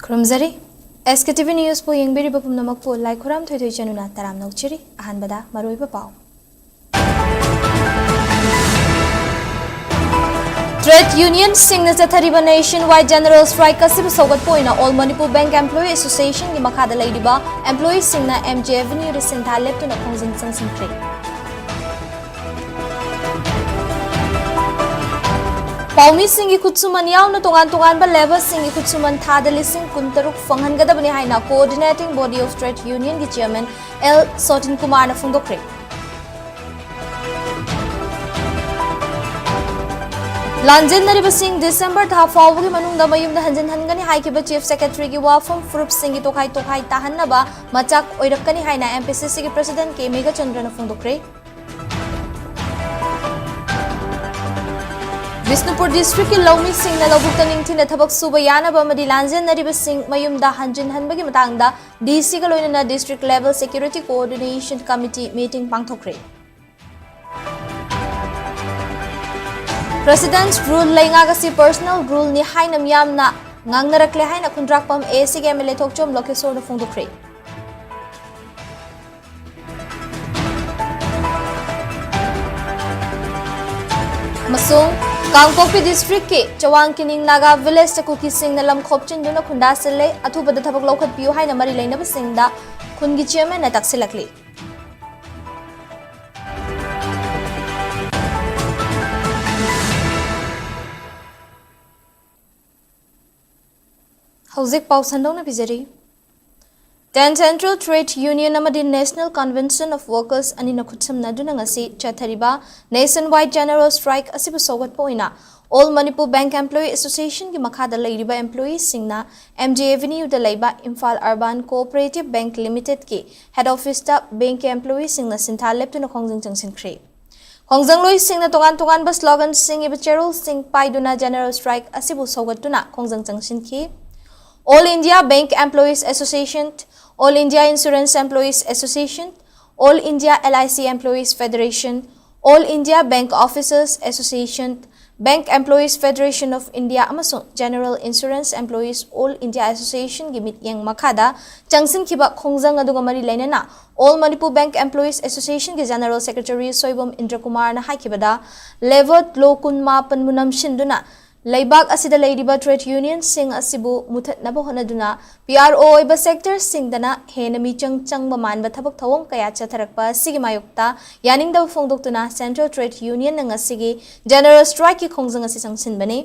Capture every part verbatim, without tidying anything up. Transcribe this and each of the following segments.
ꯈꯨꯔꯨꯝꯖꯔꯤ꯫ ꯑꯦꯁ ꯀꯦ T V ꯅ꯭ꯌꯨꯁꯄꯨ ꯌꯦꯡꯕꯤꯔꯤꯕ ꯄꯨꯝꯅꯃꯛꯄꯨ ꯂꯥꯏꯈꯨꯔꯥꯝ ꯊꯣꯏꯊꯣꯏ ꯆꯅꯨꯅ ꯇꯔꯥꯝꯅ ꯑꯣꯛꯆꯔꯤ꯫ ꯑꯍꯥꯟꯕꯗ ꯃꯔꯨꯑꯣꯏꯕ ꯄꯥꯎ꯫ ꯇ꯭ꯔꯦꯗ ꯌꯨꯅꯤꯌꯟꯁꯤꯡꯅ ꯆꯠꯊꯔꯤꯕ ꯅꯦꯁꯟ ꯋꯥꯏꯗ ꯖꯦꯅꯔꯦꯜ ꯁ꯭ꯇ꯭ꯔꯥꯏꯛ ꯑꯁꯤꯕꯨ ꯁꯧꯒꯠꯄ ꯑꯣꯏꯅ ꯑꯣꯜ ꯃꯅꯤꯄꯨꯔ ꯕꯦꯡꯛ ꯑꯦꯝꯄ꯭ꯂꯣꯌꯤ ꯑꯦꯁꯣꯁꯤꯌꯦꯁꯟꯒꯤ ꯃꯈꯥꯗ ꯂꯩꯔꯤꯕ ꯑꯦꯝꯄ꯭ꯂꯣꯌꯤꯁꯤꯡꯅ ꯑꯦꯝ ꯖꯦ ꯑꯦꯚꯦꯅ꯭ꯌꯨꯗ ꯁꯤꯟꯊꯥ ꯂꯦꯞꯇꯨꯅ ꯈꯣꯡꯖꯪ ꯆꯪꯁꯤꯟꯈ꯭ꯔꯦ꯫ ꯄꯥꯎꯃꯤꯁꯤꯡꯒꯤ ꯈꯨꯠꯁꯨꯃꯟ ꯌꯥꯎꯅ ꯇꯣꯉꯥꯟ ꯇꯣꯉꯥꯟꯕ ꯂꯦꯕꯔꯁꯤꯡꯒꯤ ꯈꯨꯠꯁꯨꯃꯟ ꯊꯥꯗ ꯂꯤꯁꯤꯡ ꯀꯨꯟꯇꯔꯨꯛ ꯐꯪꯍꯟꯒꯗꯕꯅꯤ ꯍꯥꯏꯅ Coordinating Body of Trade Unionꯒꯤ ꯆꯤꯌꯔꯃꯦꯟ ꯑꯦꯜ ꯁꯣꯇꯤꯟ ꯀꯨꯃꯥꯔꯅ ꯐꯣꯡꯗꯣꯛꯈ꯭ꯔꯦ꯫ ꯂꯥꯟꯖꯦꯟꯅꯔꯤꯕꯁꯤꯡ ꯗꯤꯁꯦꯝꯕꯔ ꯊꯥ ꯐꯥꯎꯕꯒꯤ ꯃꯅꯨꯡꯗ ꯃꯌꯨꯝꯗ ꯍꯟꯖꯤꯟꯍꯟꯒꯅꯤ ꯍꯥꯏꯈꯤꯕ ꯆꯤꯐ ꯁꯦꯀ꯭ꯔꯦꯇꯔꯤꯒꯤ ꯋꯥꯐꯝ ꯐꯨꯔꯨꯞꯁꯤꯡꯒꯤ ꯇꯣꯈꯥꯏ ꯇꯣꯈꯥꯏ ꯇꯥꯍꯟꯅꯕ ꯃꯆꯥꯛ ꯑꯣꯏꯔꯛꯀꯅꯤ ꯍꯥꯏꯅ ꯑꯦꯝ ꯄꯤ ꯁꯤ ꯁꯤꯒꯤ ꯄ꯭ꯔꯁꯤꯗꯦꯟꯠ ꯀꯦ ꯃꯦꯘꯆꯟꯗ꯭ꯔꯅ ꯐꯣꯡꯗꯣꯛꯈ꯭ꯔꯦ꯫ ꯕꯤꯁꯅꯨꯄꯨꯔ ꯗꯤꯁꯇ꯭ꯔꯤꯛꯀꯤ ꯂꯧꯃꯤꯁꯤꯡꯅ ꯂꯧꯕꯨꯛꯇ ꯅꯤꯡꯊꯤꯅ ꯊꯕꯛ ꯁꯨꯕ ꯌꯥꯅꯕ ꯑꯃꯗꯤ ꯂꯥꯟꯖꯦꯟꯅꯔꯤꯕꯁꯤꯡ ꯃꯌꯨꯝꯗ ꯍꯟꯖꯤꯟꯍꯟꯕꯒꯤ ꯃꯇꯥꯡꯗ ꯗꯤ ꯁꯤꯒ ꯂꯣꯏꯅꯅ District Level Security Coordination Committee meeting ꯄꯥꯡꯊꯣꯛꯈ꯭ꯔꯦ꯫ ꯄ꯭ꯔꯁꯤꯗꯦꯟꯠ ꯔꯨꯜ ꯂꯩꯉꯥꯛ ꯑꯁꯤ ꯄꯔꯁꯅꯦꯜ ꯔꯨꯜꯅꯤ ꯍꯥꯏꯅ ꯃꯤꯌꯥꯝꯅ ꯉꯥꯡꯅꯔꯛꯂꯦ ꯍꯥꯏꯅ ꯈꯨꯟꯗ꯭ꯔꯥꯛꯄꯝ ꯑꯦ ꯁꯤꯒꯤ ꯑꯦꯝ ꯑꯦꯜ ꯑꯦ ꯊꯣꯛꯆꯣꯝ ꯂꯣꯀꯦꯁꯣꯔꯅ ꯐꯣꯡꯗꯣꯛꯈ꯭ꯔꯦ꯫ ꯑꯃꯁꯨꯡ ꯀꯥꯡꯄꯣꯛꯄꯤ ꯗꯤꯁꯇ꯭ꯔꯤꯛꯀꯤ ꯆꯋꯥꯡ ꯀꯤꯅꯤꯡ ꯅꯥꯒꯥ ꯚꯤꯂꯦꯖꯇ ꯀꯨꯀꯤꯁꯤꯡꯅ ꯂꯝ ꯈꯣꯞꯆꯤꯟꯗꯨꯅ ꯈꯨꯟꯗꯥꯁꯤꯜꯂꯦ꯫ ꯑꯊꯨꯕꯗ ꯊꯕꯛ ꯂꯧꯈꯠꯄꯤꯌꯨ ꯍꯥꯏꯅ ꯃꯔꯤ ꯂꯩꯅꯕꯁꯤꯡꯗ ꯈꯨꯟꯒꯤ ꯆꯤꯌꯔꯃꯦꯟꯅ ꯇꯛꯁꯤꯜꯂꯛꯂꯤ꯫ ꯍꯧꯖꯤꯛ ꯄꯥꯎ ꯁꯟꯗꯣꯛꯅ ꯄꯤꯖꯔꯤ꯫ Ten Central Trade Union ꯑꯃꯗꯤ National Convention of Workers ꯑꯅꯤꯅ ꯈꯨꯠꯁꯝꯅꯗꯨꯅ ꯉꯁꯤ ꯆꯠꯊꯔꯤꯕ ꯅꯦꯁꯟ ꯋꯥꯏꯗ ꯖꯦꯅꯔꯦꯜ ꯁ꯭ꯇ꯭ꯔꯥꯏꯛ ꯑꯁꯤꯕꯨ ꯁꯧꯒꯠꯄ ꯑꯣꯏꯅ ꯑꯣꯜ ꯃꯅꯤꯄꯨꯔ ꯕꯦꯡꯛ ꯑꯦꯝꯄ꯭ꯂꯣꯌꯤ ꯑꯦꯁꯣꯁꯤꯌꯦꯁꯟꯒꯤ ꯃꯈꯥꯗ ꯂꯩꯔꯤꯕ ꯑꯦꯝꯄ꯭ꯂꯣꯌꯤꯁꯤꯡꯅ ꯑꯦꯝ ꯖꯦ ꯑꯦꯚꯦꯅ꯭ꯌꯨꯗ ꯂꯩꯕ ꯏꯝꯐꯥꯜ ꯑꯔꯕꯥꯟ ꯀꯣꯑꯣꯄꯔꯦꯇꯤꯚ ꯕꯦꯡꯛ ꯂꯤꯃꯤꯇꯦꯗꯀꯤ ꯍꯦꯗ ꯑꯣꯐꯤꯁꯇ ꯕꯦꯡꯛꯀꯤ ꯑꯦꯝꯄ꯭ꯂꯣꯌꯤꯁꯤꯡꯅ ꯁꯤꯟꯊꯥ ꯂꯦꯞꯇꯨꯅ ꯈꯣꯡꯖꯪ ꯆꯪꯁꯤꯟꯈ꯭ꯔꯦ꯫ ꯈꯣꯡꯖꯪꯂꯣꯏꯁꯤꯡꯅ ꯇꯣꯉꯥꯟ ꯇꯣꯉꯥꯟꯕ ꯁ꯭ꯂꯣꯒꯟꯁꯤꯡ ꯏꯕ ꯆꯦꯔꯣꯜꯁꯤꯡ ꯄꯥꯏꯗꯨꯅ ꯖꯦꯅꯔꯦꯜ ꯁ꯭ꯇ꯭ꯔꯥꯏꯛ ꯑꯁꯤꯕꯨ ꯁꯧꯒꯠꯇꯨꯅ ꯈꯣꯡꯖꯪ ꯆꯪꯁꯤꯟꯈꯤ꯫ All India Bank Employees Association, All India Insurance Employees Association, All India L I C Employees Federation, All India Bank Officers Association, Bank Employees Federation of India ꯑꯃꯁꯨꯡ General Insurance Employees All India Association ꯒꯤ ꯃꯤꯠꯌꯦꯡ ꯃꯈꯥꯗ ꯆꯪꯁꯤꯟꯈꯤꯕ ꯈꯣꯡꯖꯪ ꯑꯗꯨꯒ ꯃꯔꯤ ꯂꯩꯅꯅ All Manipur Bank Employees Association ꯒꯤ General Secretary Soibam ꯏꯟꯗ꯭ꯔꯀꯨꯃꯥꯔꯅ ꯍꯥꯏꯈꯤꯕꯗ, Labour Law ꯀꯨꯟꯃꯥꯄꯟꯕꯨ ꯅꯝꯁꯤꯟꯗꯨꯅ ꯂꯩꯕꯥꯛ ꯑꯁꯤꯗ ꯂꯩꯔꯤꯕ trade union ꯁꯤꯡ ꯑꯁꯤꯕꯨ ꯃꯨꯊꯠꯅꯕ ꯍꯣꯠꯅꯗꯨꯅ P R O ꯑꯣꯏꯕ sector ꯁꯤꯡꯗꯅ ꯍꯦꯟꯅ ꯃꯤꯆꯪ ꯆꯪꯕ ꯃꯥꯟꯕ ꯊꯕꯛ ꯊꯧꯑꯣꯡ ꯀꯌꯥ ꯆꯠꯊꯔꯛꯄ ꯑꯁꯤꯒꯤ ꯃꯥꯌꯣꯛꯇ ꯌꯥꯅꯤꯡꯗꯕ ꯐꯣꯡꯗꯣꯛꯇꯨꯅ Central Trade Union ꯅ ꯉꯁꯤꯒꯤ General Strike ꯀꯤ ꯈꯣꯡꯖꯪ ꯑꯁꯤ ꯆꯪꯁꯤꯟꯕꯅꯤ꯫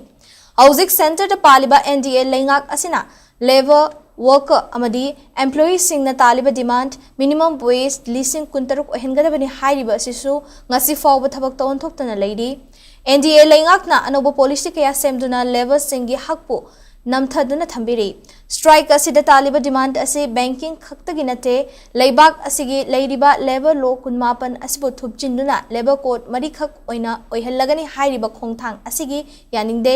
ꯍꯧꯖꯤꯛ centre ꯗ ꯄꯥꯜꯂꯤꯕ N D A ꯂꯩꯉꯥꯛ ꯑꯁꯤꯅ labour, worker ꯑꯃꯗꯤ employee ꯁꯤꯡꯅ ꯇꯥꯜꯂꯤꯕ demand minimum wage ꯂꯤꯁꯤꯡ ꯀꯨꯟꯇꯔꯨꯛ ꯑꯣꯏꯍꯟꯒꯗꯕꯅꯤ ꯍꯥꯏꯔꯤꯕ ꯑꯁꯤꯁꯨ ꯉꯁꯤ ꯐꯥꯎꯕ ꯊꯕꯛꯇ ꯑꯣꯟꯊꯣꯛꯇꯅ ꯂꯩꯔꯤ꯫ N D A ꯂꯩꯉꯥꯛꯅ ꯑꯅꯧꯕ policy ꯀꯌꯥ ꯁꯦꯝꯗꯨꯅ labour ꯁꯤꯡꯒꯤ ꯍꯛꯄꯨ ꯅꯝꯊꯗꯨꯅ ꯊꯝꯕꯤꯔꯤ꯫ Strike ꯑꯁꯤꯗ ꯇꯥꯜꯂꯤꯕ demand ꯑꯁꯤ banking ꯈꯛꯇꯒꯤ ꯅꯠꯇꯦ, ꯂꯩꯕꯥꯛ ꯑꯁꯤꯒꯤ ꯂꯩꯔꯤꯕ Labour Law ꯀꯨꯟꯃꯥꯄꯟ ꯑꯁꯤꯕꯨ ꯊꯨꯞꯆꯤꯟꯗꯨꯅ labour code ꯃꯔꯤꯈꯛ ꯑꯣꯏꯅ ꯑꯣꯏꯍꯜꯂꯒꯅꯤ ꯍꯥꯏꯔꯤꯕ ꯈꯣꯡꯊꯥꯡ ꯑꯁꯤꯒꯤ ꯌꯥꯅꯤꯡꯗꯦ꯫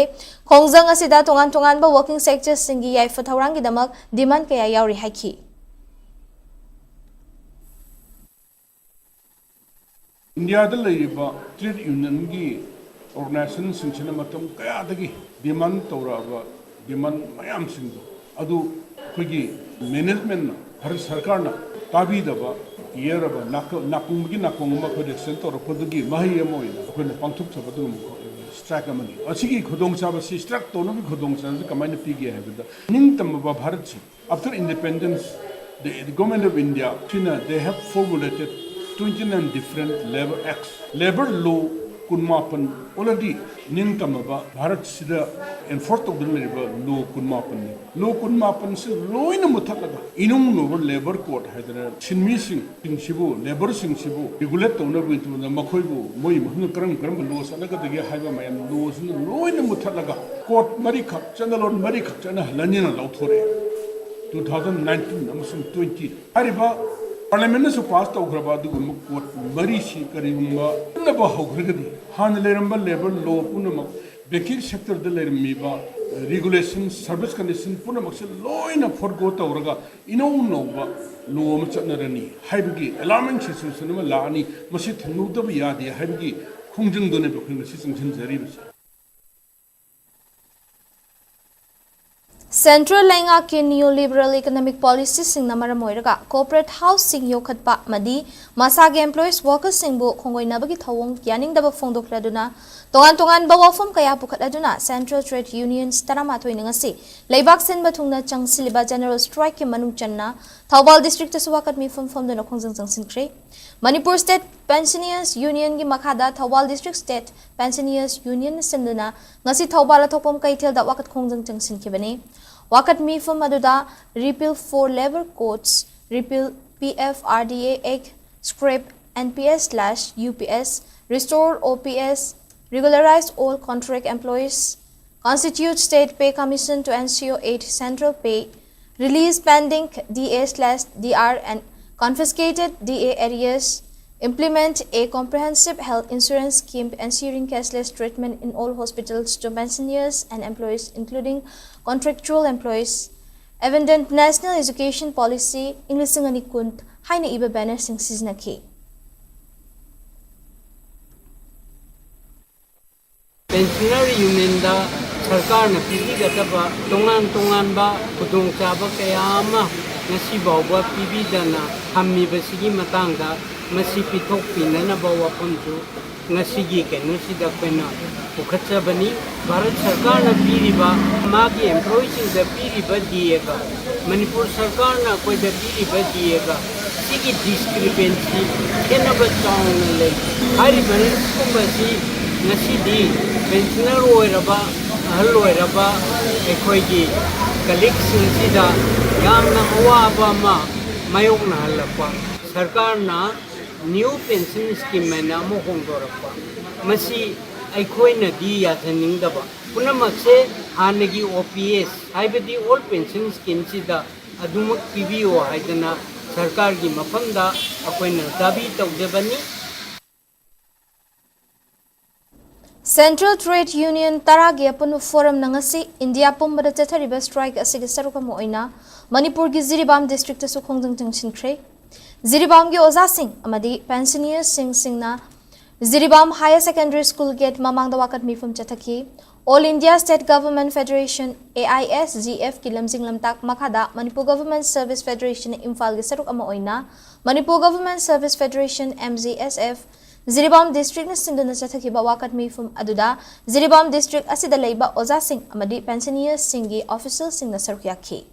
ꯈꯣꯡꯖꯪ ꯑꯁꯤꯗ ꯇꯣꯉꯥꯟ ꯇꯣꯉꯥꯟꯕ working sector ꯁꯤꯡꯒꯤ ꯌꯥꯏꯐ ꯊꯧꯔꯥꯡꯒꯤꯗꯃꯛ demand ꯀꯌꯥ ꯌꯥꯎꯔꯤ ꯍꯥꯏꯈꯤ꯫ ꯏꯟꯗꯤꯌꯥꯗ ꯂꯩꯔꯤꯕ trade union ꯒꯤ organization ꯁꯤꯡꯁꯤꯅ ꯃꯇꯝ ꯀꯌꯥꯗꯒꯤ demand ꯇꯧꯔꯛꯑꯕ demand ꯃꯌꯥꯝꯁꯤꯡꯗꯣ ꯑꯗꯨ ꯑꯩꯈꯣꯏꯒꯤ management ꯅ, ꯚꯥꯔꯠ ꯁꯔꯀꯥꯔꯅ ꯇꯥꯕꯤꯗꯕ, ꯌꯦꯔꯕ ꯅꯥꯀ-, ꯅꯥꯀꯣꯡꯗꯒꯤ ꯅꯥꯀꯣꯡ ꯑꯃ ꯑꯩꯈꯣꯏ resent ꯇꯧꯔꯛꯄꯗꯨꯒꯤ ꯃꯍꯩ ꯑꯃ ꯑꯣꯏꯅ ꯑꯩꯈꯣꯏꯅ ꯄꯥꯡꯊꯣꯛꯆꯕ ꯑꯗꯨꯒꯨꯝꯕ strike ꯑꯃꯅꯤ꯫ ꯑꯁꯤꯒꯤ ꯈꯨꯗꯣꯡꯆꯥꯕꯁꯤ, strike ꯇꯧꯅꯕꯒꯤ ꯈꯨꯗꯣꯡꯆꯥꯕꯁꯤ ꯀꯃꯥꯏꯅ ꯄꯤꯒꯦ ꯍꯥꯏꯕꯗ, ꯅꯤꯡꯇꯝꯃꯕ ꯚꯥꯔꯠꯁꯤ, after independence, the, the Government of India ꯁꯤꯅ they have formulated twenty nine different labour acts, labour law ꯀꯨꯟꯃꯥꯄꯟ already ꯅꯤꯡꯇꯝꯃꯕ ꯚꯥꯔꯠꯁꯤꯗ enforce ꯇꯧꯗꯨꯅ ꯂꯩꯔꯤꯕ law ꯀꯨꯟꯃꯥꯄꯟꯅꯤ꯫ Law ꯀꯨꯟꯃꯥꯄꯟꯁꯤ ꯂꯣꯏꯅ ꯃꯨꯊꯠꯂꯒ ꯏꯅꯧ ꯅꯧꯕ labour code ꯍꯥꯏꯗꯅ ꯁꯤꯟꯃꯤꯁꯤꯡ ꯁꯤꯡꯁꯤꯕꯨ, labour ꯁꯤꯡꯁꯤꯕꯨ regulate ꯇꯧꯅꯕꯒꯤꯗꯃꯛꯇ ꯃꯈꯣꯏꯕꯨ ꯃꯣꯏ ꯃꯐꯝꯗ ꯀꯔꯝ ꯀꯔꯝꯕ law ꯆꯠꯅꯒꯗꯒꯦ ꯍꯥꯏꯕ ꯃꯌꯥꯝ law ꯁꯤꯡꯗꯨ ꯂꯣꯏꯅ ꯃꯨꯊꯠꯂꯒ code ꯃꯔꯤꯈꯛ, ꯆꯠꯅꯂꯣꯟ ꯃꯔꯤꯈꯛ ꯆꯠꯅꯍꯜꯂꯅꯤꯅ ꯂꯥꯎꯊꯣꯔꯛꯑꯦ꯫ Two thousand nineteen ꯑꯃꯁꯨꯡ twenty ꯍꯥꯏꯔꯤꯕ parliament ꯅꯁꯨ pass ꯇꯧꯈ꯭ꯔꯕ ꯑꯗꯨꯒꯨꯝꯕ code ꯃꯔꯤꯁꯤ ꯀꯔꯤꯒꯨꯝꯕ ꯆꯠꯅꯕ ꯍꯧꯈ꯭ꯔꯒꯗꯤ ꯍꯥꯟꯅ ꯂꯩꯔꯝꯕ labour law ꯄꯨꯝꯅꯃꯛ, banking sector ꯗ ꯂꯩꯔꯝꯃꯤꯕ regulation, service condition ꯄꯨꯝꯅꯃꯛꯁꯦ ꯂꯣꯏꯅ forego ꯇꯧꯔꯒ ꯏꯅꯧ ꯅꯧꯕ law ꯑꯃ ꯆꯠꯅꯔꯅꯤ ꯍꯥꯏꯕꯒꯤ alarming situation ꯑꯃ ꯂꯥꯛꯑꯅꯤ꯫ ꯃꯁꯤ ꯊꯨꯡꯍꯧꯗꯕ ꯌꯥꯗꯦ ꯍꯥꯏꯕꯒꯤ ꯈꯣꯡꯖꯪꯗꯨꯅꯦꯕ ꯑꯩꯈꯣꯏ ꯉꯁꯤ ꯆꯪꯁꯤꯟꯖꯔꯤꯕꯁꯦ꯫ Central ꯂꯩꯉꯥꯛꯀꯤ neoliberal economic policyꯁꯤꯡꯅ ꯃꯔꯝ ꯑꯣꯏꯔꯒ corporate houseꯁꯤꯡ ꯌꯣꯛꯈꯠꯄ ꯑꯃꯗꯤ ꯃꯁꯥꯒꯤ employees workersꯁꯤꯡꯕꯨ ꯈꯣꯡꯒꯣꯏꯅꯕꯒꯤ ꯊꯧꯑꯣꯡ ꯌꯥꯅꯤꯡꯗꯕ ꯐꯣꯡꯗꯣꯛꯂꯗꯨꯅ ꯇꯣꯉꯥꯟ ꯇꯣꯉꯥꯟꯕ ꯋꯥꯐꯝ ꯀꯌꯥ ꯄꯨꯈꯠꯂꯗꯨꯅ Central Trade Unions ꯇꯔꯥꯃꯥꯊꯣꯏꯅ ꯉꯁꯤ ꯂꯩꯕꯥꯛ ꯁꯤꯟꯕ ꯊꯨꯡꯅ ꯆꯪꯁꯤꯜꯂꯤꯕ general strikeꯀꯤ ꯃꯅꯨꯡ ꯆꯟꯅ ꯊꯧꯕꯥꯜ districtꯇꯁꯨ ꯋꯥꯀꯠ ꯃꯤꯐꯝ ꯐꯝꯗꯨꯅ ꯈꯣꯡꯖꯪ ꯆꯪꯁꯤꯟꯈ꯭ꯔꯦ꯫ Manipur State Pensioners Unionꯒꯤ ꯃꯈꯥꯗ ꯊꯧꯕꯥꯜ District State Pensioners Unionꯅ ꯁꯤꯟꯗꯨꯅ ꯉꯁꯤ ꯊꯧꯕꯥꯜ ꯑꯊꯣꯛꯄꯝ ꯀꯩꯊꯦꯜꯗ ꯋꯥꯀꯠ ꯈꯣꯡꯖꯪ ꯆꯪꯁꯤꯟꯈꯤꯕꯅꯤ꯫ ꯋꯥꯀꯠ ꯃꯤꯐꯝ ꯑꯗꯨꯗ repeal four labour codes, repeal P F R D A Act, scrap N P S slash U P S, restore O P S, regularize all contract employees, constitute State Pay Commission to ensure eight central pay, release pending D A slash D R and confiscated D A arrears, implement a comprehensive health insurance scheme ensuring cashless treatment in all hospitals to pensioners and employees, including contractual employees, abandon National Education Policy ꯏꯪ ꯂꯤꯁꯤꯡ ꯑꯅꯤ ꯀꯨꯟ ꯍꯥꯏꯅ ꯏꯕ bannerꯁꯤꯡ ꯁꯤꯖꯤꯟꯅꯈꯤ꯫ Pensioner Unionꯗ ꯁꯔꯀꯥꯔꯅ ꯄꯤꯕꯤꯒꯗꯕ ꯇꯣꯉꯥꯟ ꯇꯣꯉꯥꯟꯕ ꯈꯨꯗꯣꯡꯆꯥꯕ ꯀꯌꯥ ꯑꯃ ꯉꯁꯤ ꯐꯥꯎꯕ ꯄꯤꯕꯤꯗꯅ ꯊꯝꯃꯤꯕꯁꯤꯒꯤ ꯃꯇꯥꯡꯗ ꯃꯁꯤ ꯄꯤꯊꯣꯛꯄꯤꯅꯅꯕ ꯋꯥꯐꯝꯁꯨ ꯉꯁꯤꯒꯤ ꯀꯩꯅꯣꯁꯤꯗ ꯑꯩꯈꯣꯏꯅ ꯄꯨꯈꯠꯆꯕꯅꯤ꯫ ꯚꯥꯔꯠ ꯁꯔꯀꯥꯔꯅ ꯄꯤꯔꯤꯕ, ꯃꯥꯒꯤ employeeꯁꯤꯡꯗ ꯄꯤꯔꯤꯕ D Aꯒ ꯃꯅꯤꯄꯨꯔ ꯁꯔꯀꯥꯔꯅ ꯑꯩꯈꯣꯏꯗ ꯄꯤꯔꯤꯕ D Aꯒ ꯁꯤꯒꯤ discrepancy, ꯈꯦꯠꯅꯕ ꯆꯥꯎꯅ ꯂꯩ꯫ ꯍꯥꯏꯔꯤꯕ ꯁꯤꯒꯨꯝꯕꯁꯤ ꯉꯁꯤꯗꯤ pensioner ꯑꯣꯏꯔꯕ, ꯑꯍꯜ ꯑꯣꯏꯔꯕ ꯑꯩꯈꯣꯏꯒꯤ colleagueꯁꯤꯡꯁꯤꯗ ꯌꯥꯝꯅ ꯑꯋꯥꯕ ꯑꯃ ꯃꯥꯌꯣꯛꯅꯍꯜꯂꯛꯄ꯫ ꯁꯔꯀꯥꯔꯅ new pension scheme ꯍꯥꯏꯅ ꯑꯃ ꯍꯣꯡꯗꯣꯔꯛꯄ, ꯃꯁꯤ ꯑꯩꯈꯣꯏꯅꯗꯤ ꯌꯥꯖꯅꯤꯡꯗꯕ꯫ ꯄꯨꯝꯅꯃꯛꯁꯦ ꯍꯥꯟꯅꯒꯤ O P S, ꯍꯥꯏꯕꯗꯤ old pension schemeꯁꯤꯗ ꯑꯗꯨꯃꯛ ꯄꯤꯕꯤꯌꯨ ꯍꯥꯏꯗꯅ ꯁꯔꯀꯥꯔꯒꯤ ꯃꯐꯝꯗ ꯑꯩꯈꯣꯏꯅ ꯗꯥꯕꯤ ꯇꯧꯖꯕꯅꯤ꯫ Central Trade Union ꯇꯔꯥꯒꯤ ꯑꯄꯨꯟꯕ forumꯅ ꯉꯁꯤ ꯏꯟꯗꯤꯌꯥ ꯄꯨꯝꯕꯗ ꯆꯠꯊꯔꯤꯕ strike ꯑꯁꯤꯒꯤ ꯁꯔꯨꯛ ꯑꯃ ꯑꯣꯏꯅ ꯃꯅꯤꯄꯨꯔꯒꯤ ꯖꯤꯔꯤꯕꯥꯝ districtꯇꯁꯨ ꯈꯣꯡꯖꯪ ꯆꯪꯁꯤꯟꯈ꯭ꯔꯦ꯫ ꯖꯤꯔꯤꯕꯥꯝꯒꯤ ꯑꯣꯖꯥꯁꯤꯡ ꯑꯃꯗꯤ pensioneersꯁꯤꯡꯁꯤꯡꯅ Jiribam Higher Secondary School gate ꯃꯃꯥꯡꯗ ꯋꯥꯀꯠ ꯃꯤꯐꯝ ꯆꯠꯊꯈꯤ꯫ All India State Government Federation, A I S G F ꯀꯤ ꯂꯝꯖꯤꯡ ꯂꯝꯇꯥꯛ ꯃꯈꯥꯗ Manipur Government Service Federation ꯏꯝꯐꯥꯜꯒꯤ ꯁꯔꯨꯛ ꯑꯃ ꯑꯣꯏꯅ Manipur Government Service Federation, M G S F, Jiribam district ꯅ ꯁꯤꯟꯗꯨꯅ ꯆꯠꯊꯈꯤꯕ ꯋꯥꯀꯠ ꯃꯤꯐꯝ ꯑꯗꯨꯗ ꯖꯤꯔꯤꯕꯥꯝ district ꯑꯁꯤꯗ ꯂꯩꯕ ꯑꯣꯖꯥꯁꯤꯡ ꯑꯃꯗꯤ pensioners ꯁꯤꯡꯒꯤ official ꯁꯤꯡꯅ ꯁꯔꯨꯛ ꯌꯥꯈꯤ꯫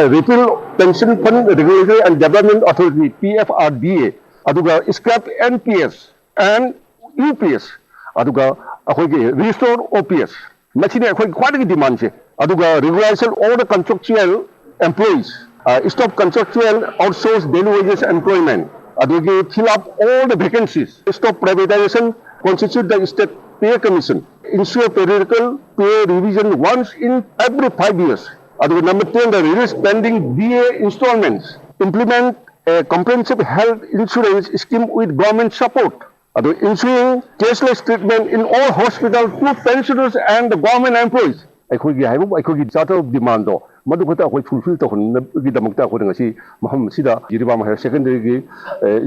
Repeal Pension Fund Regulatory and Development Authority, P F R D A, ꯑꯗꯨꯒ scrap N P S and U P S, ꯑꯗꯨꯒ ꯑꯩꯈꯣꯏꯒꯤ restore O P S, ꯃꯁꯤꯅꯤ ꯑꯩꯈꯣꯏꯒꯤ ꯈ꯭ꯋꯥꯏꯗꯒꯤ demandꯁꯦ꯫ ꯑꯗꯨꯒ regulation of the contractual employees, uh, stop contractual outsource daily wages employment, ꯑꯗꯨꯒꯤ fill up all the vacancies, stop privatization, constitute the state pay commission, ensure periodical pay revision once in every five years, ꯑꯗꯨꯒ number ten, the release pending D A installments, implement a comprehensive health insurance scheme with government support, ꯑꯗꯨ ensuring cashless treatment in all hospital to pensioners and the government employees. ꯑꯩꯈꯣꯏꯒꯤ ꯍꯥꯏꯕꯨ ꯑꯩꯈꯣꯏꯒꯤ charter of demandꯗꯣ ꯃꯗꯨ ꯈꯛꯇ ꯑꯩꯈꯣꯏ fulfil ꯇꯧꯍꯟꯅꯕꯒꯤꯗꯃꯛꯇ ꯑꯩꯈꯣꯏꯅ ꯉꯁꯤ ꯃꯐꯝ ꯑꯁꯤꯗ ꯖꯤꯔꯤꯕꯥꯝ Higher Secondary ꯒꯤ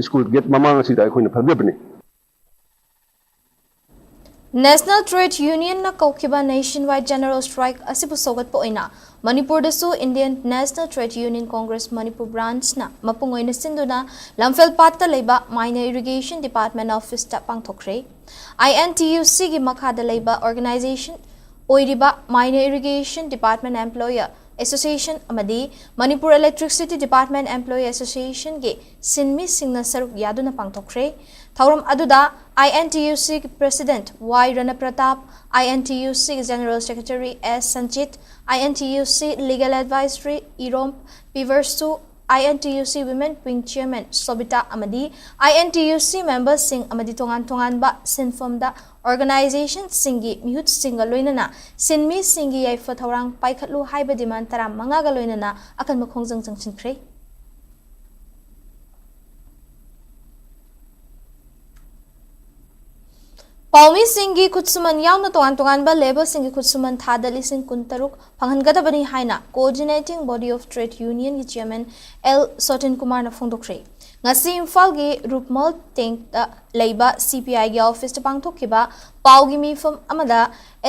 school gate ꯃꯃꯥꯡ ꯑꯁꯤꯗ ꯑꯩꯈꯣꯏꯅ ꯐꯝꯖꯕꯅꯤ꯫ National Trade Union ꯅ ꯀꯧꯈꯤꯕ nationwide general strike ꯑꯁꯤꯕꯨ ꯁꯧꯒꯠꯄ ꯑꯣꯏꯅ ꯃꯅꯤꯄꯨꯔꯗꯁꯨ Indian National Trade Union Congress Manipur branch ꯅ ꯃꯄꯨꯡ ꯑꯣꯏꯅ ꯁꯤꯟꯗꯨꯅ ꯂꯝꯐꯦꯜꯄꯥꯠꯇ ꯂꯩꯕ Minor Irrigation Department office ꯇ ꯄꯥꯡꯊꯣꯛꯈ꯭ꯔꯦ꯫ I N T U C ꯒꯤ ꯃꯈꯥꯗ ꯂꯩꯕ organization ꯑꯣꯏꯔꯤꯕ Minor Irrigation Department Employer Association ꯑꯃꯗꯤ Manipur Electricity Department Employee Association ꯒꯤ ꯁꯤꯟꯃꯤꯁꯤꯡꯅ ꯁꯔꯨꯛ ꯌꯥꯗꯨꯅ ꯄꯥꯡꯊꯣꯛꯈ꯭ꯔꯦ꯫ ꯊꯧꯔꯝ ꯑꯗꯨꯗ I N T U C ꯒꯤ President Y ꯔꯅꯄ꯭ꯔꯇꯥꯞ, I N T U C ꯒꯤ General Secretary S Sanjit, I N T U C Legal Advisory Irom ꯄꯤꯕꯔꯁꯨ, I N T U C Women Wing Chairman ꯁꯣꯕꯤꯇꯥ ꯑꯃꯗꯤ I N T U C member ꯁꯤꯡ ꯑꯃꯗꯤ ꯇꯣꯉꯥꯟ ꯇꯣꯉꯥꯟꯕ ꯁꯤꯟꯐꯝꯗ organization ꯁꯤꯡꯒꯤ ꯃꯤꯍꯨꯠꯁꯤꯡꯒ ꯂꯣꯏꯅꯅ ꯁꯤꯟꯃꯤꯁꯤꯡꯒꯤ ꯌꯥꯏꯐ ꯊꯧꯔꯥꯡ ꯄꯥꯏꯈꯠꯂꯨ ꯍꯥꯏꯕ demand ꯇꯔꯥꯃꯉꯥꯒ ꯂꯣꯏꯅꯅ ꯑꯀꯟꯕ ꯈꯣꯡꯖꯪ ꯆꯪꯁꯤꯟꯈ꯭ꯔꯦ꯫ ꯄꯥꯎꯃꯤꯁꯤꯡꯒꯤ ꯈꯨꯠꯁꯨꯃꯟ ꯌꯥꯎꯅ ꯇꯣꯉꯥꯟ ꯇꯣꯉꯥꯟꯕ ꯂꯦꯕꯔꯁꯤꯡꯒꯤ ꯈꯨꯠꯁꯨꯃꯟ ꯊꯥꯗ ꯂꯤꯁꯤꯡ ꯀꯨꯟꯇꯔꯨꯛ ꯐꯪꯍꯟꯒꯗꯕꯅꯤ ꯍꯥꯏꯅ Coordinating Body of Trade Unionꯒꯤ chairman L ꯁꯣꯇꯤꯟ ꯀꯨꯃꯥꯔꯅ ꯐꯣꯡꯗꯣꯛꯈ꯭ꯔꯦ꯫ ꯉꯁꯤ ꯏꯝꯐꯥꯜꯒꯤ ꯔꯨꯞꯃꯜ ꯇꯦꯡꯇ ꯂꯩꯕ CPIꯒꯤ officeꯇ ꯄꯥꯡꯊꯣꯛꯈꯤꯕ ꯄꯥꯎꯒꯤ ꯃꯤꯐꯝ ꯑꯃꯗ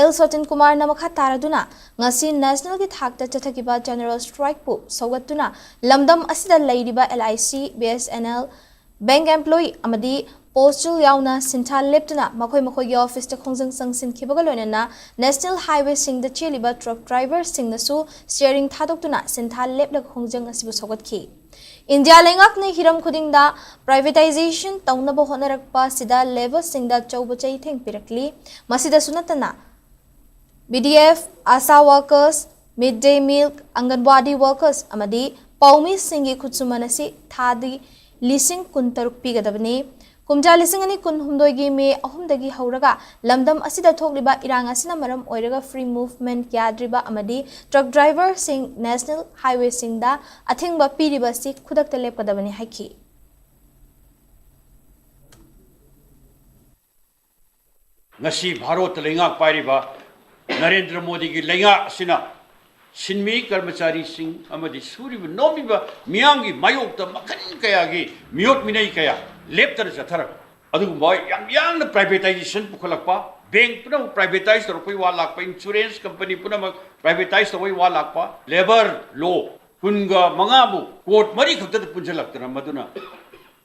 L ꯁꯣꯇꯤꯟ ꯀꯨꯃꯥꯔꯅ ꯃꯈꯥ ꯇꯥꯔꯗꯨꯅ, ꯉꯁꯤ nationalꯒꯤ ꯊꯥꯛꯇ ꯆꯠꯊꯈꯤꯕ general strikeꯄꯨ ꯁꯧꯒꯠꯇꯨꯅ ꯂꯝꯗꯝ ꯑꯁꯤꯗ ꯂꯩꯔꯤꯕ LIC, BSNL, bank employee ꯑꯃꯗꯤ postal ꯌꯥꯎꯅ ꯁꯤꯟꯊꯥ ꯂꯦꯞꯇꯨꯅ ꯃꯈꯣꯏ ꯃꯈꯣꯏꯒꯤ officeꯇ ꯈꯣꯡꯖꯪ ꯆꯪꯁꯤꯟꯈꯤꯕꯒ ꯂꯣꯏꯅꯅ national highwayꯁꯤꯡꯗ ꯆꯦꯜꯂꯤꯕ truck driverꯁꯤꯡꯅꯁꯨ steering ꯊꯥꯗꯣꯛꯇꯨꯅ ꯁꯤꯟꯊꯥ ꯂꯦꯞꯂꯒ ꯈꯣꯡꯖꯪ ꯑꯁꯤꯕꯨ ꯁꯧꯒꯠꯈꯤ꯫ ꯏꯟꯗꯤꯌꯥ ꯂꯩꯉꯥꯛꯅ ꯍꯤꯔꯝ ꯈꯨꯗꯤꯡꯗ privatization ꯇꯧꯅꯕ ꯍꯣꯠꯅꯔꯛꯄ ꯑꯁꯤꯗ labourꯁꯤꯡꯗ ꯑꯆꯧꯕ ꯆꯩꯊꯦꯡ ꯄꯤꯔꯛꯂꯤ꯫ ꯃꯁꯤꯗꯁꯨ ꯅꯠꯇꯅ, BDF, ASHA workers, midday meal, ꯑꯪꯒꯟꯋꯥꯗꯤ workers ꯑꯃꯗꯤ ꯄꯥꯎꯃꯤꯁꯤꯡꯒꯤ ꯈꯨꯠꯁꯨꯃꯟ ꯑꯁꯤ ꯊꯥꯗꯤ ꯂꯤꯁꯤꯡ ꯀꯨꯟꯇꯔꯨꯛ ꯄꯤꯒꯗꯕꯅꯤ꯫ ꯀꯨꯝꯖꯥ ꯂꯤꯁꯤꯡ ꯑꯅꯤ ꯀꯨꯟꯍꯨꯝꯗꯣꯏꯒꯤ ꯃꯦ ꯑꯍꯨꯝꯗꯒꯤ ꯍꯧꯔꯒ ꯂꯝꯗꯝ ꯑꯁꯤꯗ ꯊꯣꯛꯂꯤꯕ ꯏꯔꯥꯡ ꯑꯁꯤꯅ ꯃꯔꯝ ꯑꯣꯏꯔꯒ free movement ꯌꯥꯗ꯭ꯔꯤꯕ ꯑꯃꯗꯤ truck driverꯁꯤꯡ national highwayꯁꯤꯡꯗ ꯑꯊꯤꯡꯕ ꯄꯤꯔꯤꯕ ꯑꯁꯤ ꯈꯨꯗꯛꯇ ꯂꯦꯞꯀꯗꯕꯅꯤ ꯍꯥꯏꯈꯤ꯫ ꯉꯁꯤ ꯚꯥꯔꯠꯇ ꯂꯩꯉꯥꯛ ꯄꯥꯏꯔꯤꯕ ꯅꯔꯦꯟꯗ꯭ꯔ ꯃꯣꯗꯤꯒꯤ ꯂꯩꯉꯥꯛ ꯑꯁꯤꯅ ꯁꯤꯟꯃꯤ ꯀꯔꯃꯆꯥꯔꯤꯁꯤꯡ ꯑꯃꯗꯤ ꯁꯨꯔꯤꯕ ꯅꯣꯝꯂꯤꯕ ꯃꯤꯌꯥꯝꯒꯤ ꯃꯥꯌꯣꯛꯇ ꯃꯈꯜ ꯀꯌꯥꯒꯤ ꯃꯤꯑꯣꯠ ꯃꯤꯅꯩ ꯀꯌꯥ ꯂꯦꯞꯇꯅ ꯆꯠꯊꯔꯛꯄ, ꯑꯗꯨꯒꯨꯝꯕ ꯌꯥꯝ ꯌꯥꯡꯅ privatization ꯄꯨꯈꯠꯂꯛꯄ, bank ꯄꯨꯝꯅꯃꯛ privatize ꯇꯧꯔꯛꯄꯒꯤ ꯋꯥ ꯂꯥꯛꯄ, insurance company ꯄꯨꯝꯅꯃꯛ privatize ꯇꯧꯕꯒꯤ ꯋꯥ ꯂꯥꯛꯄ, labour law ꯀꯨꯟꯒ ꯃꯉꯥꯕꯨ court ꯃꯔꯤ ꯈꯛꯇꯗ ꯄꯨꯟꯁꯤꯜꯂꯛꯇꯅ ꯃꯗꯨꯅ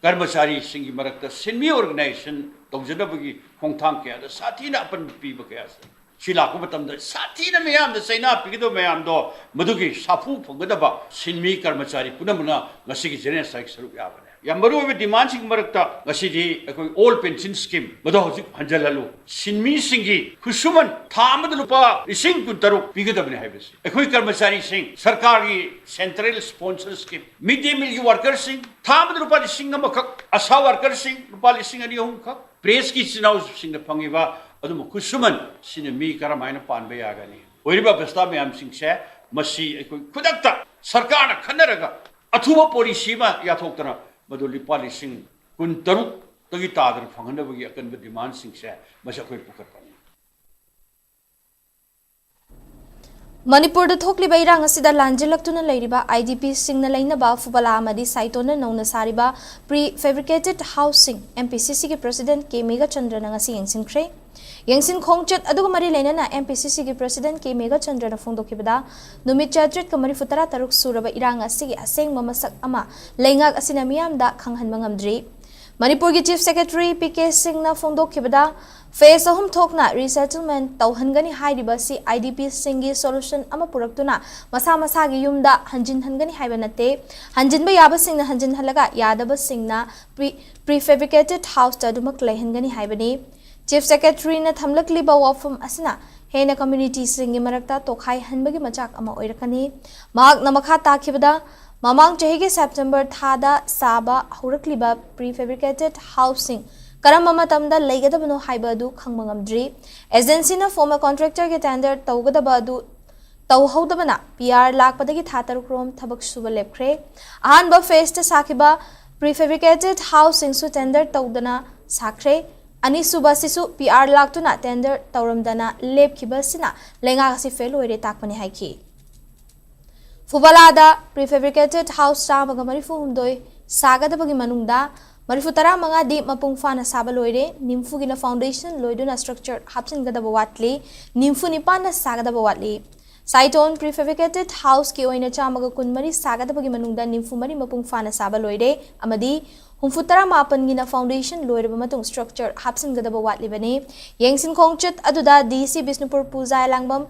ꯀꯔꯃꯆꯥꯔꯤꯁꯤꯡꯒꯤ ꯃꯔꯛꯇ ꯁꯤꯟꯃꯤ organization ꯇꯧꯖꯅꯕꯒꯤ ꯈꯣꯡꯊꯥꯡ ꯀꯌꯥꯗ ꯁꯥꯊꯤꯅ ꯑꯄꯟꯕ ꯄꯤꯕ ꯀꯌꯥꯁꯦ, ꯁꯤ ꯂꯥꯛꯄ ꯃꯇꯝꯗ ꯁꯥꯊꯤꯅ ꯃꯤꯌꯥꯝꯗ ꯆꯩꯅꯥ ꯄꯤꯒꯗꯕ ꯃꯌꯥꯝꯗꯣ ꯃꯗꯨꯒꯤ ꯁꯥꯐꯨ ꯐꯪꯒꯗꯕ ꯁꯤꯟꯃꯤ ꯀꯔꯃꯆꯥꯔꯤ ꯄꯨꯝꯅꯃꯛꯅ ꯉꯁꯤꯒꯤ general strike ꯁꯔꯨꯛ ꯌꯥꯕꯅꯦ꯫ ꯌꯥꯝ ꯃꯔꯨꯑꯣꯏꯕ demandꯁꯤꯡꯒꯤ ꯃꯔꯛꯇ ꯉꯁꯤꯗꯤ ꯑꯩꯈꯣꯏ old pension scheme ꯃꯗꯨ ꯍꯧꯖꯤꯛ ꯍꯟꯖꯤꯜꯍꯜꯂꯨ, ꯁꯤꯟꯃꯤꯁꯤꯡꯒꯤ ꯈꯨꯠꯁꯨꯃꯟ ꯊꯥ ꯑꯃꯗ ꯂꯨꯄꯥ ꯂꯤꯁꯤꯡ ꯀꯨꯟꯇꯔꯨꯛ ꯄꯤꯒꯗꯕꯅꯤ ꯍꯥꯏꯕꯁꯤ, ꯑꯩꯈꯣꯏ ꯀꯔꯃꯆꯥꯔꯤꯁꯤꯡ ꯁꯔꯀꯥꯔꯒꯤ central sponsor scheme, midday mealꯒꯤ workerꯁꯤꯡ ꯊꯥ ꯑꯃꯗ ꯂꯨꯄꯥ ꯂꯤꯁꯤꯡ ꯑꯃꯈꯛ, ASHA workerꯁꯤꯡ ꯂꯨꯄꯥ ꯂꯤꯁꯤꯡ ꯑꯅꯤ ꯑꯍꯨꯝꯈꯛ, pressꯀꯤ ꯏꯆꯤꯟ ꯏꯅꯥꯎꯁꯤꯡꯗ ꯐꯪꯉꯤꯕ ꯑꯗꯨꯝꯕ ꯈꯨꯠꯁꯨꯃꯟ ꯁꯤꯅ ꯃꯤ ꯀꯔꯝꯍꯥꯏꯅ ꯄꯥꯟꯕ ꯌꯥꯒꯅꯤ? ꯑꯣꯏꯔꯤꯕ ꯑꯕꯁꯊꯥ ꯃꯌꯥꯝꯁꯤꯡꯁꯦ ꯃꯁꯤ ꯑꯩꯈꯣꯏ ꯈꯨꯗꯛꯇ ꯁꯔꯀꯥꯔꯅ ꯈꯟꯅꯔꯒ ꯑꯊꯨꯕ policy ꯑꯃ ꯌꯥꯊꯣꯛꯇꯅ ꯃꯗꯨ ꯂꯨꯄꯥ ꯂꯤꯁꯤꯡ ꯀꯨꯟꯇꯔꯨꯛ ꯇꯒꯤ ꯇꯥꯗꯅ ꯐꯪꯍꯟꯅꯕꯒꯤ ꯑꯀꯟꯕ ꯗꯤꯃꯥꯟꯁꯤꯡꯁꯦ ꯃꯁꯤ ꯑꯩꯈꯣꯏ ꯄꯨꯈꯠꯄꯅꯤ꯫ ꯃꯅꯤꯄꯨꯔꯗ ꯊꯣꯛꯂꯤꯕ ꯏꯔꯥꯡ ꯑꯁꯤꯗ ꯂꯥꯟꯖꯦꯜꯂꯛꯇꯨꯅ ꯂꯩꯔꯤꯕ IDPꯁꯤꯡꯅ ꯂꯩꯅꯕ ꯐꯨꯕꯂꯥ ꯑꯃꯗꯤ ꯁꯥꯏꯇꯣꯟꯅ ꯅꯧꯅ ꯁꯥꯔꯤꯕ pre fabricated houseꯁꯤꯡ MPCCꯒꯤ president K ꯃꯦꯘꯆꯟꯗ꯭ꯔꯅ ꯉꯁꯤ ꯌꯦꯡꯁꯤꯟꯈ꯭ꯔꯦ꯫ ꯌꯦꯡꯁꯤꯟ ꯈꯣꯡꯆꯠ ꯑꯗꯨꯒ ꯃꯔꯤ ꯂꯩꯅꯅ MPCCꯒꯤ president K ꯃꯦꯘꯆꯟꯗ꯭ꯔꯅ ꯐꯣꯡꯗꯣꯛꯈꯤꯕꯗ, ꯅꯨꯃꯤꯠ ꯆꯥꯇ꯭ꯔꯦꯠꯀ ꯃꯔꯤꯐꯨ ꯇꯔꯥ ꯇꯔꯨꯛ ꯁꯨꯔꯕ ꯏꯔꯥꯡ ꯑꯁꯤꯒꯤ ꯑꯁꯦꯡꯕ ꯃꯁꯛ ꯑꯃ ꯂꯩꯉꯥꯛ ꯑꯁꯤꯅ ꯃꯤꯌꯥꯝꯗ ꯈꯪꯍꯟꯕ ꯉꯝꯗ꯭ꯔꯤ꯫ ꯃꯅꯤꯄꯨꯔꯒꯤ Chief Secretary P K ꯁꯤꯡꯅ ꯐꯣꯡꯗꯣꯛꯈꯤꯕꯗ, phase ꯑꯍꯨꯝ ꯊꯣꯛꯅ resettlement ꯇꯧꯍꯟꯒꯅꯤ ꯍꯥꯏꯔꯤꯕ ꯑꯁꯤ IDPꯁꯤꯡꯒꯤ solution ꯑꯃ ꯄꯨꯔꯛꯇꯨꯅ ꯃꯁꯥ ꯃꯁꯥꯒꯤ ꯌꯨꯝꯗ ꯍꯟꯖꯤꯟꯍꯟꯒꯅꯤ ꯍꯥꯏꯕ ꯅꯠꯇꯦ꯫ ꯍꯟꯖꯤꯟꯕ ꯌꯥꯕꯁꯤꯡꯅ ꯍꯟꯖꯤꯟꯍꯜꯂꯒ ꯌꯥꯗꯕꯁꯤꯡꯅ pre- prefabricated houseꯇ ꯑꯗꯨꯃꯛ ꯂꯩꯍꯟꯒꯅꯤ ꯍꯥꯏꯕꯅꯤ꯫ Chief Secretaryꯅ ꯊꯝꯂꯛꯂꯤꯕ ꯋꯥꯐꯝ ꯑꯁꯤꯅ ꯍꯦꯟꯅ communityꯁꯤꯡꯒꯤ ꯃꯔꯛꯇ ꯇꯣꯈꯥꯏꯍꯟꯕꯒꯤ ꯃꯆꯥꯛ ꯑꯃ ꯑꯣꯏꯔꯛꯀꯅꯤ꯫ ꯃꯍꯥꯛꯅ ꯃꯈꯥ ꯇꯥꯈꯤꯕꯗ, ꯃꯃꯥꯡ ꯆꯍꯤꯒꯤ September ꯊꯥꯗ ꯁꯥꯕ ꯍꯧꯔꯛꯂꯤꯕ pre fabricated houseꯁꯤꯡ ꯀꯔꯝꯕ ꯃꯇꯝꯗ ꯂꯩꯒꯗꯕꯅꯣ ꯍꯥꯏꯕ ꯑꯗꯨ ꯈꯪꯕ ꯉꯝꯗ꯭ꯔꯤ꯫ Agencyꯅ formal contractorꯒꯤ tender ꯇꯧꯒꯗꯕ ꯑꯗꯨ ꯇꯧꯍꯧꯗꯕꯅ PR ꯂꯥꯛꯄꯗꯒꯤ ꯊꯥ ꯇꯔꯨꯛ ꯔꯣꯝ ꯊꯕꯛ ꯁꯨꯕ ꯂꯦꯞꯈ꯭ꯔꯦ꯫ ꯑꯍꯥꯟꯕ phaseꯇ ꯁꯥꯈꯤꯕ pre fabricated houseꯁꯤꯡꯁꯨ tender ꯇꯧꯗꯅ ꯁꯥꯈ꯭ꯔꯦ꯫ ꯑꯅꯤꯁꯨꯕ ꯑꯁꯤꯁꯨ PR ꯂꯥꯛꯇꯨꯅ tender ꯇꯧꯔꯝꯗꯅ ꯂꯦꯞꯈꯤꯕ ꯑꯁꯤꯅ ꯂꯩꯉꯥꯛ ꯑꯁꯤ fail ꯑꯣꯏꯔꯦ ꯇꯥꯛꯄꯅꯤ ꯍꯥꯏꯈꯤ꯫ ꯐꯨꯕꯂꯥꯗ pre fabricated house ꯆꯥꯝꯃꯒ ꯃꯔꯤꯐꯨ ꯍꯨꯝꯗꯣꯏ ꯁꯥꯒꯗꯕꯒꯤ ꯃꯅꯨꯡꯗ ꯃꯔꯤꯐꯨ ꯇꯔꯥ ꯃꯉꯥꯗꯤ ꯃꯄꯨꯡ ꯐꯥꯅ ꯁꯥꯕ ꯂꯣꯏꯔꯦ, ꯅꯤꯝꯐꯨꯒꯤꯅ foundation ꯂꯣꯏꯗꯨꯅ structure ꯍꯥꯞꯆꯤꯟꯒꯗꯕ ꯋꯥꯠꯂꯤ, ꯅꯤꯝꯐꯨ ꯅꯤꯄꯥꯟꯅ ꯁꯥꯒꯗꯕ ꯋꯥꯠꯂꯤ꯫ ꯁꯥꯏꯇꯣꯟ pre fabricated houseꯀꯤ ꯑꯣꯏꯅ ꯆꯥꯝꯃꯒ ꯀꯨꯟꯃꯔꯤ ꯁꯥꯒꯗꯕꯒꯤ ꯃꯅꯨꯡꯗ ꯅꯤꯝꯐꯨ ꯃꯔꯤ ꯃꯄꯨꯡ ꯐꯥꯅ ꯁꯥꯕ ꯂꯣꯏꯔꯦ ꯑꯃꯗꯤ ꯍꯨꯝꯐꯨ ꯇꯔꯥ ꯃꯥꯄꯟꯒꯤꯅ foundation ꯂꯣꯏꯔꯕ ꯃꯇꯨꯡ structure ꯍꯥꯞꯆꯤꯟꯒꯗꯕ ꯋꯥꯠꯂꯤꯕꯅꯤ꯫ ꯌꯦꯡꯁꯤꯟ ꯈꯣꯡꯆꯠ ꯑꯗꯨꯗ DC ꯕꯤꯁꯅꯨꯄꯨꯔ ꯄꯨꯖꯥ ꯂꯥꯡꯕꯝ,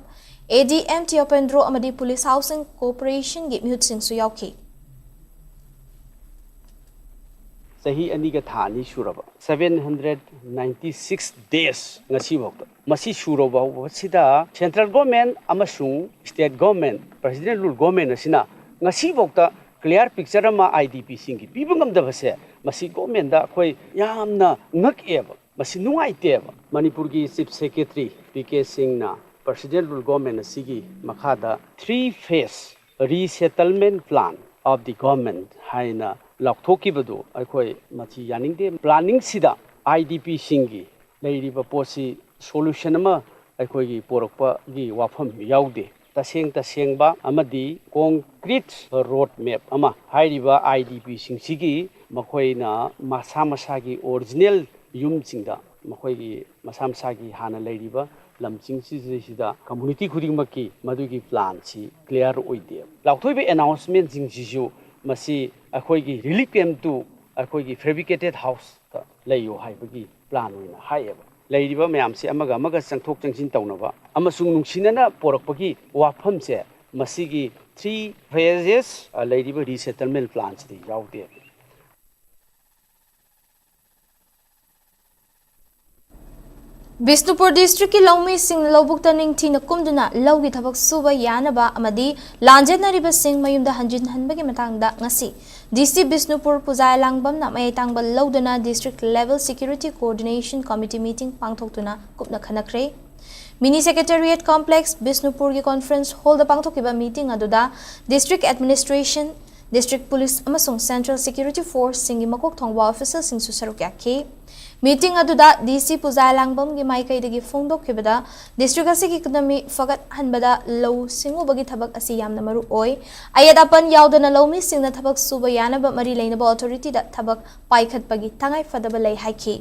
ADM T Upendro ꯑꯃꯗꯤ Police Housing Corporationꯒꯤ ꯃꯤꯍꯨꯠꯁꯤꯡꯁꯨ ꯌꯥꯎꯈꯤ꯫ ꯆꯍꯤ ꯑꯅꯤꯒ ꯊꯥ ꯑꯅꯤ ꯁꯨꯔꯕ seven hundred ninety six days ꯉꯁꯤꯐꯥꯎꯗ꯫ ꯃꯁꯤ ꯁꯨꯔꯕ ꯐꯥꯎꯕꯁꯤꯗ central government ꯑꯃꯁꯨꯡ state government, president rule government ꯑꯁꯤꯅ ꯉꯁꯤꯐꯥꯎꯗ clear picture ꯑꯃ IDPꯁꯤꯡꯒꯤ ꯄꯤꯕ ꯉꯝꯗꯕꯁꯦ, ꯃꯁꯤ governmentꯗ ꯑꯩꯈꯣꯏ ꯌꯥꯝꯅ ꯉꯛꯑꯦꯕ, ꯃꯁꯤ ꯅꯨꯡꯉꯥꯏꯇꯦꯕ꯫ ꯃꯅꯤꯄꯨꯔꯒꯤ Chief Secretary P K ꯁꯤꯡꯅ president rule government ꯑꯁꯤꯒꯤ ꯃꯈꯥꯗ three phase resettlement plan of the government ꯍꯥꯏꯅ ꯂꯥꯎꯊꯣꯛꯈꯤꯕꯗꯨ ꯑꯩꯈꯣꯏ ꯃꯁꯤ ꯌꯥꯅꯤꯡꯗꯦ꯫ ꯄ꯭ꯂꯥꯅꯤꯡꯁꯤꯗ ꯑꯥꯏ ꯗꯤ ꯄꯤꯁꯤꯡꯒꯤ ꯂꯩꯔꯤꯕ ꯄꯣꯠꯁꯤ ꯁꯣꯂꯨꯁꯟ ꯑꯃ ꯑꯩꯈꯣꯏꯒꯤ ꯄꯣꯔꯛꯄꯒꯤ ꯋꯥꯐꯝ ꯌꯥꯎꯗꯦ꯫ ꯇꯁꯦꯡ ꯇꯁꯦꯡꯕ ꯑꯃꯗꯤ ꯀꯣꯡꯀ꯭ꯔꯤꯠ ꯔꯣꯗ ꯃꯦꯞ ꯑꯃ ꯍꯥꯏꯔꯤꯕ ꯑꯥꯏ ꯗꯤ ꯄꯤꯁꯤꯡꯁꯤꯒꯤ ꯃꯈꯣꯏꯅ ꯃꯁꯥ ꯃꯁꯥꯒꯤ ꯑꯣꯔꯤꯖꯤꯅꯦꯜ ꯌꯨꯝꯁꯤꯡꯗ, ꯃꯈꯣꯏꯒꯤ ꯃꯁꯥ ꯃꯁꯥꯒꯤ ꯍꯥꯟꯅ ꯂꯩꯔꯤꯕ ꯂꯝꯁꯤꯡꯁꯤꯗꯩꯁꯤꯗ ꯀꯝꯃꯨꯅꯤꯇꯤ ꯈꯨꯗꯤꯡꯃꯛꯀꯤ ꯃꯗꯨꯒꯤ ꯄ꯭ꯂꯥꯟꯁꯤ ꯀ꯭ꯂꯤꯌꯥꯔ ꯑꯣꯏꯗꯦ꯫ ꯂꯥꯎꯊꯣꯛꯏꯕ ꯑꯦꯅꯥꯎꯟꯁꯃꯦꯟꯁꯤꯡꯁꯤꯁꯨ ꯃꯁꯤ ꯑꯩꯈꯣꯏꯒꯤ ꯔꯤꯂꯤꯐ ꯀꯦꯝꯞꯇꯨ ꯑꯩꯈꯣꯏꯒꯤ ꯐꯦꯕ꯭ꯔꯤꯀꯦꯇꯦꯠ ꯍꯥꯎꯁꯇ ꯂꯩꯌꯨ ꯍꯥꯏꯕꯒꯤ ꯄ꯭ꯂꯥꯟ ꯑꯣꯏꯅ ꯍꯥꯏꯌꯦꯕ꯫ ꯂꯩꯔꯤꯕ ꯃꯌꯥꯝꯁꯤ ꯑꯃꯒ ꯑꯃꯒ ꯆꯪꯊꯣꯛ ꯆꯪꯁꯤꯟ ꯇꯧꯅꯕ ꯑꯃꯁꯨꯡ ꯅꯨꯡꯁꯤꯅꯅ ꯄꯣꯔꯛꯄꯒꯤ ꯋꯥꯐꯝꯁꯦ ꯃꯁꯤꯒꯤ ꯊ꯭ꯔꯤ ꯐꯦꯖꯦꯁ ꯂꯩꯔꯤꯕ ꯔꯤꯁꯦꯇꯜꯃꯦꯟ ꯄ꯭ꯂꯥꯟꯁꯤꯗ ꯌꯥꯎꯗꯦ꯫ ꯕꯤꯁꯅꯨꯄꯨꯔ ꯗꯤꯁꯇ꯭ꯔꯤꯛꯀꯤ ꯂꯧꯃꯤꯁꯤꯡꯅ ꯂꯧꯕꯨꯛꯇ ꯅꯤꯡꯊꯤꯅ ꯀꯨꯝꯗꯨꯅ ꯂꯧꯒꯤ ꯊꯕꯛ ꯁꯨꯕ ꯌꯥꯅꯕ ꯑꯃꯗꯤ ꯂꯥꯟꯖꯦꯟꯅꯔꯤꯕꯁꯤꯡ ꯃꯌꯨꯝꯗ ꯍꯟꯖꯤꯟꯍꯟꯕꯒꯤ ꯃꯇꯥꯡꯗ ꯉꯁꯤ ꯗꯤ ꯁꯤ ꯕꯤꯁꯅꯨꯄꯨꯔ ꯄꯨꯖꯥ ꯂꯥꯡꯕꯝꯅ ꯃꯌꯥꯏ ꯇꯥꯡꯕ ꯂꯧꯗꯨꯅ District Level Security Coordination Committee meeting ꯄꯥꯡꯊꯣꯛꯇꯨꯅ ꯀꯨꯞꯅ ꯈꯟꯅꯈ꯭ꯔꯦ꯫ ꯃꯤꯅꯤ ꯁꯦꯀ꯭ꯔꯦꯇꯦꯔꯤꯌꯦꯠ ꯀꯣꯝꯄ꯭ꯂꯦꯛꯁ ꯕꯤꯁꯅꯨꯄꯨꯔꯒꯤ ꯀꯣꯟꯐ꯭ꯔꯦꯟꯁ ꯍꯣꯜꯗ ꯄꯥꯡꯊꯣꯛꯈꯤꯕ ꯃꯤꯇꯤꯡ ꯑꯗꯨꯗ ꯗꯤꯁꯇ꯭ꯔꯤꯛ ꯑꯦꯗꯃꯤꯅꯤꯁꯇ꯭ꯔꯦꯁꯟ, ꯗꯤꯁꯇ꯭ꯔꯤꯛ ꯄꯨꯂꯤꯁ ꯑꯃꯁꯨꯡ ꯁꯦꯟꯇ꯭ꯔꯦꯜ ꯁꯦꯀ꯭ꯌꯨꯔꯤꯇꯤ ꯐꯣꯔꯁꯁꯤꯡꯒꯤ ꯃꯀꯣꯛ ꯊꯣꯡꯕ ꯑꯣꯐꯤꯁꯔꯁꯤꯡꯁꯨ ꯁꯔꯨꯛ ꯌꯥꯈꯤ꯫ ꯃꯤꯇꯤꯡ ꯑꯗꯨꯗ ꯗꯤ ꯁꯤ ꯄꯨꯖꯥ ꯂꯥꯡꯕꯝꯒꯤ ꯃꯥꯏꯀꯩꯗꯒꯤ ꯐꯣꯡꯗꯣꯛꯈꯤꯕꯗ, ꯗꯤꯁꯇ꯭ꯔꯤꯛ ꯑꯁꯤꯒꯤ ꯏꯀꯣꯅꯣꯃꯤ ꯐꯒꯠꯍꯟꯕꯗ ꯂꯧꯎ ꯁꯤꯡꯎꯕꯒꯤ ꯊꯕꯛ ꯑꯁꯤ ꯌꯥꯝꯅ ꯃꯔꯨ ꯑꯣꯏ꯫ ꯑꯌꯦꯠ ꯑꯄꯟ ꯌꯥꯎꯗꯅ ꯂꯧꯃꯤꯁꯤꯡꯅ ꯊꯕꯛ ꯁꯨꯕ ꯌꯥꯅꯕ ꯃꯔꯤ ꯂꯩꯅꯕ ꯑꯣꯊꯣꯔꯤꯇꯤꯗ ꯊꯕꯛ ꯄꯥꯏꯈꯠꯄꯒꯤ ꯇꯉꯥꯏ ꯐꯗꯕ ꯂꯩ ꯍꯥꯏꯈꯤ꯫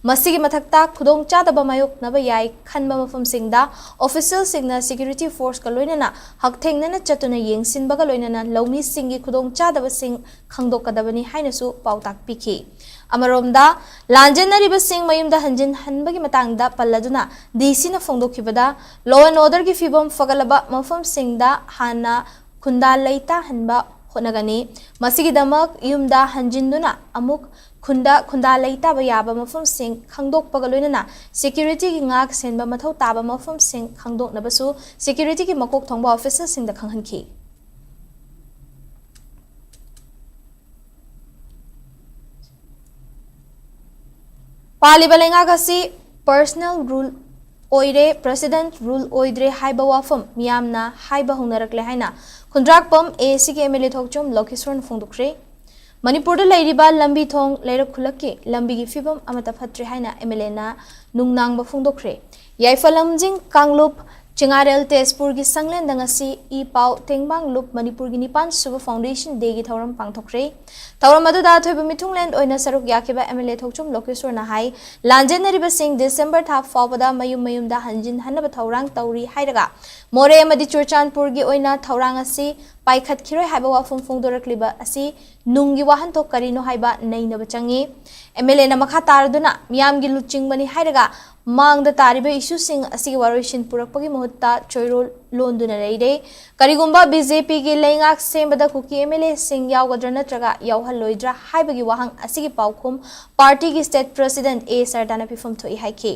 ꯃꯁꯤꯒꯤ ꯃꯊꯛꯇ, ꯈꯨꯗꯣꯡꯆꯥꯗꯕ ꯃꯥꯌꯣꯛꯅꯕ ꯌꯥꯏ ꯈꯟꯕ ꯃꯐꯝꯁꯤꯡꯗ ꯑꯣꯐꯤꯁꯤꯌꯦꯜꯁꯤꯡꯅ ꯁꯦꯀ꯭ꯌꯨꯔꯤꯇꯤ ꯐꯣꯔꯁꯀ ꯂꯣꯏꯅꯅ ꯍꯛꯊꯦꯡꯅꯅ ꯆꯠꯇꯨꯅ ꯌꯦꯡꯁꯤꯟꯕꯒ ꯂꯣꯏꯅꯅ ꯂꯧꯃꯤꯁꯤꯡꯒꯤ ꯈꯨꯗꯣꯡꯆꯥꯗꯕꯁꯤꯡ ꯈꯪꯗꯣꯛꯀꯗꯕꯅꯤ ꯍꯥꯏꯅꯁꯨ ꯄꯥꯎꯇꯥꯛ ꯄꯤꯈꯤ꯫ ꯑꯃꯔꯣꯝꯗ, ꯂꯥꯟꯖꯦꯟꯅꯔꯤꯕꯁꯤꯡ ꯃꯌꯨꯝꯗ ꯍꯟꯖꯤꯟꯍꯟꯕꯒꯤ ꯃꯇꯥꯡꯗ ꯄꯜꯂꯗꯨꯅ ꯗꯤ ꯁꯤꯅ ꯐꯣꯡꯗꯣꯛꯈꯤꯕꯗ, law and orderꯒꯤ ꯐꯤꯕꯝ ꯐꯒꯠꯂꯕ ꯃꯐꯝꯁꯤꯡꯗ ꯍꯥꯟꯅ ꯈꯨꯟꯗꯥ ꯂꯩꯇꯥꯍꯟꯕ ꯍꯣꯠꯅꯒꯅꯤ꯫ ꯃꯁꯤꯒꯤꯗꯃꯛ ꯌꯨꯝꯗ ꯍꯟꯖꯤꯟꯗꯨꯅ ꯑꯃꯨꯛ ꯈꯨꯟꯗ ꯈꯨꯟꯗꯥ ꯂꯩꯇꯥꯕ ꯌꯥꯕ ꯃꯐꯝꯁꯤꯡ ꯈꯪꯗꯣꯛꯄꯒ ꯂꯣꯏꯅꯅ ꯁꯦꯀ꯭ꯌꯨꯔꯤꯇꯤꯒꯤ ꯉꯥꯛ ꯁꯦꯟꯕ ꯃꯊꯧ ꯇꯥꯕ ꯃꯐꯝꯁꯤꯡ ꯈꯪꯗꯣꯛꯅꯕꯁꯨ ꯁꯦꯀ꯭ꯌꯨꯔꯤꯇꯤꯒꯤ ꯃꯀꯣꯛ ꯊꯣꯡꯕ ꯑꯣꯐꯤꯁꯔꯁꯤꯡꯗ ꯈꯪꯍꯟꯈꯤ꯫ ꯄꯥꯜꯂꯤꯕ ꯂꯩꯉꯥꯛ ꯑꯁꯤ personal rule ꯑꯣꯏꯔꯦ, president rule ꯑꯣꯏꯗ꯭ꯔꯦ ꯍꯥꯏꯕ ꯋꯥꯐꯝ ꯃꯤꯌꯥꯝꯅ ꯍꯥꯏꯕ ꯍꯧꯅꯔꯛꯂꯦ ꯍꯥꯏꯅ ꯈꯨꯟꯗ꯭ꯔꯥꯛꯄꯝ ꯑꯦ ꯑꯦ ꯁꯤꯒꯤ ꯑꯦꯝ ꯑꯦꯜ ꯑꯦ ꯊꯣꯛꯆꯣꯝ ꯂꯧꯈꯤꯁꯣꯔꯅ ꯐꯣꯡꯗꯣꯛꯈ꯭ꯔꯦ꯫ ꯃꯅꯤꯄꯨꯔꯗ ꯂꯩꯔꯤꯕ ꯂꯝꯕꯤ ꯊꯣꯡ, ꯂꯩꯔꯛ ꯈꯨꯜꯂꯛꯀꯤ ꯂꯝꯕꯤꯒꯤ ꯐꯤꯕꯝ ꯑꯃꯠꯇ ꯐꯠꯇ꯭ꯔꯦ ꯍꯥꯏꯅ MLAꯅ ꯅꯨꯡꯅꯥꯡꯕ ꯐꯣꯡꯗꯣꯛꯈ꯭ꯔꯦ꯫ ꯌꯥꯏꯐ ꯂꯝꯖꯤꯡ ꯀꯥꯡꯂꯨꯞ ꯆꯤꯉꯥꯔꯦꯜ ꯇꯦꯖꯄꯨꯔꯒꯤ ꯁꯪꯂꯦꯟꯗ ꯉꯁꯤ ꯏ ꯄꯥꯎ ꯇꯦꯡꯕꯥꯡ ꯂꯨꯞ ꯃꯅꯤꯄꯨꯔꯒꯤ ꯅꯤꯄꯥꯟ ꯁꯨꯕ Foundation Dayꯒꯤ ꯊꯧꯔꯝ ꯄꯥꯡꯊꯣꯛꯈ꯭ꯔꯦ꯫ ꯊꯧꯔꯝ ꯑꯗꯨꯗ ꯑꯊꯣꯏꯕ ꯃꯤꯊꯨꯡꯂꯦꯟ ꯑꯣꯏꯅ ꯁꯔꯨꯛ ꯌꯥꯈꯤꯕ MLA ꯊꯣꯛꯆꯣꯝ ꯂꯣꯀꯦꯁꯣꯔꯅ ꯍꯥꯏ, ꯂꯥꯟꯖꯦꯟꯅꯔꯤꯕꯁꯤꯡ ꯗꯤꯁꯦꯝꯕꯔ ꯊꯥ ꯐꯥꯎꯕꯗ ꯃꯌꯨꯝ ꯃꯌꯨꯝꯗ ꯍꯟꯖꯤꯟꯍꯟꯅꯕ ꯊꯧꯔꯥꯡ ꯇꯧꯔꯤ ꯍꯥꯏꯔꯒ, ꯃꯣꯔꯦ ꯑꯃꯗꯤ ꯆꯨꯔꯆꯥꯟꯄꯨꯔꯒꯤ ꯑꯣꯏꯅ ꯊꯧꯔꯥꯡ ꯑꯁꯤ ꯄꯥꯏꯈꯠꯈꯤꯔꯣꯏ ꯍꯥꯏꯕ ꯋꯥꯐꯝ ꯐꯣꯡꯗꯣꯔꯛꯂꯤꯕ ꯑꯁꯤ ꯅꯨꯡꯒꯤ ꯋꯥꯍꯟꯊꯣꯛ ꯀꯔꯤꯅꯣ ꯍꯥꯏꯕ ꯅꯩꯅꯕ ꯆꯪꯏ꯫ MLAꯅ ꯃꯈꯥ ꯇꯥꯔꯗꯨꯅ ꯃꯤꯌꯥꯝꯒꯤ ꯂꯨꯆꯤꯡꯕꯅꯤ ꯍꯥꯏꯔꯒ ꯃꯥꯡꯗ ꯇꯥꯔꯤꯕ issueꯁꯤꯡ ꯑꯁꯤꯒꯤ ꯋꯥꯔꯣꯏꯁꯤꯟ ꯄꯨꯔꯛꯄꯒꯤ ꯃꯍꯨꯠꯇ ꯆꯣꯏꯔꯣꯜ ꯂꯣꯟꯗꯨꯅ ꯂꯩꯔꯦ꯫ ꯀꯔꯤꯒꯨꯝꯕ BJPꯒꯤ ꯂꯩꯉꯥꯛ ꯁꯦꯝꯕꯗ ꯀꯨꯀꯤ MLAꯁꯤꯡ ꯌꯥꯎꯒꯗ꯭ꯔꯥ ꯅꯠꯇ꯭ꯔꯒ ꯌꯥꯎꯍꯜꯂꯣꯏꯗ꯭ꯔꯥ ꯍꯥꯏꯕꯒꯤ ꯋꯥꯍꯪ ꯑꯁꯤꯒꯤ ꯄꯥꯎꯈꯨꯝ partyꯒꯤ state president A ꯁꯔꯗꯥꯅ ꯄꯤꯐꯝ ꯊꯣꯛꯏ ꯍꯥꯏꯈꯤ꯫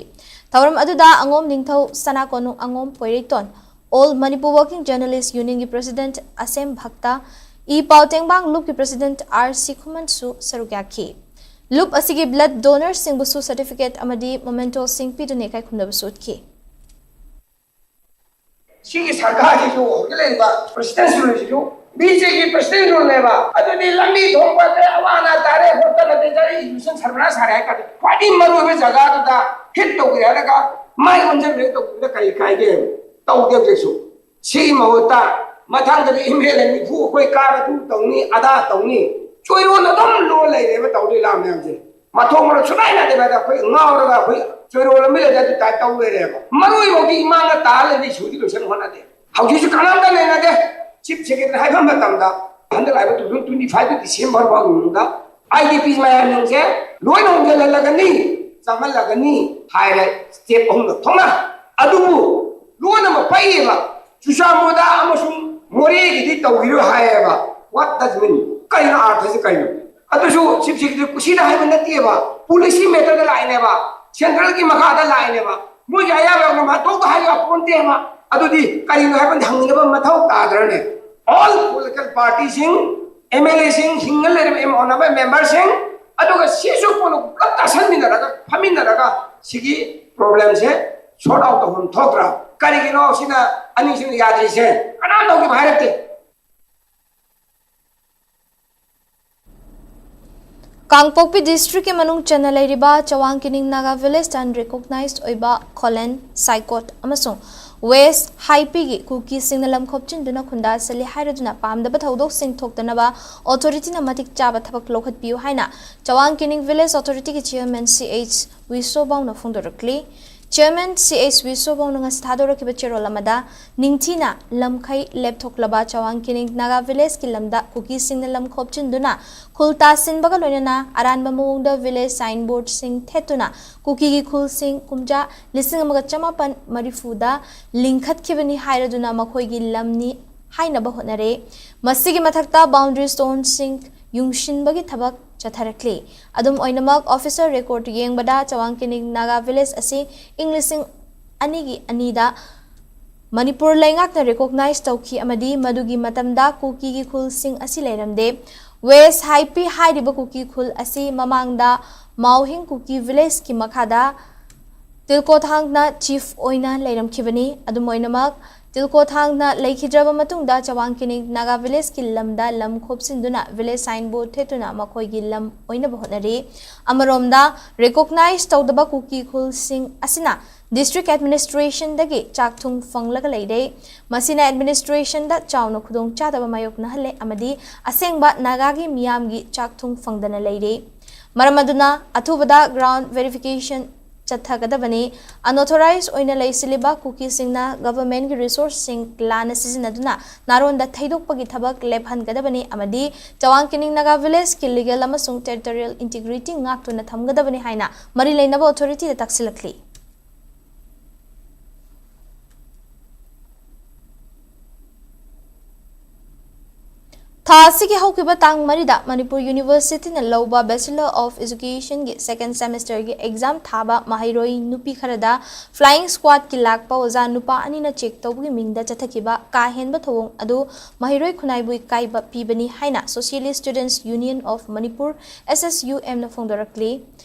ꯊꯧꯔꯝ ꯑꯗꯨꯗ ꯑꯉꯣꯝ ꯅꯤꯡꯊꯧ, ꯁꯅꯥ ꯀꯣꯅꯨꯡ ꯑꯉꯣꯝ Poireiton, All Manipur Working Journalist Unionꯒꯤ president ꯑꯁꯦꯝ ꯚꯛꯇ, ꯏ ꯄꯥꯎ ꯇꯦꯡꯕꯥꯡ ꯂꯨꯞꯀꯤ president R ꯁꯤꯈꯨꯃꯟꯁꯨ ꯁꯔꯨꯛ ꯌꯥꯈꯤ꯫ ꯂꯨꯞ ꯑꯁꯤꯒꯤ blood donorꯁꯤꯡꯕꯨꯁꯨ certificate ꯑꯃꯗꯤ mementoꯁꯤꯡ ꯄꯤꯗꯨꯅ ꯏꯀꯥꯏ ꯈꯨꯝꯅꯕꯁꯨ ꯎꯠꯈꯤ꯫ ꯁꯤꯒꯤ ꯁꯔꯀꯥꯔꯁꯤꯁꯨ ꯍꯧꯖꯤꯛ ꯂꯩꯔꯤꯕ presidentꯁꯤꯡꯁꯤꯁꯨ BJPꯒꯤ presidentꯅꯦꯕ꯫ ꯑꯗꯨꯗꯤ ꯂꯝꯕꯤ ꯊꯣꯡ ꯐꯠꯇ꯭ꯔꯦ, ꯑꯋꯥ ꯑꯅꯥ ꯇꯥꯔꯦ, ꯍꯣꯇꯦꯜ ꯑꯇꯩ ꯆꯥꯔꯦ, education ꯁꯔꯕꯅꯥꯁ ꯁꯥꯔꯦ ꯍꯥꯏ ꯇꯥꯔꯗꯤ ꯈ꯭ꯋꯥꯏꯗꯒꯤ ꯃꯔꯨꯑꯣꯏꯕ ꯖꯒꯥꯗꯨꯗ hit ꯇꯧꯒꯦ ꯍꯥꯏꯔꯒ ꯃꯥꯏ ꯑꯣꯟꯁꯤꯟꯕꯤꯔ ꯇꯧꯕꯗ ꯀꯔꯤ ꯀꯥꯏꯒꯦ? ꯇꯧꯗꯦ ꯍꯧꯖꯤꯛꯁꯨ꯫ ꯁꯤꯒꯤ ꯃꯍꯨꯠꯇ ꯃꯊꯪꯗꯗꯤ MLA ꯅꯤꯐꯨ ꯑꯩꯈꯣꯏ ꯀꯥꯔ ꯑꯗꯨ ꯇꯧꯅꯤ, ꯑꯗꯥ ꯇꯧꯅꯤ, ꯆꯣꯏꯔꯣꯟ ꯑꯗꯨꯝ ꯂꯣ ꯂꯩꯔꯦꯕ ꯇꯧꯗꯣꯏ ꯂꯥ ꯃꯌꯥꯝꯁꯦ꯫ ꯃꯊꯣꯡ ꯃꯔꯝ ꯁꯨꯡꯅꯥꯏ ꯅꯥꯏꯗꯦ ꯚꯥꯏ꯫ ꯑꯩꯈꯣꯏ ꯉꯥꯎꯔꯒ ꯑꯩꯈꯣꯏ ꯆꯣꯏꯔꯣꯜ ꯑꯃ ꯂꯩꯔꯦ ꯑꯗꯨ ꯇꯥꯏꯞ ꯇꯧ ꯂꯩꯔꯦꯕ꯫ ꯃꯔꯨ ꯑꯣꯏꯕꯗꯤ ꯏꯃꯥꯡꯗ ꯇꯥ ꯂꯩꯕ ꯏꯁꯨꯗꯤ ꯂꯣꯏꯁꯟ ꯍꯣꯠꯅꯗꯦ꯫ ꯍꯧꯖꯤꯛꯁꯨ ꯀꯅꯥꯝꯇ ꯅꯩꯅꯗꯦ꯫ Chief Secretary ꯍꯥꯏꯕ ꯃꯇꯝꯗ ꯍꯟꯗꯛ ꯂꯥꯛꯏꯕ two thousand twenty five December ꯐꯥꯎꯒꯤ ꯃꯅꯨꯡꯗ IDP ꯃꯌꯥꯝꯁꯤꯡꯁꯦ ꯂꯣꯏꯅ ꯍꯣꯡꯖꯤꯜꯍꯜꯂꯒꯅꯤ, ꯆꯪꯍꯜꯂꯒꯅꯤ ꯍꯥꯏꯔꯦ꯫ Step ꯑꯍꯨꯝꯂꯛ ꯊꯣꯛꯅ꯫ ꯑꯗꯨꯕꯨ ꯂꯣꯏꯅꯃꯛ ꯄꯩꯌꯦꯕ꯫ ꯆꯨꯔꯆꯥꯟꯄꯨꯔꯗ ꯑꯃꯁꯨꯡ ꯃꯣꯔꯦꯒꯤꯗꯤ ꯇꯧꯈꯤꯔꯣꯏ ꯍꯥꯏꯌꯦꯕ꯫ What does mean? ꯀꯩꯅꯣ ꯑꯥꯔꯊꯁꯤ ꯀꯩꯅꯣ? ꯑꯗꯨꯁꯨ Chief Secretary ꯀꯨꯁꯤꯗ ꯍꯥꯏꯕ ꯅꯠꯇꯦꯕ, policy matterꯗ ꯂꯥꯛꯏꯅꯦꯕ, centralꯒꯤ ꯃꯈꯥꯗ ꯂꯥꯛꯏꯅꯦꯕ꯫ ꯃꯣꯏꯒꯤ ꯑꯌꯥꯕ ꯌꯥꯎꯅ ꯃꯥ ꯇꯧꯗ ꯍꯥꯏꯕ ꯌꯥꯄꯣꯟꯇꯦꯕ꯫ ꯑꯗꯨꯗꯤ ꯀꯔꯤꯅꯣ ꯍꯥꯏꯕ ꯍꯪꯅꯕ ꯃꯊꯧ ꯇꯥꯗ꯭ꯔꯅꯦ? All political partyꯁꯤꯡ, MLAꯁꯤꯡ, ꯍꯤꯡꯉ ꯂꯩꯔꯤꯕ ꯑꯦꯝ ꯑꯣꯟꯅꯕ memberꯁꯤꯡ, ꯑꯗꯨꯒ ꯁꯤꯁꯨ ꯄꯨꯟꯅ ꯄꯨꯂꯞ ꯇꯥꯁꯟꯃꯤꯟꯅꯔꯒ, ꯐꯝꯃꯤꯟꯅꯔꯒ ꯁꯤꯒꯤ problemꯁꯦ sort out ꯇꯧꯐꯝ ꯊꯣꯛꯇ꯭ꯔꯥ? ꯀꯔꯤꯒꯤꯅꯣ ꯁꯤꯅ ꯑꯅꯤꯁꯤꯅ ꯌꯥꯗ꯭ꯔꯤꯁꯦ? ꯀꯅꯥꯝ ꯇꯧꯈꯤꯕ ꯍꯥꯏꯔꯛꯇꯦ꯫ ꯀꯥꯡꯄꯣꯛꯄꯤ ꯗꯤꯁꯇ꯭ꯔꯤꯛꯀꯤ ꯃꯅꯨꯡ ꯆꯟꯅ ꯂꯩꯔꯤꯕ ꯆꯋꯥꯡ ꯀꯤꯅꯤꯡ ꯅꯥꯒꯥ ꯚꯤꯂꯦꯖꯇ ꯑꯟꯔꯤꯀꯣꯛꯅꯥꯏꯖ ꯑꯣꯏꯕ ꯈꯣꯂꯦꯟ, ꯁꯥꯏꯀꯣꯠ ꯑꯃꯁꯨꯡ ꯋꯦꯁ ꯍꯥꯏꯄꯤꯒꯤ ꯀꯨꯀꯤꯁꯤꯡꯅ ꯂꯝ ꯈꯣꯞꯆꯤꯟꯗꯨꯅ ꯈꯨꯟꯗꯥꯁꯜꯂꯤ ꯍꯥꯏꯔꯗꯨꯅ ꯄꯥꯝꯗꯕ ꯊꯧꯗꯣꯛꯁꯤꯡ ꯊꯣꯛꯇꯅꯕ ꯑꯣꯊꯣꯔꯤꯇꯤꯅ ꯃꯇꯤꯛ ꯆꯥꯕ ꯊꯕꯛ ꯂꯧꯈꯠꯄꯤꯌꯨ ꯍꯥꯏꯅ ꯆꯋꯥꯡ ꯀꯤꯅꯤꯡ ꯚꯤꯂꯦꯖ ꯑꯣꯊꯣꯔꯤꯇꯤꯒꯤ ꯆꯤꯌꯔꯃꯦꯟ ꯁꯤ ꯑꯩꯆ ꯋꯤꯁꯣꯕꯥꯎꯅ ꯐꯣꯡꯗꯣꯔꯛꯂꯤ꯫ ꯆꯤꯌꯔꯃꯦꯟ ꯁꯤ ꯑꯩꯆ ꯋꯤꯁꯣꯕꯥꯎꯅ ꯉꯁꯤ ꯊꯥꯗꯣꯔꯛꯈꯤꯕ ꯆꯦꯔꯣꯜ ꯑꯃꯗ, ꯅꯤꯡꯊꯤꯅ ꯂꯝꯈꯩ ꯂꯦꯞꯊꯣꯛꯂꯕ ꯆꯋꯥꯡ ꯀꯤꯅꯤꯡ ꯅꯥꯒꯥ ꯚꯤꯂꯦꯖꯀꯤ ꯂꯝꯗ ꯀꯨꯀꯤꯁꯤꯡꯅ ꯂꯝ ꯈꯣꯞꯆꯤꯟꯗꯨꯅ ꯈꯨꯜ ꯇꯥꯁꯤꯟꯕꯒ ꯂꯣꯏꯅꯅ ꯑꯔꯥꯟꯕ ꯃꯑꯣꯡꯗ ꯚꯤꯂꯦꯖ ꯁꯥꯏꯟꯕꯣꯔꯗꯁꯤꯡ ꯊꯦꯠꯇꯨꯅ ꯀꯨꯀꯤꯒꯤ ꯈꯨꯜꯁꯤꯡ ꯀꯨꯝꯖꯥ ꯂꯤꯁꯤꯡ ꯑꯃꯒ ꯆꯃꯥꯄꯟ ꯃꯔꯤꯐꯨꯗ ꯂꯤꯡꯈꯠꯈꯤꯕꯅꯤ ꯍꯥꯏꯔꯗꯨꯅ ꯃꯈꯣꯏꯒꯤ ꯂꯝꯅꯤ ꯍꯥꯏꯅꯕ ꯍꯣꯠꯅꯔꯦ꯫ ꯃꯁꯤꯒꯤ ꯃꯊꯛꯇ ꯕꯥꯎꯟꯗꯔꯤ ꯁ꯭ꯇꯣꯟꯁꯤꯡ ꯌꯨꯡꯁꯤꯟꯕꯒꯤ ꯊꯕꯛ ꯆꯠꯊꯔꯛꯂꯤ꯫ ꯑꯗꯨꯝ ꯑꯣꯏꯅꯃꯛ, ꯑꯣꯐꯤꯁꯤꯌꯦꯜ ꯔꯦꯀꯣꯔꯗ ꯌꯦꯡꯕꯗ ꯆꯋꯥꯡ ꯀꯤꯅꯤꯡ ꯅꯥꯒꯥ ꯚꯤꯂꯦꯖ ꯑꯁꯤ ꯏꯪ ꯂꯤꯁꯤꯡ ꯑꯅꯤꯒꯤ ꯑꯅꯤꯗ ꯃꯅꯤꯄꯨꯔ ꯂꯩꯉꯥꯛꯅ ꯔꯦꯀꯣꯛꯅꯥꯏꯖ ꯇꯧꯈꯤ ꯑꯃꯗꯤ ꯃꯗꯨꯒꯤ ꯃꯇꯝꯗ ꯀꯨꯀꯤꯒꯤ ꯈꯨꯜꯁꯤꯡ ꯑꯁꯤ ꯂꯩꯔꯝꯗꯦ꯫ ꯋꯦꯁ ꯍꯥꯏꯄꯤ ꯍꯥꯏꯔꯤꯕ ꯀꯨꯀꯤ ꯈꯨꯜ ꯑꯁꯤ ꯃꯃꯥꯡꯗ ꯃꯥꯎꯍꯤꯡ ꯀꯨꯀꯤ ꯚꯤꯂꯦꯖꯀꯤ ꯃꯈꯥꯗ ꯇꯤꯜꯀꯣꯊꯥꯡꯅ ꯆꯤꯐ ꯑꯣꯏꯅ ꯂꯩꯔꯝꯈꯤꯕꯅꯤ꯫ ꯑꯗꯨꯝ ꯑꯣꯏꯅꯃꯛ, ꯇꯤꯜꯀꯣꯊꯥꯡꯅ ꯂꯩꯈꯤꯗ꯭ꯔꯕ ꯃꯇꯨꯡꯗ ꯆꯋꯥꯡ ꯀꯤꯅꯤꯡ ꯅꯥꯒꯥ ꯚꯤꯂꯦꯖꯀꯤ ꯂꯝꯗ ꯂꯝ ꯈꯣꯞꯆꯤꯟꯗꯨꯅ ꯚꯤꯂꯦꯖ ꯁꯥꯏꯟꯕꯣꯔꯗ ꯊꯦꯠꯇꯨꯅ ꯃꯈꯣꯏꯒꯤ ꯂꯝ ꯑꯣꯏꯅꯕ ꯍꯣꯠꯅꯔꯤ꯫ ꯑꯃꯔꯣꯝꯗ, ꯔꯦꯀꯣꯛꯅꯥꯏꯖ ꯇꯧꯗꯕ ꯀꯨꯀꯤ ꯈꯨꯜꯁꯤꯡ ꯑꯁꯤꯅ ꯗꯤꯁꯇ꯭ꯔꯤꯛ ꯑꯦꯗꯃꯤꯅꯤꯁꯇ꯭ꯔꯦꯁꯟꯗꯒꯤ ꯆꯥꯛ ꯊꯨꯝ ꯐꯪꯂꯒ ꯂꯩꯔꯦ꯫ ꯃꯁꯤꯅ ꯑꯦꯗꯃꯤꯅꯤꯁꯇ꯭ꯔꯦꯁꯟꯗ ꯆꯥꯎꯅ ꯈꯨꯗꯣꯡꯆꯥꯗꯕ ꯃꯥꯌꯣꯛꯅꯍꯜꯂꯦ ꯑꯃꯗꯤ ꯑꯁꯦꯡꯕ ꯅꯥꯒꯥꯒꯤ ꯃꯤꯌꯥꯝꯒꯤ ꯆꯥꯛ ꯊꯨꯝ ꯐꯪꯗꯅ ꯂꯩꯔꯦ꯫ ꯃꯔꯝ ꯑꯗꯨꯅ ꯑꯊꯨꯕꯗ ꯒ꯭ꯔꯥꯎꯟꯗ ꯚꯦꯔꯤꯐꯤꯀꯦꯁꯟ ꯆꯠꯊꯒꯗꯕꯅꯤ꯫ ꯑꯟꯑꯣꯊꯣꯔꯥꯏꯖ ꯑꯣꯏꯅ ꯂꯩꯁꯤꯜꯂꯤꯕ ꯀꯨꯀꯤꯁꯤꯡꯅ ꯒꯚꯔꯟꯃꯦꯟꯠꯀꯤ ꯔꯤꯁꯣꯔꯁꯁꯤꯡ ꯂꯥꯟꯅ ꯁꯤꯖꯤꯟꯅꯗꯨꯅ ꯅꯥꯔꯣꯟꯗ ꯊꯩꯗꯣꯛꯄꯒꯤ ꯊꯕꯛ ꯂꯦꯞꯍꯟꯒꯗꯕꯅꯤ ꯑꯃꯗꯤ ꯆꯋꯥꯡ ꯀꯤꯅꯤꯡ ꯅꯥꯒꯥ ꯚꯤꯂꯦꯖꯀꯤ ꯂꯤꯒꯦꯜ ꯑꯃꯁꯨꯡ ꯇꯦꯔꯤꯇꯣꯔꯤꯌꯦꯜ ꯏꯟꯇꯤꯒ꯭ꯔꯤꯇꯤ ꯉꯥꯛꯇꯨꯅ ꯊꯝꯒꯗꯕꯅꯤ ꯍꯥꯏꯅ ꯃꯔꯤ ꯂꯩꯅꯕ ꯑꯣꯊꯣꯔꯤꯇꯤꯗ ꯇꯥꯛꯁꯤꯜꯂꯛꯂꯤ꯫ ꯊꯥ ꯑꯁꯤꯒꯤ ꯍꯧꯈꯤꯕ ꯇꯥꯡ ꯃꯔꯤꯗ ꯃꯅꯤꯄꯨꯔ ꯌꯨꯅꯤꯚꯔꯁꯤꯇꯤꯅ ꯂꯧꯕ Bachelor of Educationꯒꯤ second semesterꯒꯤ exam ꯊꯥꯕ ꯃꯍꯩꯔꯣꯏ ꯅꯨꯄꯤ ꯈꯔꯗ flying squadꯀꯤ ꯂꯥꯛꯄ ꯑꯣꯖꯥ ꯅꯨꯄꯥ ꯑꯅꯤꯅ check ꯇꯧꯕꯒꯤ ꯃꯤꯡꯗ ꯆꯠꯊꯈꯤꯕ ꯀꯥ ꯍꯦꯟꯕ ꯊꯧꯑꯣꯡ ꯑꯗꯨ ꯃꯍꯩꯔꯣꯏ ꯈꯨꯟꯅꯥꯏꯕꯨ ꯏꯀꯥꯏꯕ ꯄꯤꯕꯅꯤ ꯍꯥꯏꯅ Socialist Students Union of Manipur, S S U M ꯅ ꯐꯣꯡꯗꯣꯔꯛꯂꯤ꯫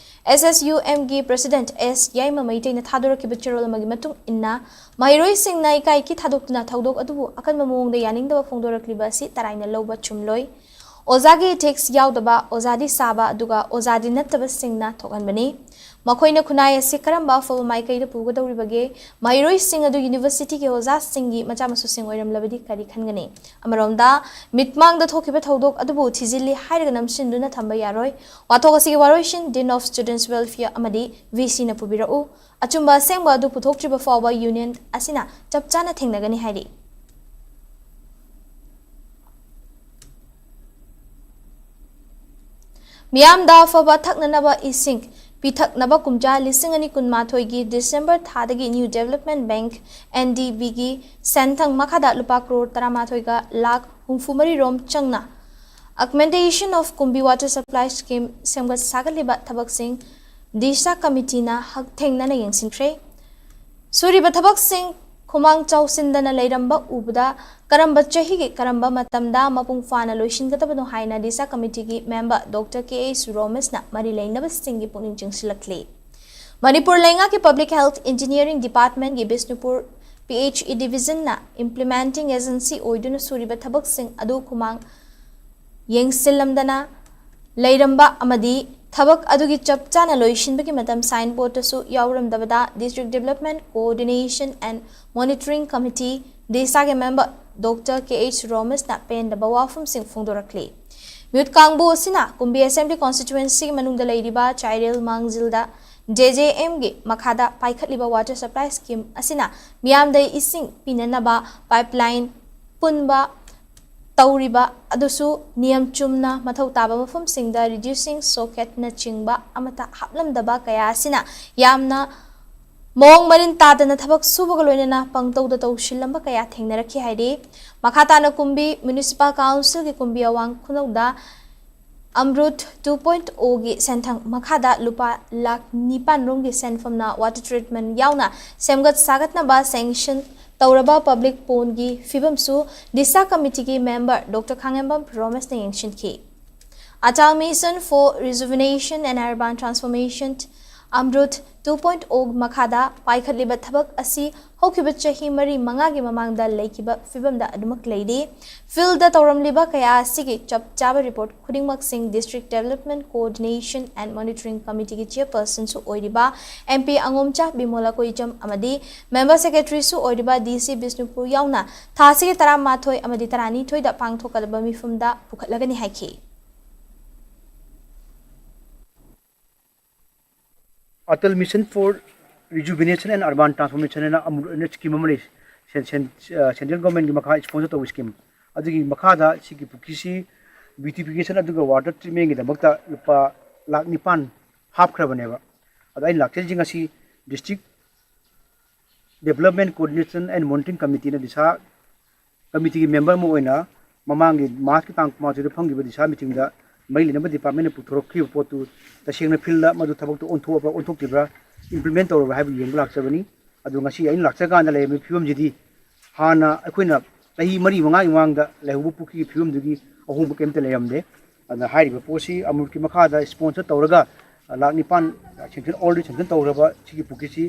S S U Mꯒꯤ president S ꯌꯥꯏꯃ ꯃꯩꯇꯩꯅ ꯊꯥꯗꯣꯔꯛꯈꯤꯕ ꯆꯦꯔꯣꯜ ꯑꯃꯒꯤ ꯃꯇꯨꯡ ꯏꯟꯅ, ꯃꯍꯩꯔꯣꯏꯁꯤꯡꯅ ꯏꯀꯥꯏ ꯏꯀꯤ ꯊꯥꯗꯣꯛꯇꯨꯅ ꯊꯧꯗꯣꯛ ꯑꯗꯨꯕꯨ ꯑꯀꯟꯕ ꯃꯑꯣꯡꯗ ꯌꯥꯅꯤꯡꯗꯕ ꯐꯣꯡꯗꯣꯔꯛꯂꯤꯕ ꯑꯁꯤ ꯇꯔꯥꯏꯅ ꯂꯧꯕ ꯆꯨꯝꯂꯣꯏ꯫ ꯑꯣꯖꯥꯒꯤ ethics ꯌꯥꯎꯗꯕ ꯑꯣꯖꯥꯗꯤ ꯁꯥꯕ ꯑꯗꯨꯒ ꯑꯣꯖꯥꯗꯤ ꯅꯠꯇꯕꯁꯤꯡꯅ ꯊꯣꯛꯍꯟꯕꯅꯤ꯫ ꯃꯈꯣꯏꯅ ꯈꯨꯟꯅꯥꯏ ꯑꯁꯤ ꯀꯔꯝꯕ ꯑꯐꯕ ꯃꯥꯏꯀꯩꯗ ꯄꯨꯒꯗꯧꯔꯤꯕꯒꯦ? ꯃꯍꯩꯔꯣꯏꯁꯤꯡ ꯑꯗꯨ universityꯒꯤ ꯑꯣꯖꯥꯁꯤꯡꯒꯤ ꯃꯆꯥ ꯃꯁꯨꯁꯤꯡ ꯑꯣꯏꯔꯝꯂꯕꯗꯤ ꯀꯔꯤ ꯈꯟꯒꯅꯤ? ꯑꯃꯔꯣꯝꯗ, ꯃꯤꯠꯃꯥꯡꯗ ꯊꯣꯛꯈꯤꯕ ꯊꯧꯗꯣꯛ ꯑꯗꯨꯕꯨ ꯊꯤꯖꯤꯜꯂꯤ ꯍꯥꯏꯔꯒ ꯅꯝꯁꯤꯟꯗꯨꯅ ꯊꯝꯕ ꯌꯥꯔꯣꯏ꯫ ꯋꯥꯊꯣꯛ ꯑꯁꯤꯒꯤ ꯋꯥꯔꯣꯏꯁꯤꯟ Dean of Students Welfare ꯑꯃꯗꯤ VCꯅ ꯄꯨꯕꯤꯔꯛꯎ꯫ ꯑꯆꯨꯝꯕ ꯑꯁꯦꯡꯕ ꯑꯗꯨ ꯄꯨꯊꯣꯛꯇ꯭ꯔꯤꯕ ꯐꯥꯎꯕ union ꯑꯁꯤꯅ ꯆꯞ ꯆꯥꯅ ꯊꯦꯡꯅꯒꯅꯤ ꯍꯥꯏꯔꯤ꯫ ꯃꯤꯌꯥꯝꯗ ꯑꯐꯕ ꯊꯛꯅꯅꯕ ꯏꯁꯤꯡ ꯄꯤꯊꯛꯅꯕ ꯀꯨꯝꯖꯥ ꯂꯤꯁꯤꯡ ꯑꯅꯤ ꯀꯨꯟꯃꯥꯊꯣꯏꯒꯤ December ꯊꯥꯗꯒꯤ New Development Bank, NDBꯒꯤ ꯁꯦꯟꯊꯪ ꯃꯈꯥꯗ ꯂꯨꯄꯥ ꯀ꯭ꯔꯣꯔ ꯇꯔꯥꯃꯥꯊꯣꯏꯒ ꯂꯥꯈ ꯍꯨꯝꯐꯨ ꯃꯔꯤ ꯔꯣꯝ ꯆꯪꯅ Augmentation of Kumbi Water Supply Scheme ꯁꯦꯝꯒꯠ ꯁꯥꯒꯠꯂꯤꯕ ꯊꯕꯛꯁꯤꯡ DISHA committeeꯅ ꯍꯛꯊꯦꯡꯅꯅ ꯌꯦꯡꯁꯤꯟꯈ꯭ꯔꯦ꯫ ꯁꯨꯔꯤꯕ ꯊꯕꯛꯁꯤꯡ ꯈꯨꯃꯥꯡ ꯆꯥꯎꯁꯤꯟꯗꯅ ꯂꯩꯔꯝꯕ ꯎꯕꯗ ꯀꯔꯝꯕ ꯆꯍꯤꯒꯤ ꯀꯔꯝꯕ ꯃꯇꯝꯗ ꯃꯄꯨꯡ ꯐꯥꯅ ꯂꯣꯏꯁꯤꯟꯒꯗꯕꯅꯣ ꯍꯥꯏꯅ DISHA committeeꯒꯤ member Doctor K H Romeshꯅ ꯃꯔꯤ ꯂꯩꯅꯕꯁꯤꯡꯒꯤ ꯄꯨꯛꯅꯤꯡ ꯆꯤꯡꯁꯤꯜꯂꯛꯂꯤ꯫ ꯃꯅꯤꯄꯨꯔ ꯂꯩꯉꯥꯛꯀꯤ Public Health Engineering Departmentꯀꯤ Bishnupur PHE divisionꯅ implementing agency ꯑꯣꯏꯗꯨꯅ ꯁꯨꯔꯤꯕ ꯊꯕꯛꯁꯤꯡ ꯑꯗꯨ ꯈꯨꯃꯥꯡ ꯌꯦꯡꯁꯤꯜꯂꯝꯗꯅ ꯂꯩꯔꯝꯕ ꯑꯃꯗꯤ ꯊꯕꯛ ꯑꯗꯨꯒꯤ ꯆꯞ ꯆꯥꯅ ꯂꯣꯏꯁꯤꯟꯕꯒꯤ ꯃꯇꯝ signboardꯇꯁꯨ ꯌꯥꯎꯔꯝꯗꯕꯗ District Development Coordination and Monitoring Committee, DISHAꯒꯤ member Doctor K H Romeshꯅ ꯄꯦꯟꯗꯕ ꯋꯥꯐꯝꯁꯤꯡ ꯐꯣꯡꯗꯣꯔꯛꯂꯤ꯫ ꯃꯤꯍꯨꯠ ꯀꯥꯡꯕꯨ ꯑꯁꯤꯅ ꯀꯨꯝꯕꯤ Assembly Constituencyꯒꯤ ꯃꯅꯨꯡꯗ ꯂꯩꯔꯤꯕ ꯆꯥꯏꯔꯦꯜ ꯃꯥꯡꯖꯤꯜꯗ JJMꯒꯤ ꯃꯈꯥꯗ ꯄꯥꯏꯈꯠꯂꯤꯕ Water Supply Scheme ꯑꯁꯤꯅ ꯃꯤꯌꯥꯝꯗ ꯏꯁꯤꯡ ꯄꯤꯅꯅꯕ pipeline ꯄꯨꯟꯕ ꯇꯧꯔꯤꯕ ꯑꯗꯨꯁꯨ ꯅꯤꯌꯝ ꯆꯨꯝꯅ ꯃꯊꯧ ꯇꯥꯕ ꯃꯐꯝꯁꯤꯡꯗ reducing socketꯅꯆꯤꯡꯕ ꯑꯃꯠꯇ ꯍꯥꯞꯂꯝꯗꯕ ꯀꯌꯥ ꯑꯁꯤꯅ ꯌꯥꯝꯅ ꯃꯑꯣꯡ ꯃꯔꯤꯟ ꯇꯥꯗꯅ ꯊꯕꯛ ꯁꯨꯕꯒ ꯂꯣꯏꯅꯅ ꯄꯪꯇꯧꯗ ꯇꯧꯁꯤꯜꯂꯝꯕ ꯀꯌꯥ ꯊꯦꯡꯅꯔꯛꯈꯤ ꯍꯥꯏꯔꯤ꯫ ꯃꯈꯥ ꯇꯥꯅ ꯀꯨꯝꯕꯤ Municipal Councilꯒꯤ ꯀꯨꯝꯕꯤ ꯑꯋꯥꯡ ꯈꯨꯅꯧꯗ ꯑꯃ꯭ꯔꯨꯠ two point oꯒꯤ ꯁꯦꯟꯊꯪ ꯃꯈꯥꯗ ꯂꯨꯄꯥ ꯂꯥꯈ ꯅꯤꯄꯥꯟ ꯔꯣꯝꯒꯤ ꯁꯦꯟꯐꯝꯅ water treatment ꯌꯥꯎꯅ ꯁꯦꯝꯒꯠ ꯁꯥꯒꯠꯅꯕ sanction ꯇꯧꯔꯕ public pondꯒꯤ ꯐꯤꯕꯝꯁꯨ DISHA committeeꯒꯤ member Doctor ꯈꯥꯉꯦꯝꯕꯝ ꯔꯣꯃꯦꯁꯅ ꯌꯦꯡꯁꯤꯟꯈꯤ꯫ Atal Mission for Rejuvenation and Urban Transformation, Amrut two point O ꯃꯈꯥꯗ ꯄꯥꯏꯈꯠꯂꯤꯕ ꯊꯕꯛ ꯑꯁꯤ ꯍꯧꯈꯤꯕ ꯆꯍꯤ ꯃꯔꯤ ꯃꯉꯥꯒꯤ ꯃꯃꯥꯡꯗ ꯂꯩꯈꯤꯕ ꯐꯤꯕꯝꯗ ꯑꯗꯨꯃꯛ ꯂꯩꯔꯤ꯫ ꯐꯤꯜꯗ ꯇꯧꯔꯝꯂꯤꯕ ꯀꯌꯥ ꯑꯁꯤꯒꯤ ꯆꯞ ꯆꯥꯕ ꯔꯤꯄꯣꯔꯠ ꯈꯨꯗꯤꯡꯃꯛꯁꯤꯡ District Development Coordination and Monitoring Committeeꯒꯤ ꯆꯤꯌꯔꯄꯔꯁꯟꯁꯨ ꯑꯣꯏꯔꯤꯕ ꯑꯦꯝ ꯄꯤ ꯑꯉꯣꯝꯆꯥ ꯕꯤꯃꯣꯂꯥ ꯀꯣꯏꯖꯝ ꯑꯃꯗꯤ ꯃꯦꯝꯕꯔ ꯁꯦꯀ꯭ꯔꯦꯇꯔꯤꯁꯨ ꯑꯣꯏꯔꯤꯕ ꯗꯤ ꯁꯤ ꯕꯤꯁꯅꯨꯄꯨꯔ ꯌꯥꯎꯅ ꯊꯥ ꯑꯁꯤꯒꯤ ꯇꯔꯥꯃꯥꯊꯣꯏ ꯑꯃꯗꯤ ꯇꯔꯥꯅꯤꯊꯣꯏꯗ ꯄꯥꯡꯊꯣꯛꯀꯗꯕ ꯃꯤꯐꯝꯗ ꯄꯨꯈꯠꯂꯒꯅꯤ ꯍꯥꯏꯈꯤ꯫ Atal Mission for Rejuvenation and Urban Transformation ꯍꯥꯏꯅ ꯑꯃꯨꯛ ꯁ꯭ꯀꯤꯝ ꯑꯃ ꯂꯩ꯫ ꯁꯦꯟ- ꯁꯦꯟ- ꯑ, ꯁꯦꯟꯇ꯭ꯔꯦꯜ ꯒꯣꯔꯃꯦꯟꯒꯤ ꯃꯈꯥ ꯏꯁꯄꯣꯟꯁꯔ ꯇꯧꯕ ꯁ꯭ꯀꯤꯝ꯫ ꯑꯗꯨꯒꯤ ꯃꯈꯥꯗ ꯁꯤꯒꯤ ꯄꯨꯈ꯭ꯔꯤꯁꯤ ꯕ꯭ꯌꯨꯇꯤꯐꯤꯀꯦꯁꯟ ꯑꯗꯨꯒ ꯋꯥꯇꯔ ꯇ꯭ꯔꯤꯠꯃꯦꯟꯒꯤꯗꯃꯛꯇ ꯂꯨꯄꯥ ꯂꯥꯈ ꯅꯤꯄꯥꯟ ꯍꯥꯞꯈ꯭ꯔꯕꯅꯦꯕ꯫ ꯑꯗꯣ ꯑꯩꯅ ꯂꯥꯛꯆꯔꯤꯁꯤ ꯉꯁꯤ District Development Coordination and Monitoring Committeeꯅ ꯗꯤꯁꯥ ꯀꯃꯤꯇꯤꯒꯤ ꯃꯦꯝꯕꯔ ꯑꯃ ꯑꯣꯏꯅ ꯃꯃꯥꯡꯒꯤ ꯃꯥꯔꯆꯀꯤ ꯇꯥꯡ ꯀꯨꯟꯃꯥꯊꯣꯏꯗ ꯐꯝꯈꯤꯕ ꯗꯤꯁꯥ ꯃꯤꯇꯤꯡꯗ ꯃꯔꯤ ꯂꯩꯅꯕ ꯗꯤꯄꯥꯔꯠꯃꯦꯟꯅ ꯄꯨꯊꯣꯔꯛꯈꯤꯕ ꯄꯣꯠꯇꯨ ꯇꯁꯦꯡꯅ ꯐꯤꯜꯗ ꯃꯗꯨ ꯊꯕꯛꯇꯨ ꯑꯣꯟꯊꯣꯛꯑꯕ꯭ꯔꯥ ꯑꯣꯟꯊꯣꯛꯇ꯭ꯔꯤꯕ꯭ꯔꯥ, ꯏꯝꯄ꯭ꯂꯤꯃꯦꯟ ꯇꯧꯔꯕ꯭ꯔꯥ ꯍꯥꯏꯕ ꯌꯦꯡꯕ ꯂꯥꯛꯆꯕꯅꯤ꯫ ꯑꯗꯨ ꯉꯁꯤ ꯑꯩꯅ ꯂꯥꯛꯆꯔꯀꯥꯟꯗ ꯂꯩꯔꯝꯃꯤꯕ ꯐꯤꯕꯝꯁꯤꯗꯤ ꯍꯥꯟꯅ ꯑꯩꯈꯣꯏꯅ ꯆꯍꯤ ꯃꯔꯤ ꯃꯉꯥꯒꯤ ꯃꯃꯥꯡꯗ ꯂꯩꯍꯧꯕ ꯄꯨꯈ꯭ꯔꯤꯒꯤ ꯐꯤꯕꯝꯗꯨꯒꯤ ꯑꯍꯣꯡꯕ ꯀꯔꯤꯝꯇ ꯂꯩꯔꯝꯗꯦ꯫ ꯑꯗꯨꯅ ꯍꯥꯏꯔꯤꯕ ꯄꯣꯠꯁꯤ ꯑꯃꯨꯔꯠꯀꯤ ꯃꯈꯥꯗ ꯏꯁꯄꯣꯟꯁꯔ ꯇꯧꯔꯒ ꯂꯥꯈ ꯅꯤꯄꯥꯟ ꯁꯦꯡꯁꯟ, ꯑꯣꯜꯔꯦꯗꯤ ꯁꯦꯡꯁꯟ ꯇꯧꯈ꯭ꯔꯕ ꯁꯤꯒꯤ ꯄꯨꯈ꯭ꯔꯤꯁꯤ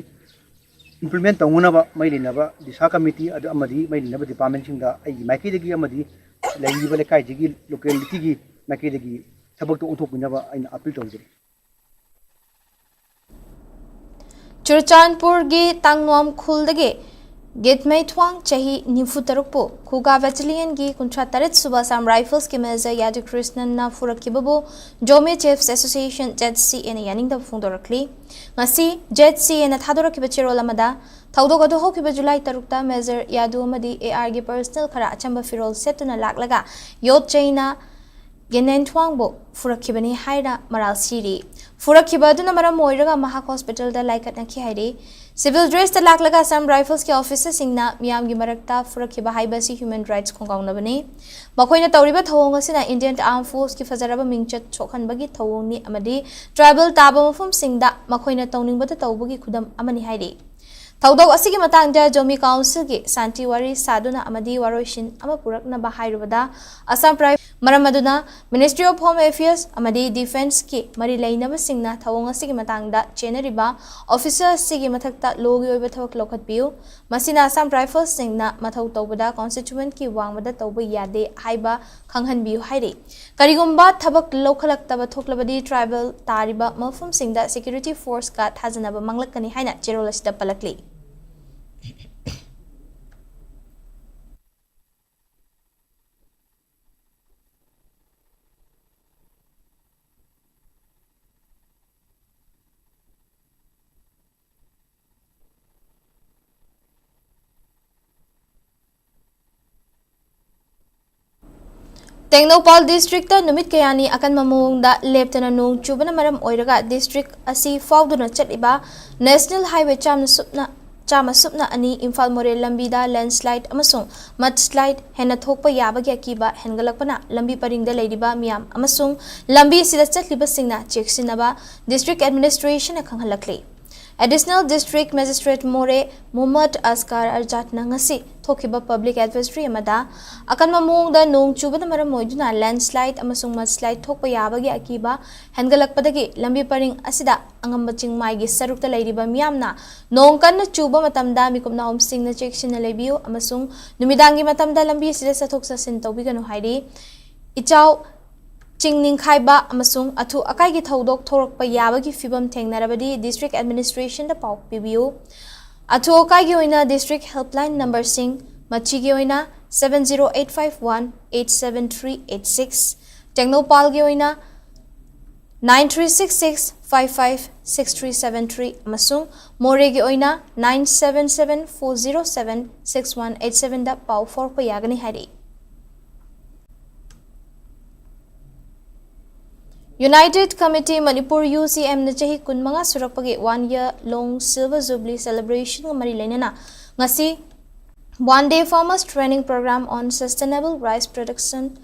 ꯏꯝꯄ꯭ꯂꯤꯃꯦꯟ ꯇꯧꯅꯅꯕ ꯃꯔꯤ ꯂꯩꯅꯕ ꯗꯤꯁꯥ ꯀꯃꯤꯇꯤ ꯑꯗꯨ ꯑꯃꯗꯤ ꯃꯔꯤ ꯂꯩꯅꯕ ꯗꯤꯄꯥꯔꯠꯃꯦꯟꯁꯤꯡꯗ ꯑꯩꯒꯤ ꯃꯥꯏꯀꯩꯗꯒꯤ ꯑꯃꯗꯤ ꯂꯩꯔꯤꯕ ꯂꯩꯀꯥꯏꯁꯤꯒꯤ ꯂꯣꯀꯦꯂꯤꯇꯤꯒꯤ ꯃꯥꯏꯀꯩꯗꯒꯤ ꯊꯕꯛꯇꯨ ꯑꯣꯟꯊꯣꯛꯄꯤꯅꯕ ꯑꯩꯅ ꯑꯄꯤꯜ ꯇꯧꯖꯔꯤ꯫ ꯆꯨꯔꯆꯥꯟꯄꯨꯔꯒꯤ ꯇꯥꯡꯅꯣꯝ ꯈꯨꯜꯗꯒꯤ ꯒꯤꯠꯃꯩꯊ꯭ꯋꯥꯡ ꯆꯍꯤ ꯅꯤꯐꯨ ꯇꯔꯨꯛꯄꯨ ꯈꯨꯒꯥ ꯕꯦꯇꯥꯂꯤꯌꯟꯒꯤ ꯀꯨꯟꯊ꯭ꯔꯥ ꯇꯔꯦꯠ ꯁꯨꯕ ꯑꯁꯥꯝ ꯔꯥꯏꯐꯜꯁꯀꯤ ꯃꯦꯖꯔ ꯌꯥꯗꯨ ꯀ꯭ꯔꯤꯁꯅꯟꯅ ꯐꯨꯔꯛꯈꯤꯕꯕꯨ Zomi chiefs association, Z C ꯑꯦꯅ ꯌꯥꯅꯤꯡꯗꯕ ꯐꯣꯡꯗꯣꯔꯛꯂꯤ꯫ ꯉꯁꯤ ꯖꯦꯠ ꯁꯤ ꯑꯦꯅ ꯊꯥꯗꯣꯔꯛꯈꯤꯕ ꯆꯦꯔꯣꯜ ꯑꯃꯗ ꯊꯧꯗꯣꯛ ꯑꯗꯨ ꯍꯧꯈꯤꯕ ꯖꯨꯂꯥꯏ ꯇꯔꯨꯛꯇ ꯃꯦꯖꯔ ꯌꯥꯗꯨ ꯑꯃꯗꯤ ꯑꯦ ꯑꯥꯔꯒꯤ ꯄꯔꯁꯅꯦꯜ ꯈꯔ ꯑꯆꯝꯕ ꯐꯤꯔꯣꯜ ꯁꯦꯠꯇꯨꯅ ꯂꯥꯛꯂꯒ ꯌꯣꯠ ꯆꯩꯅ ꯒꯦꯅꯦꯟꯊ꯭ꯋꯥꯡꯕꯨ ꯐꯨꯔꯛꯈꯤꯕꯅꯤ ꯍꯥꯏꯅ ꯃꯔꯥꯜ ꯁꯤꯔꯤ꯫ ꯐꯨꯔꯛꯈꯤꯕ ꯑꯗꯨꯅ ꯃꯔꯝ ꯑꯣꯏꯔꯒ ꯃꯍꯥꯛ ꯍꯣꯁꯄꯤꯇꯥꯜꯗ ꯂꯥꯏꯀꯠꯅꯈꯤ ꯍꯥꯏꯔꯤ꯫ ꯁꯤꯚꯤꯜ ꯗ꯭ꯔꯦꯁꯇ ꯂꯥꯛꯂꯒ ꯑꯁꯥꯝ ꯔꯥꯏꯐꯜꯁꯀꯤ ꯑꯣꯐꯤꯁꯔꯁꯤꯡꯅ ꯃꯤꯌꯥꯝꯒꯤ ꯃꯔꯛꯇ ꯐꯨꯔꯛꯈꯤꯕ ꯍꯥꯏꯕ ꯑꯁꯤ ꯍ꯭ꯌꯨꯃꯦꯟ ꯔꯥꯏꯠꯁ ꯈꯣꯡꯒꯥꯎꯅꯕꯅꯤ꯫ ꯃꯈꯣꯏꯅ ꯇꯧꯔꯤꯕ ꯊꯧꯑꯣꯡ ꯑꯁꯤꯅ ꯏꯟꯗꯤꯌꯟ ꯑꯥꯔꯝ ꯐꯣꯔꯁꯀꯤ ꯐꯖꯔꯕ ꯃꯤꯡꯆꯠ ꯁꯣꯛꯍꯟꯕꯒꯤ ꯊꯧꯑꯣꯡꯅꯤ ꯑꯃꯗꯤ ꯇ꯭ꯔꯥꯏꯕꯦꯜ ꯇꯥꯕ ꯃꯐꯝꯁꯤꯡꯗ ꯃꯈꯣꯏꯅ ꯇꯧꯅꯤꯡꯕꯗ ꯇꯧꯕꯒꯤ ꯈꯨꯗꯝ ꯑꯃꯅꯤ ꯍꯥꯏꯔꯤ꯫ ꯊꯧꯗꯣꯛ ꯑꯁꯤꯒꯤ ꯃꯇꯥꯡꯗ ꯖꯣꯃꯤ ꯀꯥꯎꯟꯁꯤꯜꯒꯤ ꯁꯥꯟꯇꯤ ꯋꯥꯔꯤ ꯁꯥꯗꯨꯅ ꯑꯃꯗꯤ ꯋꯥꯔꯣꯏꯁꯤꯟ ꯑꯃ ꯄꯨꯔꯛꯅꯕ ꯍꯥꯏꯔꯨꯕꯗ, ꯑꯁꯥꯝ ꯔꯥꯏ-, ꯃꯔꯝ ꯑꯗꯨꯅ Ministry of Home Affairs ꯑꯃꯗꯤ Defenceꯀꯤ ꯃꯔꯤ ꯂꯩꯅꯕꯁꯤꯡꯅ ꯊꯧꯑꯣꯡ ꯑꯁꯤꯒꯤ ꯃꯇꯥꯡꯗ ꯆꯦꯟꯅꯔꯤꯕ officer ꯑꯁꯤꯒꯤ ꯃꯊꯛꯇ lawꯒꯤ ꯑꯣꯏꯕ ꯊꯕꯛ ꯂꯧꯈꯠꯄꯤꯌꯨ꯫ ꯃꯁꯤꯅ ꯑꯁꯥꯝ Riflesꯁꯤꯡꯅ ꯃꯊꯧ ꯇꯧꯕꯗ constitutionꯀꯤ ꯋꯥꯡꯃꯗ ꯇꯧꯕ ꯌꯥꯗꯦ ꯍꯥꯏꯕ ꯈꯪꯍꯟꯕꯤꯌꯨ ꯍꯥꯏꯔꯤ꯫ ꯀꯔꯤꯒꯨꯝꯕ ꯊꯕꯛ ꯂꯧꯈꯠꯂꯛꯇꯕ ꯊꯣꯛꯂꯕꯗꯤ tribal ꯇꯥꯔꯤꯕ ꯃꯐꯝꯁꯤꯡꯗ security forceꯀ ꯊꯥꯖꯅꯕ ꯃꯥꯡꯂꯛꯀꯅꯤ ꯍꯥꯏꯅ ꯆꯦꯔꯣꯜ ꯑꯁꯤꯗ ꯄꯜꯂꯛꯂꯤ꯫ ꯇꯦꯡꯅꯧꯄꯥꯜ districtꯇ ꯅꯨꯃꯤꯠ ꯀꯌꯥꯅꯤ ꯑꯀꯟꯕ ꯃꯑꯣꯡꯗ ꯂꯦꯞꯇꯅ ꯅꯣꯡ ꯆꯨꯕꯅ ꯃꯔꯝ ꯑꯣꯏꯔꯒ district ꯑꯁꯤ ꯐꯥꯎꯗꯨꯅ ꯆꯠꯂꯤꯕ National Highway ꯆꯥꯝꯃ ꯁꯨꯞꯅ, ꯆꯥꯝꯃ ꯁꯨꯞꯅ ꯑꯅꯤ ꯏꯝꯐꯥꯜ ꯃꯣꯔꯦ ꯂꯝꯕꯤꯗ landslide ꯑꯃꯁꯨꯡ mudslide ꯍꯦꯟꯅ ꯊꯣꯛꯄ ꯌꯥꯕꯒꯤ ꯑꯀꯤꯕ ꯍꯦꯟꯒꯠꯂꯛꯄꯅ ꯂꯝꯕꯤ ꯄꯔꯤꯡꯗ ꯂꯩꯔꯤꯕ ꯃꯤꯌꯥꯝ ꯑꯃꯁꯨꯡ ꯂꯝꯕꯤ ꯑꯁꯤꯗ ꯆꯠꯂꯤꯕꯁꯤꯡꯅ ꯆꯦꯛꯁꯤꯟꯅꯕ district administrationꯅ ꯈꯪꯍꯜꯂꯛꯂꯤ꯫ Additional District Magistrate ꯃꯣꯔꯦ ꯃꯨꯍꯝꯃꯗ ꯑꯁꯒꯔ ꯑꯔꯖꯥꯠꯅ ꯉꯁꯤ ꯊꯣꯛꯈꯤꯕ public advisory ꯑꯃꯗ ꯑꯀꯟꯕ ꯃꯑꯣꯡꯗ ꯅꯣꯡ ꯆꯨꯕꯅ ꯃꯔꯝ ꯑꯣꯏꯗꯨꯅ landslide ꯑꯃꯁꯨꯡ mudslide ꯊꯣꯛꯄ ꯌꯥꯕꯒꯤ ꯑꯀꯤꯕ ꯍꯦꯟꯒꯠꯂꯛꯄꯗꯒꯤ ꯂꯝꯕꯤ ꯄꯔꯤꯡ ꯑꯁꯤꯗ ꯑꯉꯝꯕ ꯆꯤꯡꯃꯥꯏꯒꯤ ꯁꯔꯨꯛꯇ ꯂꯩꯔꯤꯕ ꯃꯤꯌꯥꯝꯅ ꯅꯣꯡ ꯀꯟꯅ ꯆꯨꯕ ꯃꯇꯝꯗ ꯃꯤꯀꯨꯞ ꯅꯥꯍꯣꯝꯁꯤꯡꯅ ꯆꯦꯛꯁꯤꯟꯅ ꯂꯩꯕꯤꯌꯨ ꯑꯃꯁꯨꯡ ꯅꯨꯃꯤꯗꯥꯡꯒꯤ ꯃꯇꯝꯗ ꯂꯝꯕꯤ ꯑꯁꯤꯗ ꯆꯠꯊꯣꯛ ꯆꯠꯁꯤꯟ ꯇꯧꯕꯤꯒꯅꯨ ꯍꯥꯏꯔꯤ꯫ ꯏꯆꯥꯎ, ꯆꯤꯡ ꯅꯤꯡꯈꯥꯏꯕ ꯑꯃꯁꯨꯡ ꯑꯊꯨ ꯑꯀꯥꯏꯒꯤ ꯊꯧꯗꯣꯛ ꯊꯣꯔꯛꯄ ꯌꯥꯕꯒꯤ ꯐꯤꯚꯝ ꯊꯦꯡꯅꯔꯕꯗꯤ district administrationꯗ ꯄꯥꯎ ꯄꯤꯕꯤꯌꯨ꯫ ꯑꯊꯨ ꯑꯀꯥꯏꯒꯤ ꯑꯣꯏꯅ district helpline numberꯁꯤꯡ, ꯃꯆꯤꯒꯤ ꯑꯣꯏꯅ seven zero eight five one eight seven three eight six, ꯇꯦꯡꯅꯧꯄꯥꯜꯒꯤ ꯑꯣꯏꯅ nine three six six five five six three seven three ꯑꯃꯁꯨꯡ ꯃꯣꯔꯦꯒꯤ ꯑꯣꯏꯅ nine seven seven four zero seven six one eight sevenꯗ ꯄꯥꯎ ꯐꯥꯎꯔꯛꯄ ꯌꯥꯒꯅꯤ ꯍꯥꯏꯔꯛꯏ꯫ United Committee Manipur, UCMꯅ ꯆꯍꯤ ꯀꯨꯟꯃꯉꯥ ꯁꯨꯔꯛꯄꯒꯤ one year long Silver Jubilee celebrationꯒ ꯃꯔꯤ ꯂꯩꯅꯅ ꯉꯁꯤ One Day Farmers Training Program on Sustainable Rice Production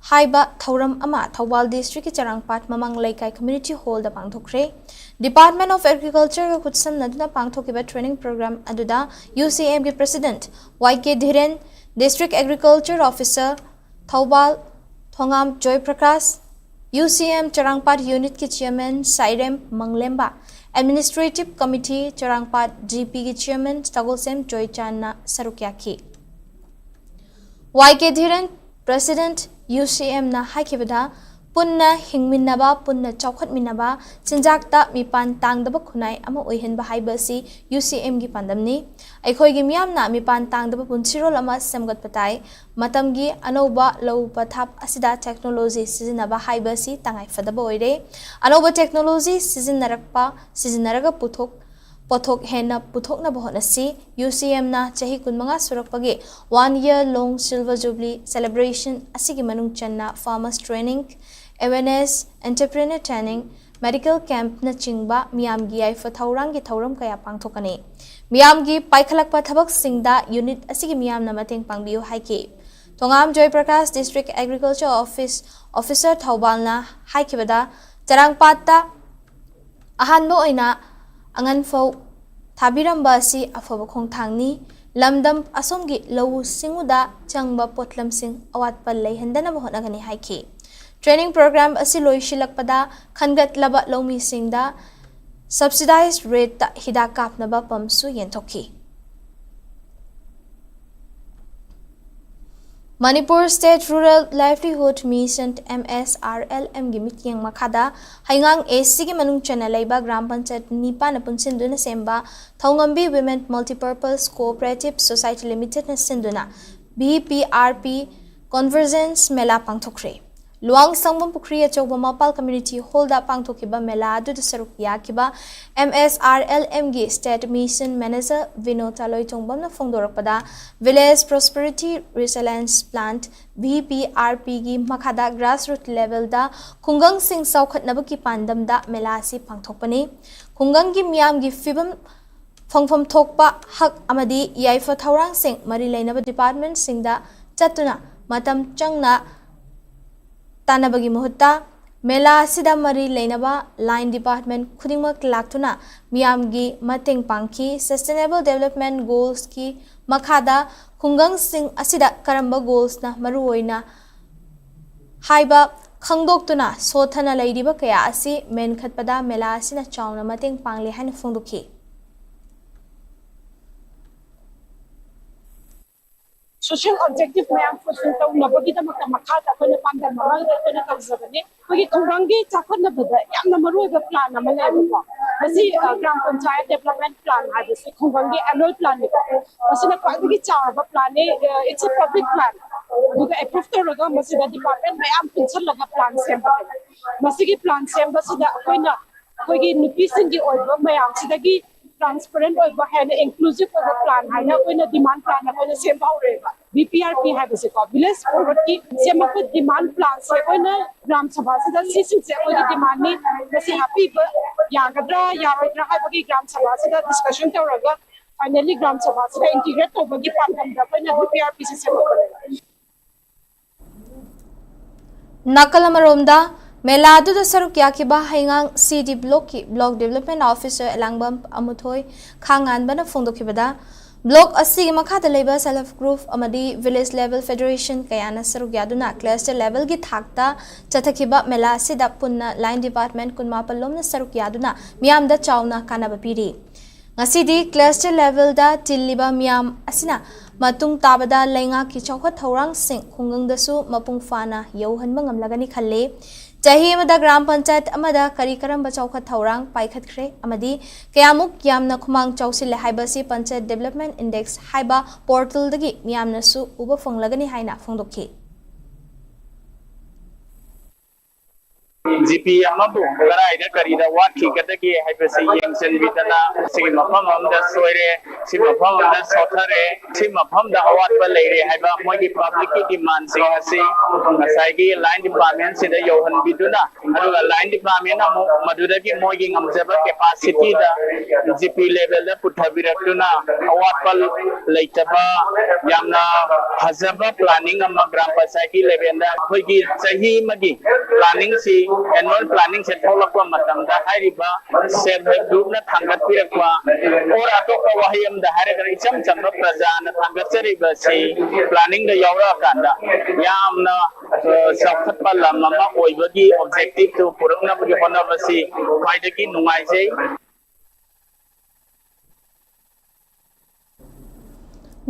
ꯍꯥꯏꯕ ꯊꯧꯔꯝ ꯑꯃ ꯊꯧꯕꯥꯜ ꯗꯤꯁꯇ꯭ꯔꯤꯛꯀꯤ ꯆꯔꯥꯡꯄꯥꯠ ꯃꯃꯥꯡ ꯂꯩꯀꯥꯏ ꯀꯝꯃ꯭ꯌꯨꯅꯤꯇꯤ ꯍꯣꯜꯗ ꯄꯥꯡꯊꯣꯛꯈ꯭ꯔꯦ꯫ ꯗꯤꯄꯥꯔꯠꯃꯦꯟ ꯑꯣꯐ ꯑꯦꯒ꯭ꯔꯤꯀꯜꯆꯔꯒ ꯈꯨꯠꯁꯝꯅꯗꯨꯅ ꯄꯥꯡꯊꯣꯛꯈꯤꯕ ꯇ꯭ꯔꯦꯅꯤꯡ ꯄ꯭ꯔꯣꯒ꯭ꯔꯥꯝ ꯑꯗꯨꯗ ꯌꯨ ꯁꯤ ꯑꯦꯝꯒꯤ president Y K Dhiren, district agriculture officer Thoubal Thongam Joyprakash, U C M Charangpat ꯌꯨꯅꯤꯠꯀꯤ chairman Sairem Manglemba, administrative committee Charangpat G ꯄꯤꯒꯤ ꯆꯤꯌꯔꯃꯦꯟ ꯁꯒꯣꯜꯁꯦꯝ ꯖꯣꯏꯆꯥꯟꯅ ꯁꯔꯨꯛ ꯌꯥꯈꯤ꯫ ꯋꯥꯏ ꯀꯦ ꯙꯤꯔꯦꯟ, ꯄ꯭ꯔꯦꯁꯤꯗꯦꯟꯠ, ꯌꯨ ꯁꯤ ꯑꯦꯝꯅ ꯍꯥꯏꯈꯤꯕꯗ, ꯄꯨꯟꯅ ꯍꯤꯡꯃꯤꯟꯅꯕ, ꯄꯨꯟꯅ ꯆꯥꯎꯈꯠꯃꯤꯟꯅꯕ, ꯆꯤꯟꯖꯥꯛꯇ ꯃꯤꯄꯥꯟ ꯇꯥꯡꯗꯕ ꯈꯨꯟꯅꯥꯏ ꯑꯃ ꯑꯣꯏꯍꯟꯕ ꯍꯥꯏꯕ ꯑꯁꯤ ꯌꯨ ꯁꯤ ꯑꯦꯝꯒꯤ ꯄꯥꯟꯗꯝꯅꯤ꯫ ꯑꯩꯈꯣꯏꯒꯤ ꯃꯤꯌꯥꯝꯅ ꯃꯤꯄꯥꯟ ꯇꯥꯡꯗꯕ ꯄꯨꯟꯁꯤꯔꯣꯜ ꯑꯃ ꯁꯦꯝꯒꯠꯄ ꯇꯥꯏ꯫ ꯃꯇꯝꯒꯤ ꯑꯅꯧꯕ ꯂꯧ ꯄꯊꯥꯞ ꯑꯁꯤꯗ ꯇꯦꯛꯅꯣꯂꯣꯖꯤ ꯁꯤꯖꯤꯟꯅꯕ ꯍꯥꯏꯕ ꯑꯁꯤ ꯇꯉꯥꯏ ꯐꯗꯕ ꯑꯣꯏꯔꯦ꯫ ꯑꯅꯧꯕ ꯇꯦꯛꯅꯣꯂꯣꯖꯤ ꯁꯤꯖꯤꯟꯅꯔꯛꯄ, ꯁꯤꯖꯤꯟꯅꯔꯒ ꯄꯨꯊꯣꯛ, ꯄꯣꯠꯊꯣꯛ ꯍꯦꯟꯅ ꯄꯨꯊꯣꯛꯅꯕ ꯍꯣꯠꯅꯁꯤ꯫ ꯌꯨ ꯁꯤ ꯑꯦꯝꯅ ꯆꯍꯤ ꯀꯨꯟꯃꯉꯥ ꯁꯨꯔꯛꯄꯒꯤ One Year Long Silver Jubilee Celebration ꯑꯁꯤꯒꯤ ꯃꯅꯨꯡ ꯆꯟꯅ farmers training, awareness, entrepreneur training, medical campꯅꯆꯤꯡꯕ ꯃꯤꯌꯥꯝꯒꯤ ꯌꯥꯏꯐ ꯊꯧꯔꯥꯡꯒꯤ ꯊꯧꯔꯝ ꯀꯌꯥ ꯄꯥꯡꯊꯣꯛꯀꯅꯤ꯫ ꯃꯤꯌꯥꯝꯒꯤ ꯄꯥꯏꯈꯠꯂꯛꯄ ꯊꯕꯛꯁꯤꯡꯗ ꯌꯨꯅꯤꯠ ꯑꯁꯤꯒꯤ ꯃꯤꯌꯥꯝꯅ ꯃꯇꯦꯡ ꯄꯥꯡꯕꯤꯌꯨ ꯍꯥꯏꯈꯤ꯫ ꯊꯣꯉꯥꯝ ꯖꯣꯏꯄ꯭ꯔꯀꯥꯁ, ꯗꯤꯁꯇ꯭ꯔꯤꯛ ꯑꯦꯒ꯭ꯔꯤꯀꯜꯆꯔ ꯑꯣꯐꯤꯁ ꯑꯣꯐꯤꯁꯔ ꯊꯧꯕꯥꯜꯅ ꯍꯥꯏꯈꯤꯕꯗ, ꯆꯔꯥꯡꯄꯥꯠꯇ ꯑꯍꯥꯟꯕ ꯑꯣꯏꯅ ꯑꯉꯟꯐꯧ ꯊꯥꯕꯤꯔꯝꯕ ꯑꯁꯤ ꯑꯐꯕ ꯈꯣꯡꯊꯥꯡꯅꯤ꯫ ꯂꯝꯗꯝ ꯑꯁꯣꯝꯒꯤ ꯂꯧꯎ ꯁꯤꯡꯎꯗ ꯆꯪꯕ ꯄꯣꯠꯂꯝꯁꯤꯡ ꯑꯋꯥꯠꯄ ꯂꯩꯍꯟꯗꯅꯕ ꯍꯣꯠꯅꯒꯅꯤ ꯍꯥꯏꯈꯤ꯫ ꯇ꯭ꯔꯦꯅꯤꯡ ꯄ꯭ꯔꯣꯒ꯭ꯔꯥꯝ ꯑꯁꯤ ꯂꯣꯏꯁꯤꯜꯂꯛꯄꯗ ꯈꯟꯒꯠꯂꯕ ꯂꯧꯃꯤꯁꯤꯡꯗ subsidized rateꯇ ꯍꯤꯗꯥꯛ ꯀꯥꯞꯅꯕ ꯄꯝꯁꯨ ꯌꯦꯟꯊꯣꯛꯈꯤ꯫ Manipur state rural livelihood mission, M S R L ꯑꯦꯝꯒꯤ ꯃꯤꯠꯌꯦꯡ ꯃꯈꯥꯗ ꯍꯩꯉꯥꯡ ꯑꯦ ꯁꯤꯒꯤ ꯃꯅꯨꯡ ꯆꯟꯅ ꯂꯩꯕ ꯒ꯭ꯔꯥꯝ ꯄꯟꯆꯥꯌꯠ ꯅꯤꯄꯥꯟꯅ ꯄꯨꯟꯁꯤꯟꯗꯨꯅ ꯁꯦꯝꯕ ꯊꯧꯉꯝꯕꯤ Women Multipurpose Cooperative Society Limitedꯅ ꯁꯤꯟꯗꯨꯅ V P R P Convergence ꯃꯦꯂꯥ ꯄꯥꯡꯊꯣꯛꯈ꯭ꯔꯦ꯫ ꯂꯨꯋꯥꯡ ꯁꯪꯕꯝ ꯄꯨꯈ꯭ꯔꯤ ꯑꯆꯧꯕ ꯃꯄꯥꯜ ꯀꯝꯃ꯭ꯌꯨꯅꯤꯇꯤ ꯍꯣꯜꯗ ꯄꯥꯡꯊꯣꯛꯈꯤꯕ ꯃꯦꯂꯥ ꯑꯗꯨꯗ ꯁꯔꯨꯛ ꯌꯥꯈꯤꯕ ꯑꯦꯝ ꯑꯦꯁ ꯑꯥꯔ ꯑꯦꯜ ꯑꯦꯝꯒꯤ ꯁ꯭ꯇꯦꯠ ꯃꯤꯁꯟ ꯃꯦꯅꯦꯖꯔ ꯕꯤꯅꯣꯇꯥ ꯂꯣꯏꯇꯣꯡꯕꯝꯅ ꯐꯣꯡꯗꯣꯔꯛꯄꯗ, Village Prosperity Resilience Plan, V P R ꯄꯤꯒꯤ ꯃꯈꯥꯗ grassroot levelꯗ ꯈꯨꯡꯒꯪꯁꯤꯡ ꯆꯥꯎꯈꯠꯅꯕꯒꯤ ꯄꯥꯟꯗꯝꯗ ꯃꯦꯂꯥ ꯑꯁꯤ ꯄꯥꯡꯊꯣꯛꯄꯅꯤ꯫ ꯈꯨꯡꯒꯪꯒꯤ ꯃꯤꯌꯥꯝꯒꯤ ꯐꯤꯕꯝ ꯐꯪꯐꯝ ꯊꯣꯛꯄ ꯍꯛ ꯑꯃꯗꯤ ꯌꯥꯏꯐ ꯊꯧꯔꯥꯡꯁꯤꯡ ꯃꯔꯤ ꯂꯩꯅꯕ ꯗꯤꯄꯥꯔꯠꯃꯦꯟꯠꯁꯤꯡꯗ ꯆꯠꯇꯨꯅ ꯃꯇꯝ ꯆꯪꯅ ꯇꯥꯟꯅꯕꯒꯤ ꯃꯍꯨꯠꯇ ꯃꯦꯂꯥ ꯑꯁꯤꯗ ꯃꯔꯤ ꯂꯩꯅꯕ line department ꯈꯨꯗꯤꯡꯃꯛ ꯂꯥꯛꯇꯨꯅ ꯃꯤꯌꯥꯝꯒꯤ ꯃꯇꯦꯡ ꯄꯥꯡꯈꯤ꯫ Sustainable Development Goalsꯀꯤ ꯃꯈꯥꯗ ꯈꯨꯡꯒꯪꯁꯤꯡ ꯑꯁꯤꯗ ꯀꯔꯝꯕ goalsꯅ ꯃꯔꯨꯑꯣꯏꯅ ꯍꯥꯏꯕ ꯈꯪꯗꯣꯛꯇꯨꯅ ꯁꯣꯠꯊꯅ ꯂꯩꯔꯤꯕ ꯀꯌꯥ ꯑꯁꯤ ꯃꯦꯟꯈꯠꯄꯗ ꯃꯦꯂꯥ ꯑꯁꯤꯅ ꯆꯥꯎꯅ ꯃꯇꯦꯡ ꯄꯥꯡꯂꯦ ꯍꯥꯏꯅ ꯐꯣꯡꯗꯣꯛꯈꯤ꯫ Social objective ꯃꯌꯥꯝ fulfill ꯇꯧꯅꯕꯒꯤꯗꯃꯛꯇ ꯃꯈꯥꯗ ꯑꯩꯈꯣꯏꯅ ꯄꯥꯟꯗꯝ ꯑꯃ ꯑꯩꯈꯣꯏꯅ ꯇꯧꯖꯕꯅꯤ꯫ ꯑꯩꯈꯣꯏꯒꯤ ꯈꯨꯡꯒꯪꯒꯤ ꯆꯥꯎꯈꯠꯅꯕꯗ ꯌꯥꯝꯅ ꯃꯔꯨꯑꯣꯏꯕ plan ꯑꯃ ꯂꯩꯌꯦꯕꯀꯣ꯫ ꯃꯁꯤ ꯒ꯭ꯔꯥꯝ ꯄꯟꯆꯥꯌꯠ development plan ꯍꯥꯏꯕꯁꯤ ꯈꯨꯡꯒꯪꯒꯤ annual planꯅꯤꯀꯣ꯫ ꯃꯁꯤꯅ ꯈ꯭ꯋꯥꯏꯗꯒꯤ ꯆꯥꯎꯕ planꯅꯤ꯫ It's a public plan꯫ ꯑꯗꯨꯒ approve ꯇꯧꯔꯒ ꯃꯁꯤꯗ department ꯃꯌꯥꯝ ꯄꯨꯟꯁꯤꯜꯂꯒ plan ꯁꯦꯝꯕꯅꯦꯕ꯫ ꯃꯁꯤꯒꯤ plan ꯁꯦꯝꯕꯁꯤꯗ ꯑꯩꯈꯣꯏꯅ ꯑꯩꯈꯣꯏꯒꯤ ꯅꯨꯄꯤꯁꯤꯡꯒꯤ ꯑꯣꯏꯕ ꯃꯌꯥꯝꯁꯤꯗꯒꯤ transparent ꯑꯣꯏꯕ ꯍꯦꯟꯅ inclusive ꯑꯣꯏꯕ plan ꯍꯥꯏꯅ ꯑꯩꯈꯣꯏꯅ demand plan ꯑꯩꯈꯣꯏꯅ ꯁꯦꯝꯕ ꯍꯧꯔꯦꯕ꯫ V P R P ꯍꯥꯏꯕꯁꯦꯀꯣ, village forwardꯀꯤ ꯁꯦꯝꯃꯛꯄ demand planꯁꯦ ꯑꯩꯈꯣꯏꯅ ꯒ꯭ꯔꯥꯝ ꯁꯚꯥꯁꯤꯗ ꯁꯤꯁꯤꯡꯁꯦ ꯑꯩꯈꯣꯏꯒꯤ demandꯅꯤ, ꯃꯁꯤ ꯍꯥꯞꯄꯤꯕ ꯌꯥꯒꯗ꯭ꯔꯥ ꯌꯥꯔꯣꯏꯗ꯭ꯔꯥ ꯍꯥꯏꯕꯒꯤ ꯒ꯭ꯔꯥꯝ ꯁꯚꯥꯁꯤꯗ discussion ꯇꯧꯔꯒ finally ꯒ꯭ꯔꯥꯝ ꯁꯚꯥꯁꯤꯗ integrate ꯇꯧꯕꯒꯤ ꯄꯥꯟꯗꯝꯗ ꯑꯩꯈꯣꯏꯅ V P R Pꯁꯦ ꯁꯦꯝꯃꯛꯄꯅꯦꯕ꯫ ꯅꯥꯀꯜ ꯑꯃꯔꯣꯝꯗ, ꯃꯦꯂꯥ ꯑꯗꯨꯗ ꯁꯔꯨꯛ ꯌꯥꯈꯤꯕ ꯍꯩꯉꯥꯡ C D blockꯀꯤ block development officer ꯑꯦꯂꯥꯡꯕꯝ ꯑꯃꯨꯊꯣꯏ ꯈꯥꯉꯥꯟꯕꯅ ꯐꯣꯡꯗꯣꯛꯈꯤꯕꯗ, block ꯑꯁꯤꯒꯤ ꯃꯈꯥꯗ ꯂꯩꯕ self help group ꯑꯃꯗꯤ village level federation ꯀꯌꯥꯅ ꯁꯔꯨꯛ ꯌꯥꯗꯨꯅ cluster levelꯒꯤ ꯊꯥꯛꯇ ꯆꯠꯊꯈꯤꯕ ꯃꯦꯂꯥ ꯑꯁꯤꯗ ꯄꯨꯟꯅ line department ꯀꯨꯟꯃꯥꯄꯜ ꯂꯣꯝꯅ ꯁꯔꯨꯛ ꯌꯥꯗꯨꯅ ꯃꯤꯌꯥꯝꯗ ꯆꯥꯎꯅ ꯀꯥꯟꯅꯕ ꯄꯤꯔꯤ꯫ ꯉꯁꯤꯗꯤ cluster levelꯗ ꯇꯤꯜꯂꯤꯕ ꯃꯤꯌꯥꯝ ꯑꯁꯤꯅ ꯃꯇꯨꯡ ꯇꯥꯕꯗ ꯂꯩꯉꯥꯛꯀꯤ ꯆꯥꯎꯈꯠ ꯊꯧꯔꯥꯡꯁꯤꯡ ꯈꯨꯡꯒꯪꯗꯁꯨ ꯃꯄꯨꯡ ꯐꯥꯅ ꯌꯧꯍꯟꯕ ꯉꯝꯂꯒꯅꯤ ꯈꯜꯂꯤ꯫ ꯆꯍꯤ ꯑꯃꯗ ꯒ꯭ꯔꯥꯝ ꯄꯟꯆꯥꯌꯠ ꯑꯃꯗ ꯀꯔꯤ ꯀꯔꯝꯕ ꯆꯥꯎꯈꯠ ꯊꯧꯔꯥꯡ ꯄꯥꯏꯈꯠꯈ꯭ꯔꯦ ꯑꯃꯗꯤ ꯀꯌꯥꯃꯨꯛ ꯌꯥꯝꯅ ꯈꯨꯃꯥꯡ ꯆꯥꯎꯁꯤꯜꯂꯦ ꯍꯥꯏꯕꯁꯤ Panchayat Development Index ꯍꯥꯏꯕ portalꯗꯒꯤ ꯃꯤꯌꯥꯝꯅꯁꯨ ꯎꯕ ꯐꯪꯂꯒꯅꯤ ꯍꯥꯏꯅ ꯐꯣꯡꯗꯣꯛꯈꯤ꯫ ꯖꯤꯄꯤ ꯑꯃꯕꯨ ꯀꯗꯥꯏꯗ ꯀꯔꯤꯗ ꯋꯥꯠꯈꯤꯒꯗꯒꯦ ꯍꯥꯏꯕꯁꯤ ꯌꯦꯡꯁꯤꯟꯕꯤꯗꯅ, ꯁꯤꯒꯤ ꯃꯐꯝ ꯑꯃꯗ ꯁꯣꯏꯔꯦ, ꯁꯤ ꯃꯐꯝ ꯑꯃꯗ ꯁꯣꯊꯔꯦ, ꯁꯤ ꯃꯐꯝꯗ ꯑꯋꯥꯠꯄ ꯂꯩꯔꯦ ꯍꯥꯏꯕ ꯃꯣꯏꯒꯤ ꯄꯕ꯭ꯂꯤꯛꯀꯤ ꯗꯤꯃꯥꯟꯁꯤꯡ ꯑꯁꯤ ꯉꯁꯥꯏꯒꯤ ꯂꯥꯏꯟ ꯗꯤꯄꯥꯔꯠꯃꯦꯟꯁꯤꯗ ꯌꯧꯍꯟꯕꯤꯗꯨꯅ, ꯑꯗꯨꯒ ꯂꯥꯏꯟ ꯗꯤꯄꯥꯔꯠꯃꯦꯟ ꯑꯃꯨꯛ ꯃꯗꯨꯗꯒꯤ ꯃꯣꯏꯒꯤ ꯉꯝꯖꯕ ꯀꯦꯄꯥꯁꯤꯇꯤꯗ ꯖꯤꯄꯤ ꯂꯦꯚꯦꯜꯗ ꯄꯨꯊꯕꯤꯔꯛꯇꯨꯅ ꯑꯋꯥꯠꯄ ꯂꯩꯇꯕ ꯌꯥꯝꯅ ꯐꯖꯕ ꯄ꯭ꯂꯥꯅꯤꯡ ꯑꯃ ꯒ꯭ꯔꯥꯝ ꯄꯟꯆꯥꯌꯠꯀꯤ ꯂꯦꯚꯦꯜꯗ ꯑꯩꯈꯣꯏꯒꯤ ꯆꯍꯤ ꯑꯃꯒꯤ ꯄ꯭ꯂꯥꯅꯤꯡꯁꯤ, ꯑꯦꯅꯨꯋꯦꯜ ꯄ꯭ꯂꯥꯅꯤꯡꯁꯦ ꯊꯣꯛꯂꯛꯄ ꯃꯇꯝꯗ ꯍꯥꯏꯔꯤꯕ ꯁꯦꯜꯐ ꯍꯦꯜꯞ ꯒ꯭ꯔꯨꯞꯅ ꯊꯥꯡꯒꯠꯄꯤꯔꯛꯄ, ꯑꯣꯔ ꯑꯇꯣꯞꯄ ꯋꯥꯍꯩ ꯑꯃꯗ ꯍꯥꯏꯔꯒꯅ ꯏꯆꯝ ꯆꯝꯕ ꯄ꯭ꯔꯖꯥꯅ ꯊꯥꯡꯒꯠꯆꯔꯤꯕꯁꯤ ꯄ꯭ꯂꯥꯅꯤꯡꯗ ꯌꯥꯎꯔꯛꯑꯀꯥꯟꯗ ꯌꯥꯝꯅ, ꯑ, ꯆꯥꯎꯈꯠꯄ ꯂꯝ ꯑꯃ ꯑꯣꯏꯕꯒꯤ ꯑꯣꯕꯖꯦꯛꯇꯤꯞꯇꯨ ꯄꯨꯔꯛꯅꯕꯒꯤ ꯍꯣꯠꯅꯕꯁꯤ ꯈ꯭ꯋꯥꯏꯗꯒꯤ ꯅꯨꯡꯉꯥꯏꯖꯩ꯫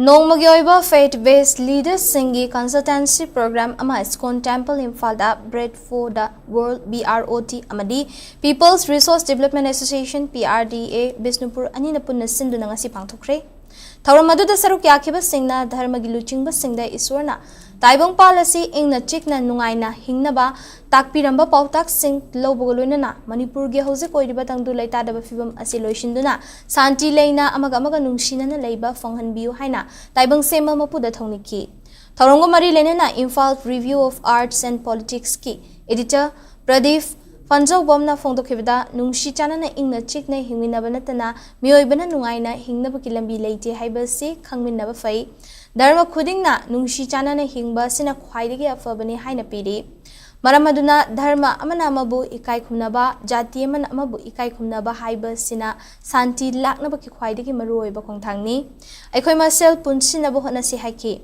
ꯅꯣꯡꯃꯒꯤ ꯑꯣꯏꯕ ꯐꯦꯊ ꯕꯦꯁ ꯂꯤꯗꯔꯁꯤꯡꯒꯤ ꯀꯟꯁꯜꯇꯦꯟꯁꯤ ꯄ꯭ꯔꯣꯒ꯭ꯔꯥꯝ ꯑꯃ ꯏꯁꯀꯣꯟ ꯇꯦꯝꯄꯜ ꯏꯝꯐꯥꯜꯗ Bread for the World, B R O T, ꯑꯃꯗꯤ People's Resource Development Association, P R D A, Bishnupur ꯑꯅꯤꯅ ꯄꯨꯟꯅ ꯁꯤꯟꯗꯨꯅ ꯉꯁꯤ ꯄꯥꯡꯊꯣꯛꯈ꯭ꯔꯦ꯫ ꯊꯧꯔꯝ ꯑꯗꯨꯗ ꯁꯔꯨꯛ ꯌꯥꯈꯤꯕꯁꯤꯡꯅ ꯙꯔꯃꯒꯤ ꯂꯨꯆꯤꯡꯕꯁꯤꯡꯗ ꯏꯁꯣꯔꯅ ꯇꯥꯏꯕꯪꯄꯥꯜ ꯑꯁꯤ ꯏꯪꯅ ꯆꯤꯛꯅ ꯅꯨꯡꯉꯥꯏꯅ ꯍꯤꯡꯅꯕ ꯇꯥꯛꯄꯤꯔꯝꯕ ꯄꯥꯎꯇꯥꯛꯁꯤꯡ ꯂꯧꯕꯒ ꯂꯣꯏꯅꯅ ꯃꯅꯤꯄꯨꯔꯒꯤ ꯍꯧꯖꯤꯛ ꯑꯣꯏꯔꯤꯕ ꯇꯪꯗꯨ ꯂꯩꯇꯥꯗꯕ ꯐꯤꯕꯝ ꯑꯁꯤ ꯂꯣꯏꯁꯤꯟꯗꯨꯅ ꯁꯥꯟꯇꯤ ꯂꯩꯅ ꯑꯃꯒ ꯑꯃꯒ ꯅꯨꯡꯁꯤꯅꯅ ꯂꯩꯕ ꯐꯪꯍꯟꯕꯤꯌꯨ ꯍꯥꯏꯅ ꯇꯥꯏꯕꯪ ꯁꯦꯝꯕ ꯃꯄꯨꯗ ꯊꯧꯅꯤꯈꯤ꯫ ꯊꯧꯔꯝꯒ ꯃꯔꯤ ꯂꯩꯅꯅ Imphal Review of Arts and Politicsꯀꯤ editor Pradeep ꯐꯟꯖꯧꯕꯝꯅ ꯐꯣꯡꯗꯣꯛꯈꯤꯕꯗ, ꯅꯨꯡꯁꯤ ꯆꯥꯟꯅꯅ ꯏꯪꯅ ꯆꯤꯛꯅ ꯍꯤꯡꯃꯤꯟꯅꯕ ꯅꯠꯇꯅ ꯃꯤꯑꯣꯏꯕꯅ ꯅꯨꯡꯉꯥꯏꯅ ꯍꯤꯡꯅꯕꯒꯤ ꯂꯝꯕꯤ ꯂꯩꯇꯦ ꯍꯥꯏꯕꯁꯤ ꯈꯪꯃꯤꯟꯅꯕ ꯐꯩ꯫ ꯙꯔꯃ ꯈꯨꯗꯤꯡꯅ ꯅꯨꯡꯁꯤ ꯆꯥꯟꯅꯅ ꯍꯤꯡꯕ ꯑꯁꯤꯅ ꯈ꯭ꯋꯥꯏꯗꯒꯤ ꯑꯐꯕꯅꯤ ꯍꯥꯏꯅ ꯄꯤꯔꯤ꯫ ꯃꯔꯝ ꯑꯗꯨꯅ ꯙꯔꯃ ꯑꯃꯅ ꯑꯃꯕꯨ ꯏꯀꯥꯏ ꯈꯨꯝꯅꯕ, ꯖꯥꯇꯤ ꯑꯃꯅ ꯑꯃꯕꯨ ꯏꯀꯥꯏ ꯈꯨꯝꯅꯕ ꯍꯥꯏꯕꯁꯤꯅ ꯁꯥꯟꯇꯤ ꯂꯥꯛꯅꯕꯒꯤ ꯈ꯭ꯋꯥꯏꯗꯒꯤ ꯃꯔꯨꯑꯣꯏꯕ ꯈꯣꯡꯊꯥꯡꯅꯤ꯫ ꯑꯩꯈꯣꯏ ꯃꯁꯦꯜ ꯄꯨꯟꯁꯤꯟꯅꯕ ꯍꯣꯠꯅꯁꯤ ꯍꯥꯏꯈꯤ꯫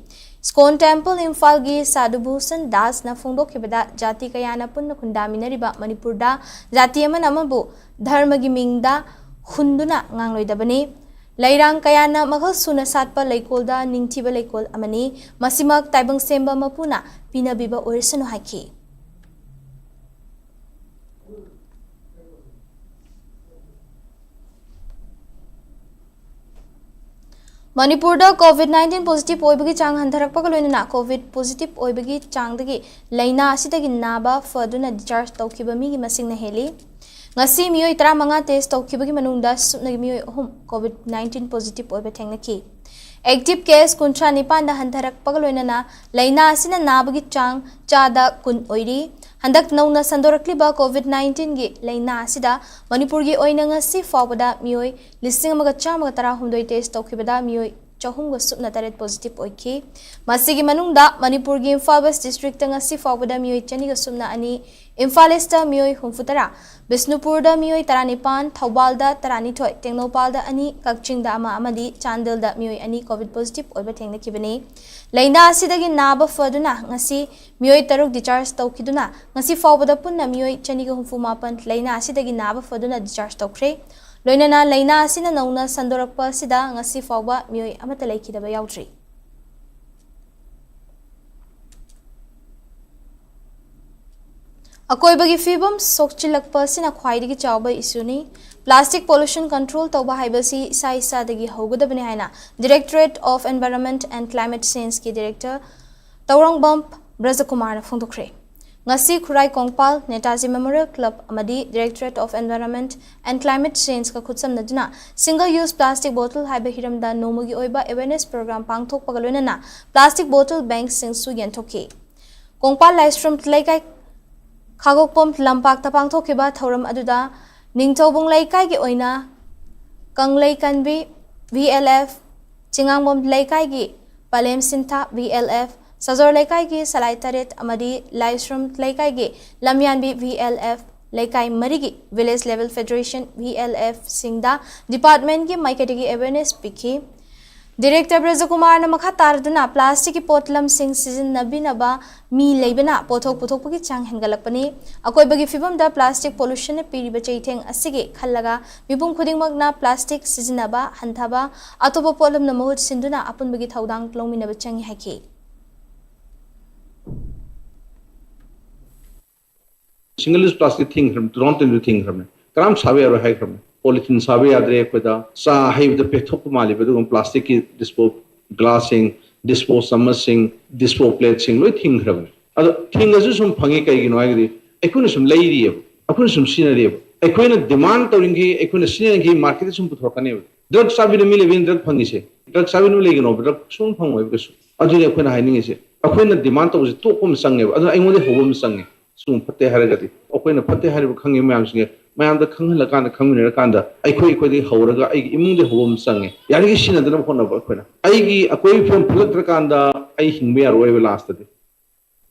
ꯏꯁꯀꯣꯟ ꯇꯦꯝꯄꯜ ꯏꯝꯐꯥꯜꯒꯤ ꯁꯥꯙꯨ ꯚꯨꯁꯟ ꯗꯥꯁꯅ ꯐꯣꯡꯗꯣꯛꯈꯤꯕꯗ, ꯖꯥꯇꯤ ꯀꯌꯥꯅ ꯄꯨꯟꯅ ꯈꯨꯟꯗꯥꯃꯤꯟꯅꯔꯤꯕ ꯃꯅꯤꯄꯨꯔꯗ ꯖꯥꯇꯤ ꯑꯃꯅ ꯑꯃꯕꯨ ꯙꯔꯃꯒꯤ ꯃꯤꯡꯗ ꯍꯨꯟꯗꯨꯅ ꯉꯥꯡꯂꯣꯏꯗꯕꯅꯤ꯫ ꯂꯩꯔꯥꯡ ꯀꯌꯥꯅ ꯃꯈꯜ ꯁꯨꯅ ꯁꯥꯠꯄ ꯂꯩꯀꯣꯜꯗ ꯅꯤꯡꯊꯤꯕ ꯂꯩꯀꯣꯜ ꯑꯃꯅꯤ꯫ ꯃꯁꯤꯃꯛ ꯇꯥꯏꯕꯪ ꯁꯦꯝꯕ ꯃꯄꯨꯅ ꯄꯤꯅꯕꯤꯕ ꯑꯣꯏꯔꯁꯅꯨ ꯍꯥꯏꯈꯤ꯫ ꯃꯅꯤꯄꯨꯔꯗ COVID nineteen positive ꯑꯣꯏꯕꯒꯤ ꯆꯥꯡ ꯍꯟꯊꯔꯛꯄꯒ ꯂꯣꯏꯅꯅ COVID positive ꯑꯣꯏꯕꯒꯤ ꯆꯥꯡꯗꯒꯤ ꯂꯥꯏꯅꯥ ꯑꯁꯤꯗꯒꯤ ꯅꯥꯕ ꯐꯗꯨꯅ discharge ꯇꯧꯈꯤꯕ ꯃꯤꯒꯤ ꯃꯁꯤꯡꯅ ꯍꯦꯜꯂꯤ꯫ ꯉꯁꯤ ꯃꯤꯑꯣꯏ ꯇꯔꯥꯃꯉꯥ test ꯇꯧꯈꯤꯕꯒꯤ ꯃꯅꯨꯡꯗ ꯁꯨꯞꯅꯒꯤ ꯃꯤꯑꯣꯏ ꯑꯍꯨꯝ COVID nineteen positive ꯑꯣꯏꯕ ꯊꯦꯡꯅꯈꯤ꯫ Active case ꯀꯨꯟꯊ꯭ꯔꯥ ꯅꯤꯄꯥꯟꯗ ꯍꯟꯊꯔꯛꯄꯒ ꯂꯣꯏꯅꯅ ꯂꯥꯏꯅꯥ ꯑꯁꯤꯅ ꯅꯥꯕꯒꯤ ꯆꯥꯡ ꯆꯥꯗ ꯀꯨꯟ ꯑꯣꯏꯔꯤ꯫ ꯍꯟꯗꯛ ꯅꯧꯅ ꯁꯟꯗꯣꯔꯛꯂꯤꯕ COVID nineteen ꯒꯤ ꯂꯥꯏꯅꯥ ꯑꯁꯤꯗ ꯃꯅꯤꯄꯨꯔꯒꯤ ꯑꯣꯏꯅ ꯉꯁꯤ ꯐꯥꯎꯕꯗ ꯃꯤꯑꯣꯏ ꯂꯤꯁꯤꯡ ꯑꯃꯒ ꯆꯥꯝꯃꯒ ꯇꯔꯥꯍꯨꯝꯗꯣꯏ test ꯇꯧꯈꯤꯕꯗ ꯃꯤꯑꯣꯏ ꯆꯍꯨꯝꯒ ꯁꯨꯞꯅ ꯇꯔꯦꯠ positive ꯑꯣꯏꯈꯤ꯫ ꯃꯁꯤꯒꯤ ꯃꯅꯨꯡꯗ ꯃꯅꯤꯄꯨꯔꯒꯤ ꯏꯝꯐꯥꯜ West district ꯇ ꯉꯁꯤ ꯐꯥꯎꯕꯗ ꯃꯤꯑꯣꯏ ꯆꯅꯤꯒ ꯁꯨꯞꯅ ꯑꯅꯤ, ꯏꯝꯐꯥꯜ East ꯇ ꯃꯤꯑꯣꯏ ꯍꯨꯝꯐꯨꯇꯔꯥ, ꯕꯤꯁꯅꯨꯄꯨꯔꯗ ꯃꯤꯑꯣꯏ ꯇꯔꯥꯅꯤꯄꯥꯟ, ꯊꯧꯕꯥꯜꯗ ꯇꯔꯥꯅꯤꯊꯣꯏ, ꯇꯦꯡꯅꯧꯄꯥꯜꯗ ꯑꯅꯤ, ꯀꯛꯆꯤꯡꯗ ꯑꯃ ꯑꯃꯗꯤ ꯆꯥꯟꯗꯦꯜꯗ ꯃꯤꯑꯣꯏ ꯑꯅꯤ COVID positive ꯑꯣꯏꯕ ꯊꯦꯡꯅꯈꯤꯕꯅꯤ꯫ ꯂꯥꯏꯅꯥ ꯑꯁꯤꯗꯒꯤ ꯅꯥꯕ ꯐꯗꯨꯅ ꯉꯁꯤ ꯃꯤꯑꯣꯏ ꯇꯔꯨꯛ discharge ꯇꯧꯈꯤꯗꯨꯅ ꯉꯁꯤ ꯐꯥꯎꯕꯗ ꯄꯨꯟꯅ ꯃꯤꯑꯣꯏ ꯆꯅꯤꯒ ꯍꯨꯝꯐꯨ ꯃꯥꯄꯟ ꯂꯥꯏꯅꯥ ꯑꯁꯤꯗꯒꯤ ꯅꯥꯕ ꯐꯗꯨꯅ discharge ꯇꯧꯈ꯭ꯔꯦ꯫ ꯂꯣꯏꯅꯅ ꯂꯥꯏꯅꯥ ꯑꯁꯤꯅ ꯅꯧꯅ ꯁꯟꯗꯣꯔꯛꯄ ꯑꯁꯤꯗ ꯉꯁꯤ ꯐꯥꯎꯕ ꯃꯤꯑꯣꯏ ꯑꯃꯠꯇ ꯂꯩꯈꯤꯗꯕ ꯌꯥꯎꯗ꯭ꯔꯤ꯫ ꯑꯀꯣꯏꯕꯒꯤ ꯐꯤꯕꯝ ꯁꯣꯛꯆꯤꯜꯂꯛꯄ ꯑꯁꯤꯅ ꯈ꯭ꯋꯥꯏꯗꯒꯤ ꯆꯥꯎꯕ issue ꯅꯤ꯫ Plastic pollution control ꯇꯧꯕ ꯍꯥꯏꯕꯁꯤ ꯏꯁꯥ ꯏꯁꯥꯗꯒꯤ ꯍꯧꯒꯗꯕꯅꯤ ꯍꯥꯏꯅ Directorate of Environment and Climate Change ꯀꯤ director ꯇꯧꯔꯪꯕꯝ ꯕ꯭ꯔꯖꯀꯨꯃꯥꯔꯅ ꯐꯣꯡꯗꯣꯛꯈ꯭ꯔꯦ꯫ ꯉꯁꯤ ꯈꯨꯔꯥꯏ ꯀꯣꯡꯄꯥꯜ ꯅꯦꯇꯥꯖꯤ Memorial Club ꯑꯃꯗꯤ Directorate of Environment and Climate Change ꯀ ꯈꯨꯠꯁꯝꯅꯗꯨꯅ single use plastic bottle ꯍꯥꯏꯕ ꯍꯤꯔꯝꯗ ꯅꯣꯡꯃꯒꯤ ꯑꯣꯏꯕ awareness program ꯄꯥꯡꯊꯣꯛꯄꯒ ꯂꯣꯏꯅꯅ plastic bottle bank ꯁꯤꯡꯁꯨ ꯌꯦꯟꯊꯣꯛꯈꯤ꯫ ꯀꯣꯡꯄꯥꯜ ꯂꯥꯏꯁ꯭ꯔꯝ ꯂꯩꯀꯥꯏ ꯈꯥꯒꯣꯛꯄꯝ ꯂꯝꯄꯥꯛꯇ ꯄꯥꯡꯊꯣꯛꯈꯤꯕ ꯊꯧꯔꯝ ꯑꯗꯨꯗ ꯅꯤꯡꯊꯧꯕꯨꯡ ꯂꯩꯀꯥꯏꯒꯤ ꯑꯣꯏꯅ ꯀꯪꯂꯩ ꯀꯟꯕꯤ VLF, ꯆꯤꯉꯥꯡꯕꯝ ꯂꯩꯀꯥꯏꯒꯤ ꯄꯂꯦꯝ ꯁꯤꯟꯊꯥ VLF, ꯁꯖꯣꯔ ꯂꯩꯀꯥꯏꯒꯤ ꯁꯂꯥꯏ ꯇꯔꯦꯠ ꯑꯃꯗꯤ ꯂꯥꯏꯁ꯭ꯔꯝ ꯂꯩꯀꯥꯏꯒꯤ ꯂꯝꯌꯥꯟꯕꯤ VLF, ꯂꯩꯀꯥꯏ ꯃꯔꯤꯒꯤ Village Level Federation VLF ꯁꯤꯡꯗ department ꯀꯤ ꯃꯥꯏꯀꯩꯗꯒꯤ awareness ꯄꯤꯈꯤ꯫ Director ꯕ꯭ꯔꯖꯀꯨꯃꯥꯔꯅ ꯃꯈꯥ ꯇꯥꯔꯗꯨꯅ plastic ꯀꯤ ꯄꯣꯠꯂꯝꯁꯤꯡ ꯁꯤꯖꯤꯟꯅꯕꯤꯅꯕ ꯃꯤ ꯂꯩꯕꯅ ꯄꯣꯠꯊꯣꯛ ꯄꯨꯊꯣꯛꯄꯒꯤ ꯆꯥꯡ ꯍꯦꯟꯒꯠꯂꯛꯄꯅꯤ꯫ ꯑꯀꯣꯏꯕꯒꯤ ꯐꯤꯕꯝꯗ plastic pollution ꯅ ꯄꯤꯔꯤꯕ ꯆꯩꯊꯦꯡ ꯑꯁꯤꯒꯤ ꯈꯜꯂꯒ ꯃꯤꯄꯨꯝ ꯈꯨꯗꯤꯡꯃꯛꯅ plastic ꯁꯤꯖꯤꯟꯅꯕ ꯍꯟꯊꯕ, ꯑꯇꯣꯞꯄ ꯄꯣꯠꯂꯝꯅ ꯃꯍꯨꯠ ꯁꯤꯟꯗꯨꯅ ꯑꯄꯨꯟꯕꯒꯤ ꯊꯧꯗꯥꯡ ꯂꯧꯃꯤꯟꯅꯕ ꯆꯪꯏ ꯍꯥꯏꯈꯤ꯫ Single use plastic ꯊꯤꯡꯈ꯭ꯔꯕꯅꯤ, two thousand ten ꯗ ꯊꯤꯡꯈ꯭ꯔꯕꯅꯤ, ꯀꯅꯥꯝ ꯁꯥꯕ ꯌꯥꯔꯣꯏ ꯍꯥꯏꯈ꯭ꯔꯕꯅꯤ꯫ ꯄꯣꯂꯤꯊꯤꯟ ꯁꯥꯕ ꯌꯥꯗ꯭ꯔꯦ, ꯑꯩꯈꯣꯏꯗ ꯆꯥ ꯍꯩꯕꯗ ꯄꯦꯠꯊꯣꯛꯄ ꯃꯥꯜꯂꯤꯕ ꯑꯗꯨꯒꯨꯝꯕ ꯄ꯭ꯂꯥꯁꯇꯤꯛꯀꯤ ꯗꯤꯁꯄꯣ ꯒ꯭ꯂꯥꯁꯁꯤꯡ, ꯗꯤꯁꯄꯣ ꯆꯥꯃꯁꯁꯤꯡ, ꯗꯤꯁꯄꯣ ꯄ꯭ꯂꯦꯠꯁꯤꯡ ꯂꯣꯏ ꯊꯤꯡꯈ꯭ꯔꯕꯅꯤ꯫ ꯑꯗꯣ ꯊꯤꯡꯉꯁꯨ ꯁꯨꯝ ꯐꯪꯉꯤ, ꯀꯩꯒꯤꯅꯣ ꯍꯥꯏꯔꯒꯗꯤ ꯑꯩꯈꯣꯏꯅ ꯁꯨꯝ ꯂꯩꯔꯤꯑꯕ, ꯑꯩꯈꯣꯏꯅ ꯁꯨꯝ ꯁꯤꯖꯤꯟꯅꯔꯤꯑꯕ꯫ ꯑꯩꯈꯣꯏꯅ ꯗꯤꯃꯥꯟ ꯇꯧꯔꯤꯈꯩ, ꯑꯩꯈꯣꯏꯅ ꯁꯤꯖꯤꯟꯅꯔꯤꯈꯩ ꯃꯥꯔꯀꯦꯠꯇ ꯁꯨꯝ ꯄꯨꯊꯣꯔꯛꯀꯅꯦꯕ꯫ ꯗ꯭ꯔꯒ ꯆꯥꯕꯤꯅ ꯃꯤ ꯂꯩꯕꯅꯤꯅ ꯗ꯭ꯔꯒ ꯐꯪꯉꯤꯁꯦ꯫ ꯗ꯭ꯔꯒ ꯆꯥꯕꯤꯅ ꯂꯩꯒꯅꯣꯕ, ꯗ꯭ꯔꯒ ꯁꯨꯝ ꯐꯪꯉꯣꯏꯕ ꯀꯩꯁꯨ꯫ ꯑꯗꯨꯅꯤ ꯑꯩꯈꯣꯏꯅ ꯍꯥꯏꯅꯤꯡꯉꯤꯁꯦ꯫ ꯑꯩꯈꯣꯏꯅ ꯗꯤꯃꯥꯟ ꯇꯧꯕꯁꯦ ꯇꯣꯛꯄ ꯑꯃ ꯆꯪꯉꯦꯕ꯫ ꯑꯗꯨꯅ ꯑꯩꯉꯣꯟꯗ ꯍꯧꯕ ꯑꯃ ꯆꯪꯉꯦ꯫ ꯁꯤꯒꯨꯝꯕ ꯐꯠꯇꯦ ꯍꯥꯏꯔꯒꯗꯤ ꯑꯩꯈꯣꯏꯅ ꯐꯠꯇꯦ ꯍꯥꯏꯔꯤꯕ ꯈꯪꯉꯤꯕ ꯃꯌꯥꯝꯁꯤꯡꯁꯦ ꯃꯌꯥꯝꯗ ꯈꯪꯍꯜꯂꯀꯥꯟꯗ, ꯈꯪꯃꯤꯟꯅꯔꯀꯥꯟꯗ ꯑꯩꯈꯣꯏ ꯑꯩꯈꯣꯏꯗꯒꯤ ꯍꯧꯔꯒ ꯑꯩꯒꯤ ꯏꯃꯨꯡꯗꯒꯤ ꯍꯧꯕ ꯑꯃ ꯆꯪꯉꯦ꯫ ꯌꯥꯔꯤꯈꯩ ꯁꯤꯟꯅꯗꯅꯕ ꯍꯣꯠꯅꯕ꯫ ꯑꯩꯈꯣꯏꯅ ꯑꯩꯒꯤ ꯑꯀꯣꯏꯕꯒꯤ ꯐꯤꯕꯝ ꯐꯒꯠꯇ꯭ꯔꯀꯥꯟꯗ ꯑꯩ ꯍꯤꯡꯕ ꯌꯥꯔꯣꯏꯕ ꯂꯥꯁꯇꯗꯤ꯫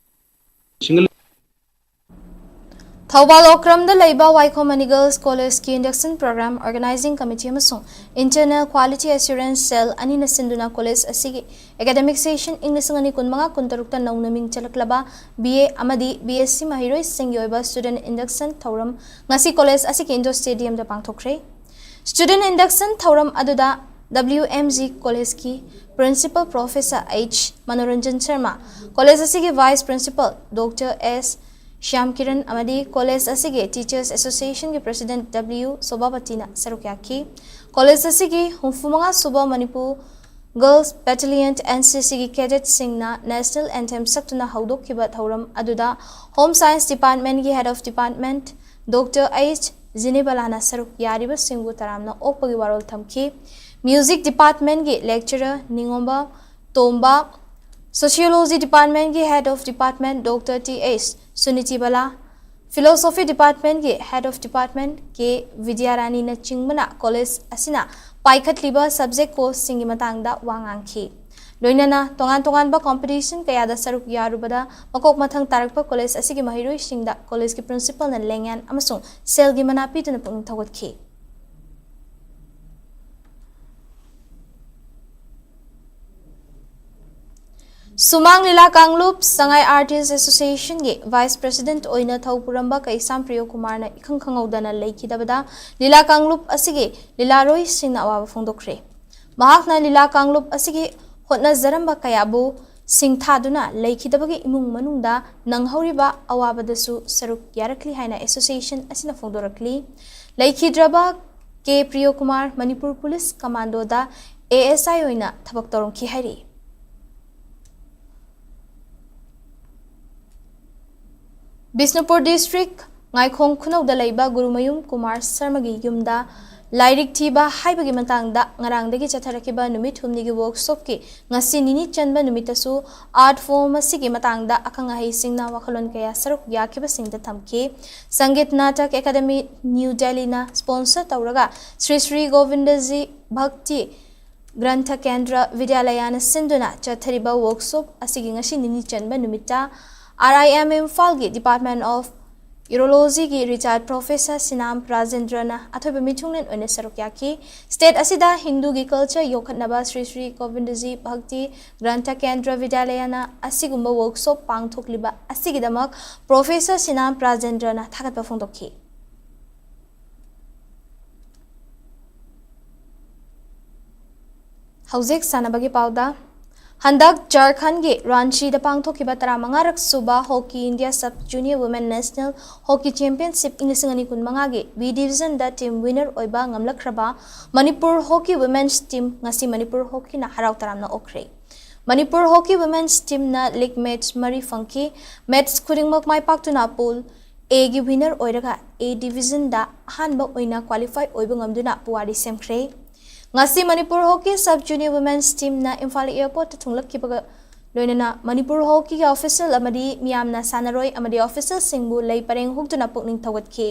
ꯁꯤꯡꯒꯜ ꯊꯧꯕꯥꯜ ꯑꯣꯀ꯭ꯔꯝꯗ ꯂꯩꯕ ꯋꯥꯏꯈꯣꯝ ꯃꯅꯤ ꯒꯔꯜꯁ ꯀꯣꯂꯦꯖꯀꯤ ꯏꯟꯗꯛꯁꯟ ꯄ꯭ꯔꯣꯒ꯭ꯔꯥꯝ ꯑꯣꯔꯒꯅꯥꯏꯖꯤꯡ ꯀꯃꯤꯇꯤ ꯑꯃꯁꯨꯡ ꯏꯟꯇꯔꯅꯦꯜ ꯀ꯭ꯋꯥꯂꯤꯇꯤ ꯑꯦꯁꯨꯔꯦꯟꯁ ꯁꯦꯜ ꯑꯅꯤꯅ ꯁꯤꯟꯗꯨꯅ ꯀꯣꯂꯦꯖ ꯑꯁꯤꯒꯤ ꯑꯦꯀꯥꯗꯦꯃꯤꯛ ꯁꯦꯁꯟ ꯏꯪ ꯂꯤꯁꯤꯡ ꯑꯅꯤ ꯀꯨꯟꯃꯉꯥ ꯀꯨꯟꯇꯔꯨꯛꯇ ꯅꯧꯅ ꯃꯤꯡ ꯆꯜꯂꯛꯂꯕ ꯕꯤ ꯑꯦ ꯑꯃꯗꯤ ꯕꯤ ꯑꯦꯁ ꯁꯤ ꯃꯍꯩꯔꯣꯏꯁꯤꯡꯒꯤ ꯑꯣꯏꯕ ꯁ꯭ꯇꯨꯗꯦꯟꯠ ꯏꯟꯗꯛꯁꯟ ꯊꯧꯔꯝ ꯉꯁꯤ ꯀꯣꯂꯦꯖ ꯑꯁꯤꯒꯤ ꯏꯟꯗꯣꯔ ꯁ꯭ꯇꯦꯗꯤꯌꯝꯗ ꯄꯥꯡꯊꯣꯛꯈ꯭ꯔꯦ꯫ ꯁ꯭ꯇꯨꯗꯦꯟꯠ ꯏꯟꯗꯛꯁꯟ ꯊꯧꯔꯝ ꯑꯗꯨꯗ ꯗꯕ꯭ꯂꯤꯎ ꯑꯦꯝ ꯖꯤ ꯀꯣꯂꯦꯖꯀꯤ principal professor H Manoranjan Sharma, college ꯑꯁꯤꯒꯤ vice principal doctor S Shyam Kiran ꯑꯃꯗꯤ ꯀꯣꯂꯦꯖ ꯑꯁꯤꯒꯤ ꯇꯤꯆꯔꯁ ꯑꯦꯁꯣꯁꯤꯌꯦꯁꯟꯒꯤ ꯄ꯭ꯔꯦꯁꯤꯗꯦꯟꯠ ꯗꯕ꯭ꯂꯤꯎ ꯁꯣꯚꯥꯄꯇꯤꯅ ꯁꯔꯨꯛ ꯌꯥꯈꯤ꯫ ꯀꯣꯂꯦꯖ ꯑꯁꯤꯒꯤ ꯍꯨꯝꯐꯨ ꯃꯉꯥ ꯁꯨꯕ ꯃꯅꯤꯄꯨꯔ ꯒꯔꯜꯁ ꯕꯦꯇꯥꯂꯤꯌꯟ ꯑꯦꯟ ꯁꯤ ꯁꯤꯒꯤ ꯀꯦꯗꯦꯠꯁꯤꯡꯅ ꯅꯦꯁꯅꯦꯜ ꯑꯦꯟꯊꯦꯝ ꯁꯛꯇꯨꯅ ꯍꯧꯗꯣꯛꯈꯤꯕ ꯊꯧꯔꯝ ꯑꯗꯨꯗ ꯍꯣꯝ ꯁꯥꯏꯟꯁ ꯗꯤꯄꯥꯔꯠꯃꯦꯟꯠꯀꯤ head of department doctor H ꯖꯤꯅꯤꯕꯂꯥꯅ ꯁꯔꯨꯛ ꯌꯥꯔꯤꯕꯁꯤꯡꯕꯨ ꯇꯔꯥꯝꯅ ꯑꯣꯛꯄꯒꯤ ꯋꯥꯔꯣꯜ ꯊꯝꯈꯤ꯫ ꯃ꯭ꯌꯨꯖꯤꯛ ꯗꯤꯄꯥꯔꯠꯃꯦꯟꯠꯀꯤ ꯂꯦꯛꯆꯔꯔ ꯅꯤꯉꯣꯝꯕ ꯇꯣꯝꯕ, ꯁꯣꯁꯤꯌꯣꯂꯣꯖꯤ ꯗꯤꯄꯥꯔꯠꯃꯦꯟꯠꯀꯤ head of department doctor T H Suniti Bala, philosophy ꯗꯤꯄꯥꯔꯠꯃꯦꯟꯠꯀꯤ ꯍꯦꯗ ꯑꯣꯐ ꯗꯤꯄꯥꯔꯠꯃꯦꯟꯠ ꯀꯦ ꯕꯤꯗ꯭ꯌꯥꯔꯥꯅꯤꯅꯆꯤꯡꯕꯅ ꯀꯣꯂꯦꯖ ꯑꯁꯤꯅ ꯄꯥꯏꯈꯠꯂꯤꯕ ꯁꯕꯖꯦꯛ ꯀꯣꯔꯁꯁꯤꯡꯒꯤ ꯃꯇꯥꯡꯗ ꯋꯥ ꯉꯥꯡꯈꯤ꯫ ꯂꯣꯏꯅꯅ ꯇꯣꯉꯥꯟ ꯇꯣꯉꯥꯟꯕ ꯀꯣꯝꯄꯤꯇꯤꯁꯟ ꯀꯌꯥꯗ ꯁꯔꯨꯛ ꯌꯥꯔꯨꯕꯗ ꯃꯀꯣꯛ ꯃꯊꯪ ꯇꯥꯔꯛꯄ ꯀꯣꯂꯦꯖ ꯑꯁꯤꯒꯤ ꯃꯍꯩꯔꯣꯏꯁꯤꯡꯗ ꯀꯣꯂꯦꯖꯀꯤ ꯄ꯭ꯔꯤꯟꯁꯤꯄꯜꯅ ꯂꯦꯡꯌꯥꯟ ꯑꯃꯁꯨꯡ ꯁꯦꯜꯒꯤ ꯃꯅꯥ ꯄꯤꯗꯨꯅ ꯄꯨꯛꯅꯤꯡ ꯊꯧꯒꯠꯈꯤ꯫ ꯁꯨꯃꯥꯡ ꯂꯤꯂꯥ ꯀꯥꯡꯂꯨꯞ ꯁꯉꯥꯏ ꯑꯥꯔꯇꯤꯁ ꯑꯦꯁꯣꯁꯤꯌꯦꯁꯟꯒꯤ ꯚꯥꯏꯁ ꯄ꯭ꯔꯦꯁꯤꯗꯦꯟꯠ ꯑꯣꯏꯅ ꯊꯧ ꯄꯨꯔꯝꯕ ꯀꯩꯁꯥꯝ ꯄ꯭ꯔꯤꯌꯣ ꯀꯨꯃꯥꯔꯅ ꯏꯈꯪ ꯈꯪꯍꯧꯗꯅ ꯂꯩꯈꯤꯗꯕꯗ ꯂꯤꯂꯥ ꯀꯥꯡꯂꯨꯞ ꯑꯁꯤꯒꯤ ꯂꯤꯂꯥꯔꯣꯏꯁꯤꯡꯅ ꯑꯋꯥꯕ ꯐꯣꯡꯗꯣꯛꯈ꯭ꯔꯦ꯫ ꯃꯍꯥꯛꯅ ꯂꯤꯂꯥ ꯀꯥꯡꯂꯨꯞ ꯑꯁꯤꯒꯤ ꯍꯣꯠꯅꯖꯔꯝꯕ ꯀꯌꯥꯕꯨ ꯁꯤꯡꯊꯥꯗꯨꯅ ꯂꯩꯈꯤꯗꯕꯒꯤ ꯏꯃꯨꯡ ꯃꯅꯨꯡꯗ ꯅꯪꯍꯧꯔꯤꯕ ꯑꯋꯥꯕꯗꯁꯨ ꯁꯔꯨꯛ ꯌꯥꯔꯛꯂꯤ ꯍꯥꯏꯅ ꯑꯦꯁꯣꯁꯤꯌꯦꯁꯟ ꯑꯁꯤꯅ ꯐꯣꯡꯗꯣꯔꯛꯂꯤ꯫ ꯂꯩꯈꯤꯗ꯭ꯔꯕ ꯀꯦ ꯄ꯭ꯔꯤꯌꯣꯀꯨꯃꯥꯔ ꯃꯅꯤꯄꯨꯔ ꯄꯨꯂꯤꯁ ꯀꯃꯥꯟꯗꯣꯗ ꯑꯦ ꯑꯦꯁ ꯑꯥꯏ ꯑꯣꯏꯅ ꯊꯕꯛ ꯇꯧꯔꯝꯈꯤ ꯍꯥꯏꯔꯤ꯫ ꯕꯤꯁꯅꯨꯄꯨꯔ ꯗꯤꯁꯇ꯭ꯔꯤꯛ ꯉꯥꯏꯈꯣꯡ ꯈꯨꯅꯧꯗ ꯂꯩꯕ ꯒꯨꯔꯨꯃꯌꯨꯝ ꯀꯨꯃꯥꯔ ꯁꯔꯃꯒꯤ ꯌꯨꯝꯗ ꯂꯥꯏꯔꯤꯛ ꯊꯤꯕ ꯍꯥꯏꯕꯒꯤ ꯃꯇꯥꯡꯗ ꯉꯔꯥꯡꯗꯒꯤ ꯆꯠꯊꯔꯛꯈꯤꯕ ꯅꯨꯃꯤꯠ ꯍꯨꯝꯅꯤꯒꯤ ꯋꯥꯔꯛꯁꯣꯞꯀꯤ ꯉꯁꯤ ꯅꯤꯅꯤ ꯆꯟꯕ ꯅꯨꯃꯤꯠꯇꯁꯨ ꯑꯥꯔꯠ ꯐꯣꯔꯝ ꯑꯁꯤꯒꯤ ꯃꯇꯥꯡꯗ ꯑꯈꯪ ꯑꯍꯩꯁꯤꯡꯅ ꯋꯥꯈꯜꯂꯣꯟ ꯀꯌꯥ ꯁꯔꯨꯛ ꯌꯥꯈꯤꯕꯁꯤꯡꯗ ꯊꯝꯈꯤ꯫ Sangeet Natak academy new ꯗꯦꯜꯂꯤꯅ sponsor ꯇꯧꯔꯒ ꯁ꯭ꯔꯤ ꯁ꯭ꯔꯤ ꯒꯣꯕꯤꯟꯗꯖꯤ ꯚꯛꯇꯤ ꯒ꯭ꯔꯟꯊ ꯀꯦꯟꯗ꯭ꯔ ꯕꯤꯗ꯭ꯌꯥꯂꯌꯥꯅ ꯁꯤꯟꯗꯨꯅ ꯆꯠꯊꯔꯤꯕ ꯋꯥꯔꯛꯁꯣꯞ ꯑꯁꯤꯒꯤ ꯉꯁꯤ ꯅꯤꯅꯤ ꯆꯟꯕ ꯅꯨꯃꯤꯠꯇ ꯑꯥꯔ ꯑꯥꯏ ꯑꯦꯝ ꯏꯝꯐꯥꯜꯒꯤ Department of Urologyꯒꯤ retired professor ꯁꯤꯅꯥꯝ ꯔꯥꯖꯦꯟꯗ꯭ꯔꯅ ꯑꯊꯣꯏꯕ ꯃꯤꯊꯨꯡꯂꯦꯟ ꯑꯣꯏꯅ ꯁꯔꯨꯛ ꯌꯥꯈꯤ꯫ ꯁ꯭ꯇꯦꯠ ꯑꯁꯤꯗ ꯍꯤꯟꯗꯨꯒꯤ ꯀꯜꯆꯔ ꯌꯣꯛꯈꯠꯅꯕ ꯁ꯭ꯔꯤ ꯁ꯭ꯔꯤ ꯒꯣꯕꯤꯟꯗꯖꯤ ꯚꯛꯇꯤ ꯒ꯭ꯔꯟꯊ ꯀꯦꯟꯗ꯭ꯔ ꯕꯤꯗ꯭ꯌꯥꯂꯌꯥꯅ ꯑꯁꯤꯒꯨꯝꯕ ꯋꯥꯔꯛꯁꯣꯞ ꯄꯥꯡꯊꯣꯛꯂꯤꯕ ꯑꯁꯤꯒꯤꯗꯃꯛ ꯄ꯭ꯔꯣꯐꯦꯁꯔ ꯁꯤꯅꯥꯝ ꯔꯥꯖꯦꯟꯗ꯭ꯔꯅ ꯊꯥꯒꯠꯄ ꯐꯣꯡꯗꯣꯛꯈꯤ꯫ ꯍꯧꯖꯤꯛ ꯁꯥꯟꯅꯕꯒꯤ ꯄꯥꯎꯗ꯫ ꯍꯟꯗꯛ ꯖꯥꯔꯈꯟꯒꯤ ꯔꯥꯟꯆꯤꯗ ꯄꯥꯡꯊꯣꯛꯈꯤꯕ ꯇꯔꯥꯃꯉꯥꯔꯛ ꯁꯨꯕ hockey India sub junior women national hockey championship ꯏꯪ ꯂꯤꯁꯤꯡ ꯑꯅꯤ ꯀꯨꯟꯃꯉꯥꯒꯤ ꯕꯤ ꯗꯤꯕꯤꯖꯟꯗ ꯇꯤꯝ ꯋꯤꯅꯔ ꯑꯣꯏꯕ ꯉꯝꯂꯛꯈ꯭ꯔꯕ ꯃꯅꯤꯄꯨꯔ ꯍꯣꯀꯤ ꯋꯨꯃꯦꯟꯁ ꯇꯤꯝ ꯉꯁꯤ ꯃꯅꯤꯄꯨꯔ ꯍꯣꯀꯤꯅ ꯍꯔꯥꯎ ꯇꯔꯥꯝꯅ ꯑꯣꯛꯈ꯭ꯔꯦ꯫ ꯃꯅꯤꯄꯨꯔ ꯍꯣꯀꯤ ꯋꯨꯃꯦꯟꯁ ꯇꯤꯝꯅ ꯂꯤꯒ ꯃꯦꯠꯆ ꯃꯔꯤ ꯐꯪꯈꯤ꯫ ꯃꯦꯠꯆ ꯈꯨꯗꯤꯡꯃꯛ ꯃꯥꯏ ꯄꯥꯛꯇꯨꯅ ꯄꯨꯜ ꯑꯦꯒꯤ ꯋꯤꯅꯔ ꯑꯣꯏꯔꯒ ꯑꯦ ꯗꯤꯕꯤꯖꯟꯗ ꯑꯍꯥꯟꯕ ꯑꯣꯏꯅ ꯀ꯭ꯋꯥꯂꯤꯐꯥꯏ ꯑꯣꯏꯕ ꯉꯝꯗꯨꯅ ꯄꯨꯋꯥꯔꯤ ꯁꯦꯝꯈ꯭ꯔꯦ꯫ ꯉꯁꯤ Manipur hockey sub junior women's ꯇꯤꯝꯅ ꯏꯝꯐꯥꯜ ꯑꯦꯌꯔꯄꯣꯔꯠꯇ ꯊꯨꯡꯂꯛꯈꯤꯕꯒ ꯂꯣꯏꯅꯅ ꯃꯅꯤꯄꯨꯔ ꯍꯣꯀꯤꯒꯤ ꯑꯣꯐꯤꯁꯤꯌꯦꯜ ꯑꯃꯗꯤ ꯃꯤꯌꯥꯝꯅ ꯁꯥꯟꯅꯔꯣꯏ ꯑꯃꯗꯤ ꯑꯣꯐꯤꯁꯤꯌꯦꯜꯁꯤꯡꯕꯨ ꯂꯩ ꯄꯔꯦꯡ ꯍꯨꯛꯇꯨꯅ ꯄꯨꯛꯅꯤꯡ ꯊꯧꯒꯠꯈꯤ꯫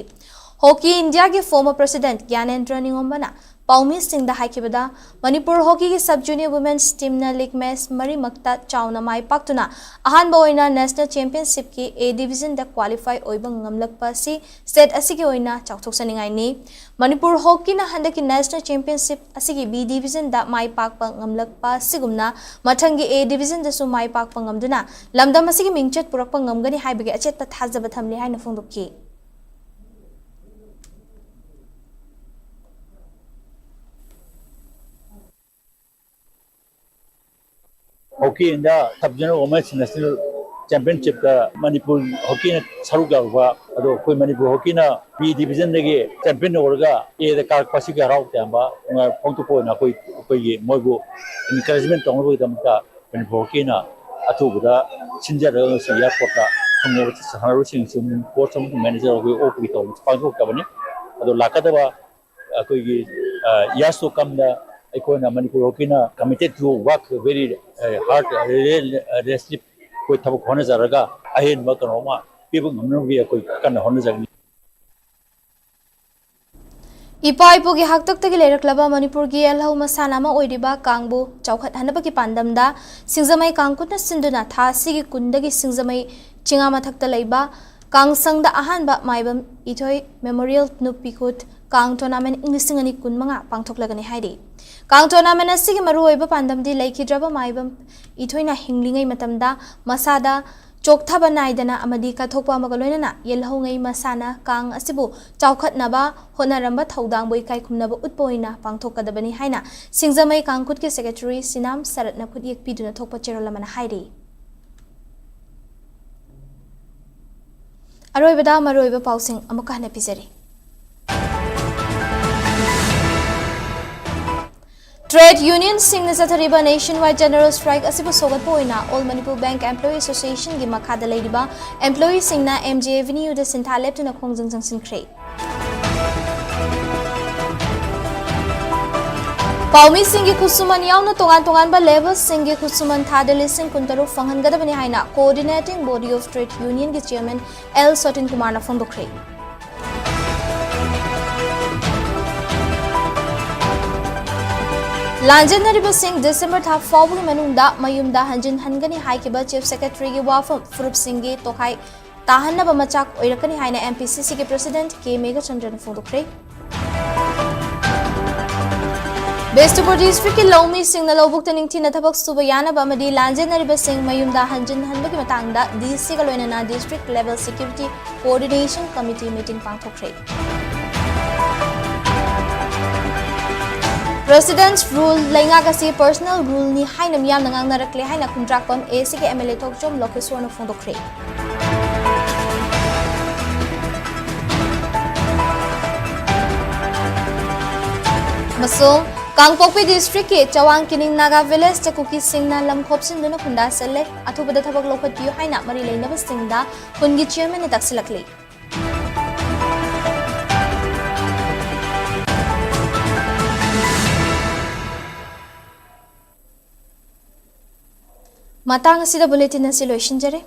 ꯍꯣꯀꯤ ꯏꯟꯗꯤꯌꯥꯒꯤ former president ꯒ꯭ꯌꯥꯅꯦꯟꯗ꯭ꯔ ꯅꯤꯉꯣꯝꯕꯅ ꯄꯥꯎꯃꯤꯁꯤꯡꯗ ꯍꯥꯏꯈꯤꯕꯗ, Manipur ꯍꯣꯀꯤꯒꯤ sub junior women's teamꯅ league match ꯃꯔꯤꯃꯛꯇ ꯆꯥꯎꯅ ꯃꯥꯏ ꯄꯥꯛꯇꯨꯅ ꯑꯍꯥꯟꯕ ꯑꯣꯏꯅ national championshipꯀꯤ A divisionꯗ qualify ꯑꯣꯏꯕ ꯉꯝꯂꯛꯄ ꯑꯁꯤ state ꯑꯁꯤꯒꯤ ꯑꯣꯏꯅ ꯆꯥꯎꯊꯣꯛꯆꯅꯤꯡꯉꯥꯏꯅꯤ꯫ ꯃꯅꯤꯄꯨꯔ ꯍꯣꯀꯤꯅ ꯍꯟꯗꯛꯀꯤ national championship ꯑꯁꯤꯒꯤ B divisionꯗ ꯃꯥꯏ ꯄꯥꯛꯄ ꯉꯝꯂꯛꯄ ꯑꯁꯤꯒꯨꯝꯅ ꯃꯊꯪꯒꯤ A divisionꯗꯁꯨ ꯃꯥꯏ ꯄꯥꯛꯄ ꯉꯝꯗꯨꯅ ꯂꯝꯗꯝ ꯑꯁꯤꯒꯤ ꯃꯤꯡꯆꯠ ꯄꯨꯔꯛꯄ ꯉꯝꯒꯅꯤ ꯍꯥꯏꯕꯒꯤ ꯑꯆꯦꯠꯄ ꯊꯥꯖꯕ ꯊꯝꯂꯤ ꯍꯥꯏꯅ ꯐꯣꯡꯗꯣꯛꯈꯤ꯫ Hockey India sub junior women's national ꯆꯦꯝꯄꯤꯌꯟꯁꯤꯞꯇ ꯃꯅꯤꯄꯨꯔ ꯍꯣꯀꯤꯅ ꯁꯔꯨꯛ ꯌꯥꯔꯨꯕ, ꯑꯗꯣ ꯑꯩꯈꯣꯏ ꯃꯅꯤꯄꯨꯔ ꯍꯣꯀꯤꯅ ꯕꯤ ꯗꯤꯕꯤꯖꯟꯗꯒꯤ ꯆꯦꯝꯄꯤꯌꯟ ꯑꯣꯏꯔꯒ ꯑꯦꯗ ꯀꯥꯔꯛꯄ ꯑꯁꯤꯒꯤ ꯍꯔꯥꯎ ꯇꯌꯥꯝꯕ ꯅꯨꯡꯉꯥꯏꯕ ꯐꯣꯡꯗꯣꯛꯄ ꯑꯣꯏꯅ ꯑꯩꯈꯣꯏ, ꯑꯩꯈꯣꯏꯒꯤ ꯃꯣꯏꯕꯨ ꯏꯟꯀꯔꯦꯖꯃꯦꯟ ꯇꯧꯅꯕꯒꯤꯗꯃꯛꯇ ꯃꯅꯤꯄꯨꯔ ꯍꯣꯀꯤꯅ ꯑꯊꯨꯕꯗ ꯁꯤꯟꯖꯔꯒ ꯉꯁꯤ ꯏꯌꯥꯔꯄꯣꯔꯠꯇ ꯊꯨꯡꯂꯕ ꯁꯥꯟꯅꯔꯣꯏꯁꯤꯡꯁꯨ ꯀꯣꯆ ꯑꯃꯁꯨꯡ ꯃꯦꯅꯦꯖꯔ ꯑꯩꯈꯣꯏ ꯑꯣꯛꯄꯒꯤ ꯊꯧꯔꯝ ꯄꯥꯡꯊꯣꯛꯇꯕꯅꯤ꯫ ꯑꯗꯣ ꯂꯥꯛꯀꯗꯕ ꯑꯩꯈꯣꯏꯒꯤ, ꯑ, years to comeꯗ ꯑꯩꯈꯣꯏꯅ Manipur ꯍꯣꯀꯤꯅ committed to work very, ꯑ, hard, relentlessly ꯑꯩꯈꯣꯏ ꯊꯕꯛ ꯍꯣꯠꯅꯖꯔꯒ ꯑꯍꯦꯟꯕ ꯀꯩꯅꯣ ꯑꯃ ꯄꯤꯕ ꯉꯝꯅꯕꯒꯤ ꯑꯩꯈꯣꯏ ꯀꯟꯅ ꯍꯣꯠꯅꯖꯒꯅꯤ꯫ ꯏꯄꯥ ꯏꯄꯨꯒꯤ ꯍꯥꯛꯇꯛꯇꯒꯤ ꯂꯩꯔꯛꯂꯕ ꯃꯅꯤꯄꯨꯔꯒꯤ ꯌꯦꯜꯍꯧ ꯃꯁꯥꯟꯅ ꯑꯃ ꯑꯣꯏꯔꯤꯕ ꯀꯥꯡꯕꯨ ꯆꯥꯎꯈꯠꯍꯟꯅꯕꯒꯤ ꯄꯥꯟꯗꯝꯗ ꯁꯤꯡꯖꯃꯩ ꯀꯥꯡꯈꯨꯠꯅ ꯁꯤꯟꯗꯨꯅ ꯊꯥ ꯑꯁꯤꯒꯤ ꯀꯨꯟꯗꯒꯤ ꯁꯤꯡꯖꯃꯩ ꯆꯤꯉꯥ ꯃꯊꯛꯇ ꯂꯩꯕ ꯀꯥꯡꯁꯪꯗ ꯑꯍꯥꯟꯕ ꯃꯥꯏꯕꯝ ꯏꯊꯣꯏ ꯃꯦꯃꯣꯔꯤꯌꯦꯜ ꯅꯨꯄꯤ ꯈꯨꯠ ꯀꯥꯡ ꯇꯣꯔꯅꯥꯃꯦꯟ ꯏꯪ ꯂꯤꯁꯤꯡ ꯑꯅꯤ ꯀꯨꯟ ꯃꯉꯥ ꯄꯥꯡꯊꯣꯛꯂꯒꯅꯤ ꯍꯥꯏꯔꯤ꯫ ꯀꯥꯡ ꯇꯣꯔꯅꯥꯃꯦꯟ ꯑꯁꯤꯒꯤ ꯃꯔꯨꯑꯣꯏꯕ ꯄꯥꯟꯗꯝꯗꯤ ꯂꯩꯈꯤꯗ꯭ꯔꯕ ꯃꯥꯏꯕꯝ ꯏꯊꯣꯏꯅ ꯍꯤꯡꯂꯤꯉꯩ ꯃꯇꯝꯗ ꯃꯁꯥꯗ ꯆꯣꯛꯊꯕ ꯅꯥꯏꯗꯅ ꯑꯃꯗꯤ ꯀꯠꯊꯣꯛꯄ ꯑꯃꯒ ꯂꯣꯏꯅꯅ ꯌꯦꯜꯍꯧꯉꯩ ꯃꯁꯥꯟꯅ ꯀꯥꯡ ꯑꯁꯤꯕꯨ ꯆꯥꯎꯈꯠꯅꯕ ꯍꯣꯠꯅꯔꯝꯕ ꯊꯧꯗꯥꯡꯕꯨ ꯏꯀꯥꯏ ꯈꯨꯝꯅꯕ ꯎꯠꯄ ꯑꯣꯏꯅ ꯄꯥꯡꯊꯣꯛꯀꯗꯕꯅꯤ ꯍꯥꯏꯅ ꯁꯤꯡꯖꯃꯩ ꯀꯥꯡꯈꯨꯠꯀꯤ ꯁꯦꯀ꯭ꯔꯦꯇꯔꯤ ꯁꯤꯅꯥꯝ ꯁꯔꯠꯅ ꯈꯨꯠꯌꯦꯛ ꯄꯤꯗꯨꯅ ꯊꯣꯛꯄ ꯆꯦꯔꯣꯜ ꯑꯃꯅ ꯍꯥꯏꯔꯤ꯫ ꯑꯔꯣꯏꯕꯗ ꯃꯔꯨꯑꯣꯏꯕ ꯄꯥꯎꯁꯤꯡ ꯑꯃꯨꯛꯀ ꯍꯟꯅ ꯄꯤꯖꯔꯤ꯫ ꯇ꯭ꯔꯦꯗ ꯌꯨꯅꯤꯌꯟꯁꯤꯡꯅ ꯆꯠꯊꯔꯤꯕ ꯅꯦꯁꯟ ꯋꯥꯏꯗ ꯖꯦꯅꯔꯦꯜ ꯁ꯭ꯇ꯭ꯔꯥꯏꯛ ꯑꯁꯤꯕꯨ ꯁꯧꯒꯠꯄ ꯑꯣꯏꯅ ꯑꯣꯜ ꯃꯅꯤꯄꯨꯔ ꯕꯦꯡꯛ ꯑꯦꯝꯄ꯭ꯂꯣꯌꯤ ꯑꯦꯁꯣꯁꯤꯌꯦꯁꯟꯒꯤ ꯃꯈꯥꯗ ꯂꯩꯔꯤꯕ ꯑꯦꯝꯄ꯭ꯂꯣꯌꯤꯁꯤꯡꯅ ꯑꯦꯝ ꯖꯦ ꯑꯦꯚꯦꯅ꯭ꯌꯨꯗ ꯁꯤꯟꯊꯥ ꯂꯦꯞꯇꯨꯅ ꯈꯣꯡꯖꯪ ꯆꯪꯁꯤꯟꯈ꯭ꯔꯦ꯫ ꯄꯥꯎꯃꯤꯁꯤꯡꯒꯤ ꯈꯨꯠꯁꯨꯃꯟ ꯌꯥꯎꯅ ꯇꯣꯉꯥꯟ ꯇꯣꯉꯥꯟꯕ ꯂꯦꯚꯦꯜꯁꯤꯡꯒꯤ ꯈꯨꯠꯁꯨꯃꯟ ꯊꯥꯗ ꯂꯤꯁꯤꯡ ꯀꯨꯟꯇꯔꯨꯛ ꯐꯪꯍꯟꯒꯗꯕꯅꯤ ꯍꯥꯏꯅ ꯀꯣꯑꯣꯔꯗꯤꯅꯦꯇꯤꯡ ꯕꯣꯗꯤ ꯑꯣꯐ ꯇ꯭ꯔꯦꯗ ꯌꯨꯅꯤꯌꯟꯒꯤ ꯆꯤꯌꯔꯃꯦꯟ ꯑꯦꯜ ꯁꯣꯇꯤꯟ ꯀꯨꯃꯥꯔꯅ ꯐꯣꯡꯗꯣꯛꯈ꯭ꯔꯦ꯫ ꯂꯥꯟꯖꯦꯟꯅꯔꯤꯕꯁꯤꯡ ꯗꯤꯁꯦꯝꯕꯔ ꯊꯥ ꯐꯥꯎꯕꯒꯤ ꯃꯅꯨꯡꯗ ꯃꯌꯨꯝꯗ ꯍꯟꯖꯤꯟꯍꯟꯒꯅꯤ ꯍꯥꯏꯈꯤꯕ ꯆꯤꯐ ꯁꯦꯀ꯭ꯔꯦꯇꯔꯤꯒꯤ ꯋꯥꯐꯝ ꯐꯨꯔꯨꯞꯁꯤꯡꯒꯤ ꯇꯣꯈꯥꯏ ꯇꯥꯍꯟꯅꯕ ꯃꯆꯥꯛ ꯑꯣꯏꯔꯛꯀꯅꯤ ꯍꯥꯏꯅ ꯑꯦꯝ ꯄꯤ ꯁꯤ ꯁꯤꯒꯤ ꯄ꯭ꯔꯁꯤꯗꯦꯟꯠ ꯀꯦ ꯃꯦꯘꯆꯟꯗ꯭ꯔꯅ ꯐꯣꯡꯗꯣꯛꯈ꯭ꯔꯦ꯫ ꯕꯤꯁꯅꯨꯄꯨꯔ ꯗꯤꯁꯇ꯭ꯔꯤꯛꯀꯤ ꯂꯧꯃꯤꯁꯤꯡꯅ ꯂꯧꯕꯨꯛꯇ ꯅꯤꯡꯊꯤꯅ ꯊꯕꯛ ꯁꯨꯕ ꯌꯥꯅꯕ ꯑꯃꯗꯤ ꯂꯥꯟꯖꯦꯟꯅꯔꯤꯕꯁꯤꯡ ꯃꯌꯨꯝꯗ ꯍꯟꯖꯤꯟꯍꯟꯕꯒꯤ ꯃꯇꯥꯡꯗ ꯗꯤ ꯁꯤꯒ ꯂꯣꯏꯅꯅ district level security coordination committee meeting ꯄꯥꯡꯊꯣꯛꯈ꯭ꯔꯦ꯫ President's Rule, ꯂꯩꯉꯥꯛ ꯑꯁꯤ personal ruleꯅꯤ ꯍꯥꯏꯅ ꯃꯤꯌꯥꯝꯅ ꯉꯥꯡꯅꯔꯛꯂꯦ ꯍꯥꯏꯅ ꯈꯨꯟꯗ꯭ꯔꯥꯛꯄꯝ ACꯒꯤ MLA ꯊꯣꯛꯆꯣꯝ ꯂꯣꯀꯦꯁꯣꯔꯅ ꯐꯣꯡꯗꯣꯛꯈ꯭ꯔꯦ꯫ ꯑꯃꯁꯨꯡ ꯀꯥꯡꯄꯣꯛꯄꯤ districtꯀꯤ ꯆꯋꯥꯡ ꯀꯤꯅꯤꯡ ꯅꯥꯒꯥ villageꯇ ꯀꯨꯀꯤꯁꯤꯡꯅ ꯂꯝ ꯈꯣꯞꯆꯤꯟꯗꯨꯅ ꯈꯨꯟꯗꯥꯁꯜꯂꯦ꯫ ꯑꯊꯨꯕꯗ ꯊꯕꯛ ꯂꯧꯈꯠꯄꯤꯌꯨ ꯍꯥꯏꯅ ꯃꯔꯤ ꯂꯩꯅꯕꯁꯤꯡꯗ ꯈꯨꯟꯒꯤ chairmanꯅ ꯇꯛꯁꯤꯜꯂꯛꯂꯤ꯫ ꯃꯇꯥꯡ ꯑꯁꯤꯗ bulletin ꯑꯁꯤ ꯂꯣꯏꯁꯤꯟꯖꯔꯦ꯫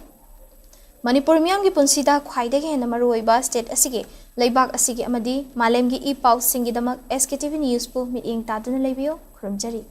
ꯃꯅꯤꯄꯨꯔ ꯃꯤꯌꯥꯝꯒꯤ ꯄꯨꯟꯁꯤꯗ ꯈ꯭ꯋꯥꯏꯗꯒꯤ ꯍꯦꯟꯅ ꯃꯔꯨꯑꯣꯏꯕ state ꯑꯁꯤꯒꯤ, ꯂꯩꯕꯥꯛ ꯑꯁꯤꯒꯤ ꯑꯃꯗꯤ ꯃꯥꯂꯦꯝꯒꯤ ꯏ ꯄꯥꯎꯁꯤꯡꯒꯤꯗꯃꯛ SKTV Newsꯄꯨ ꯃꯤꯠꯌꯦꯡ ꯇꯥꯗꯨꯅ ꯂꯩꯕꯤꯌꯨ꯫ ꯈꯨꯔꯨꯝꯖꯔꯤ꯫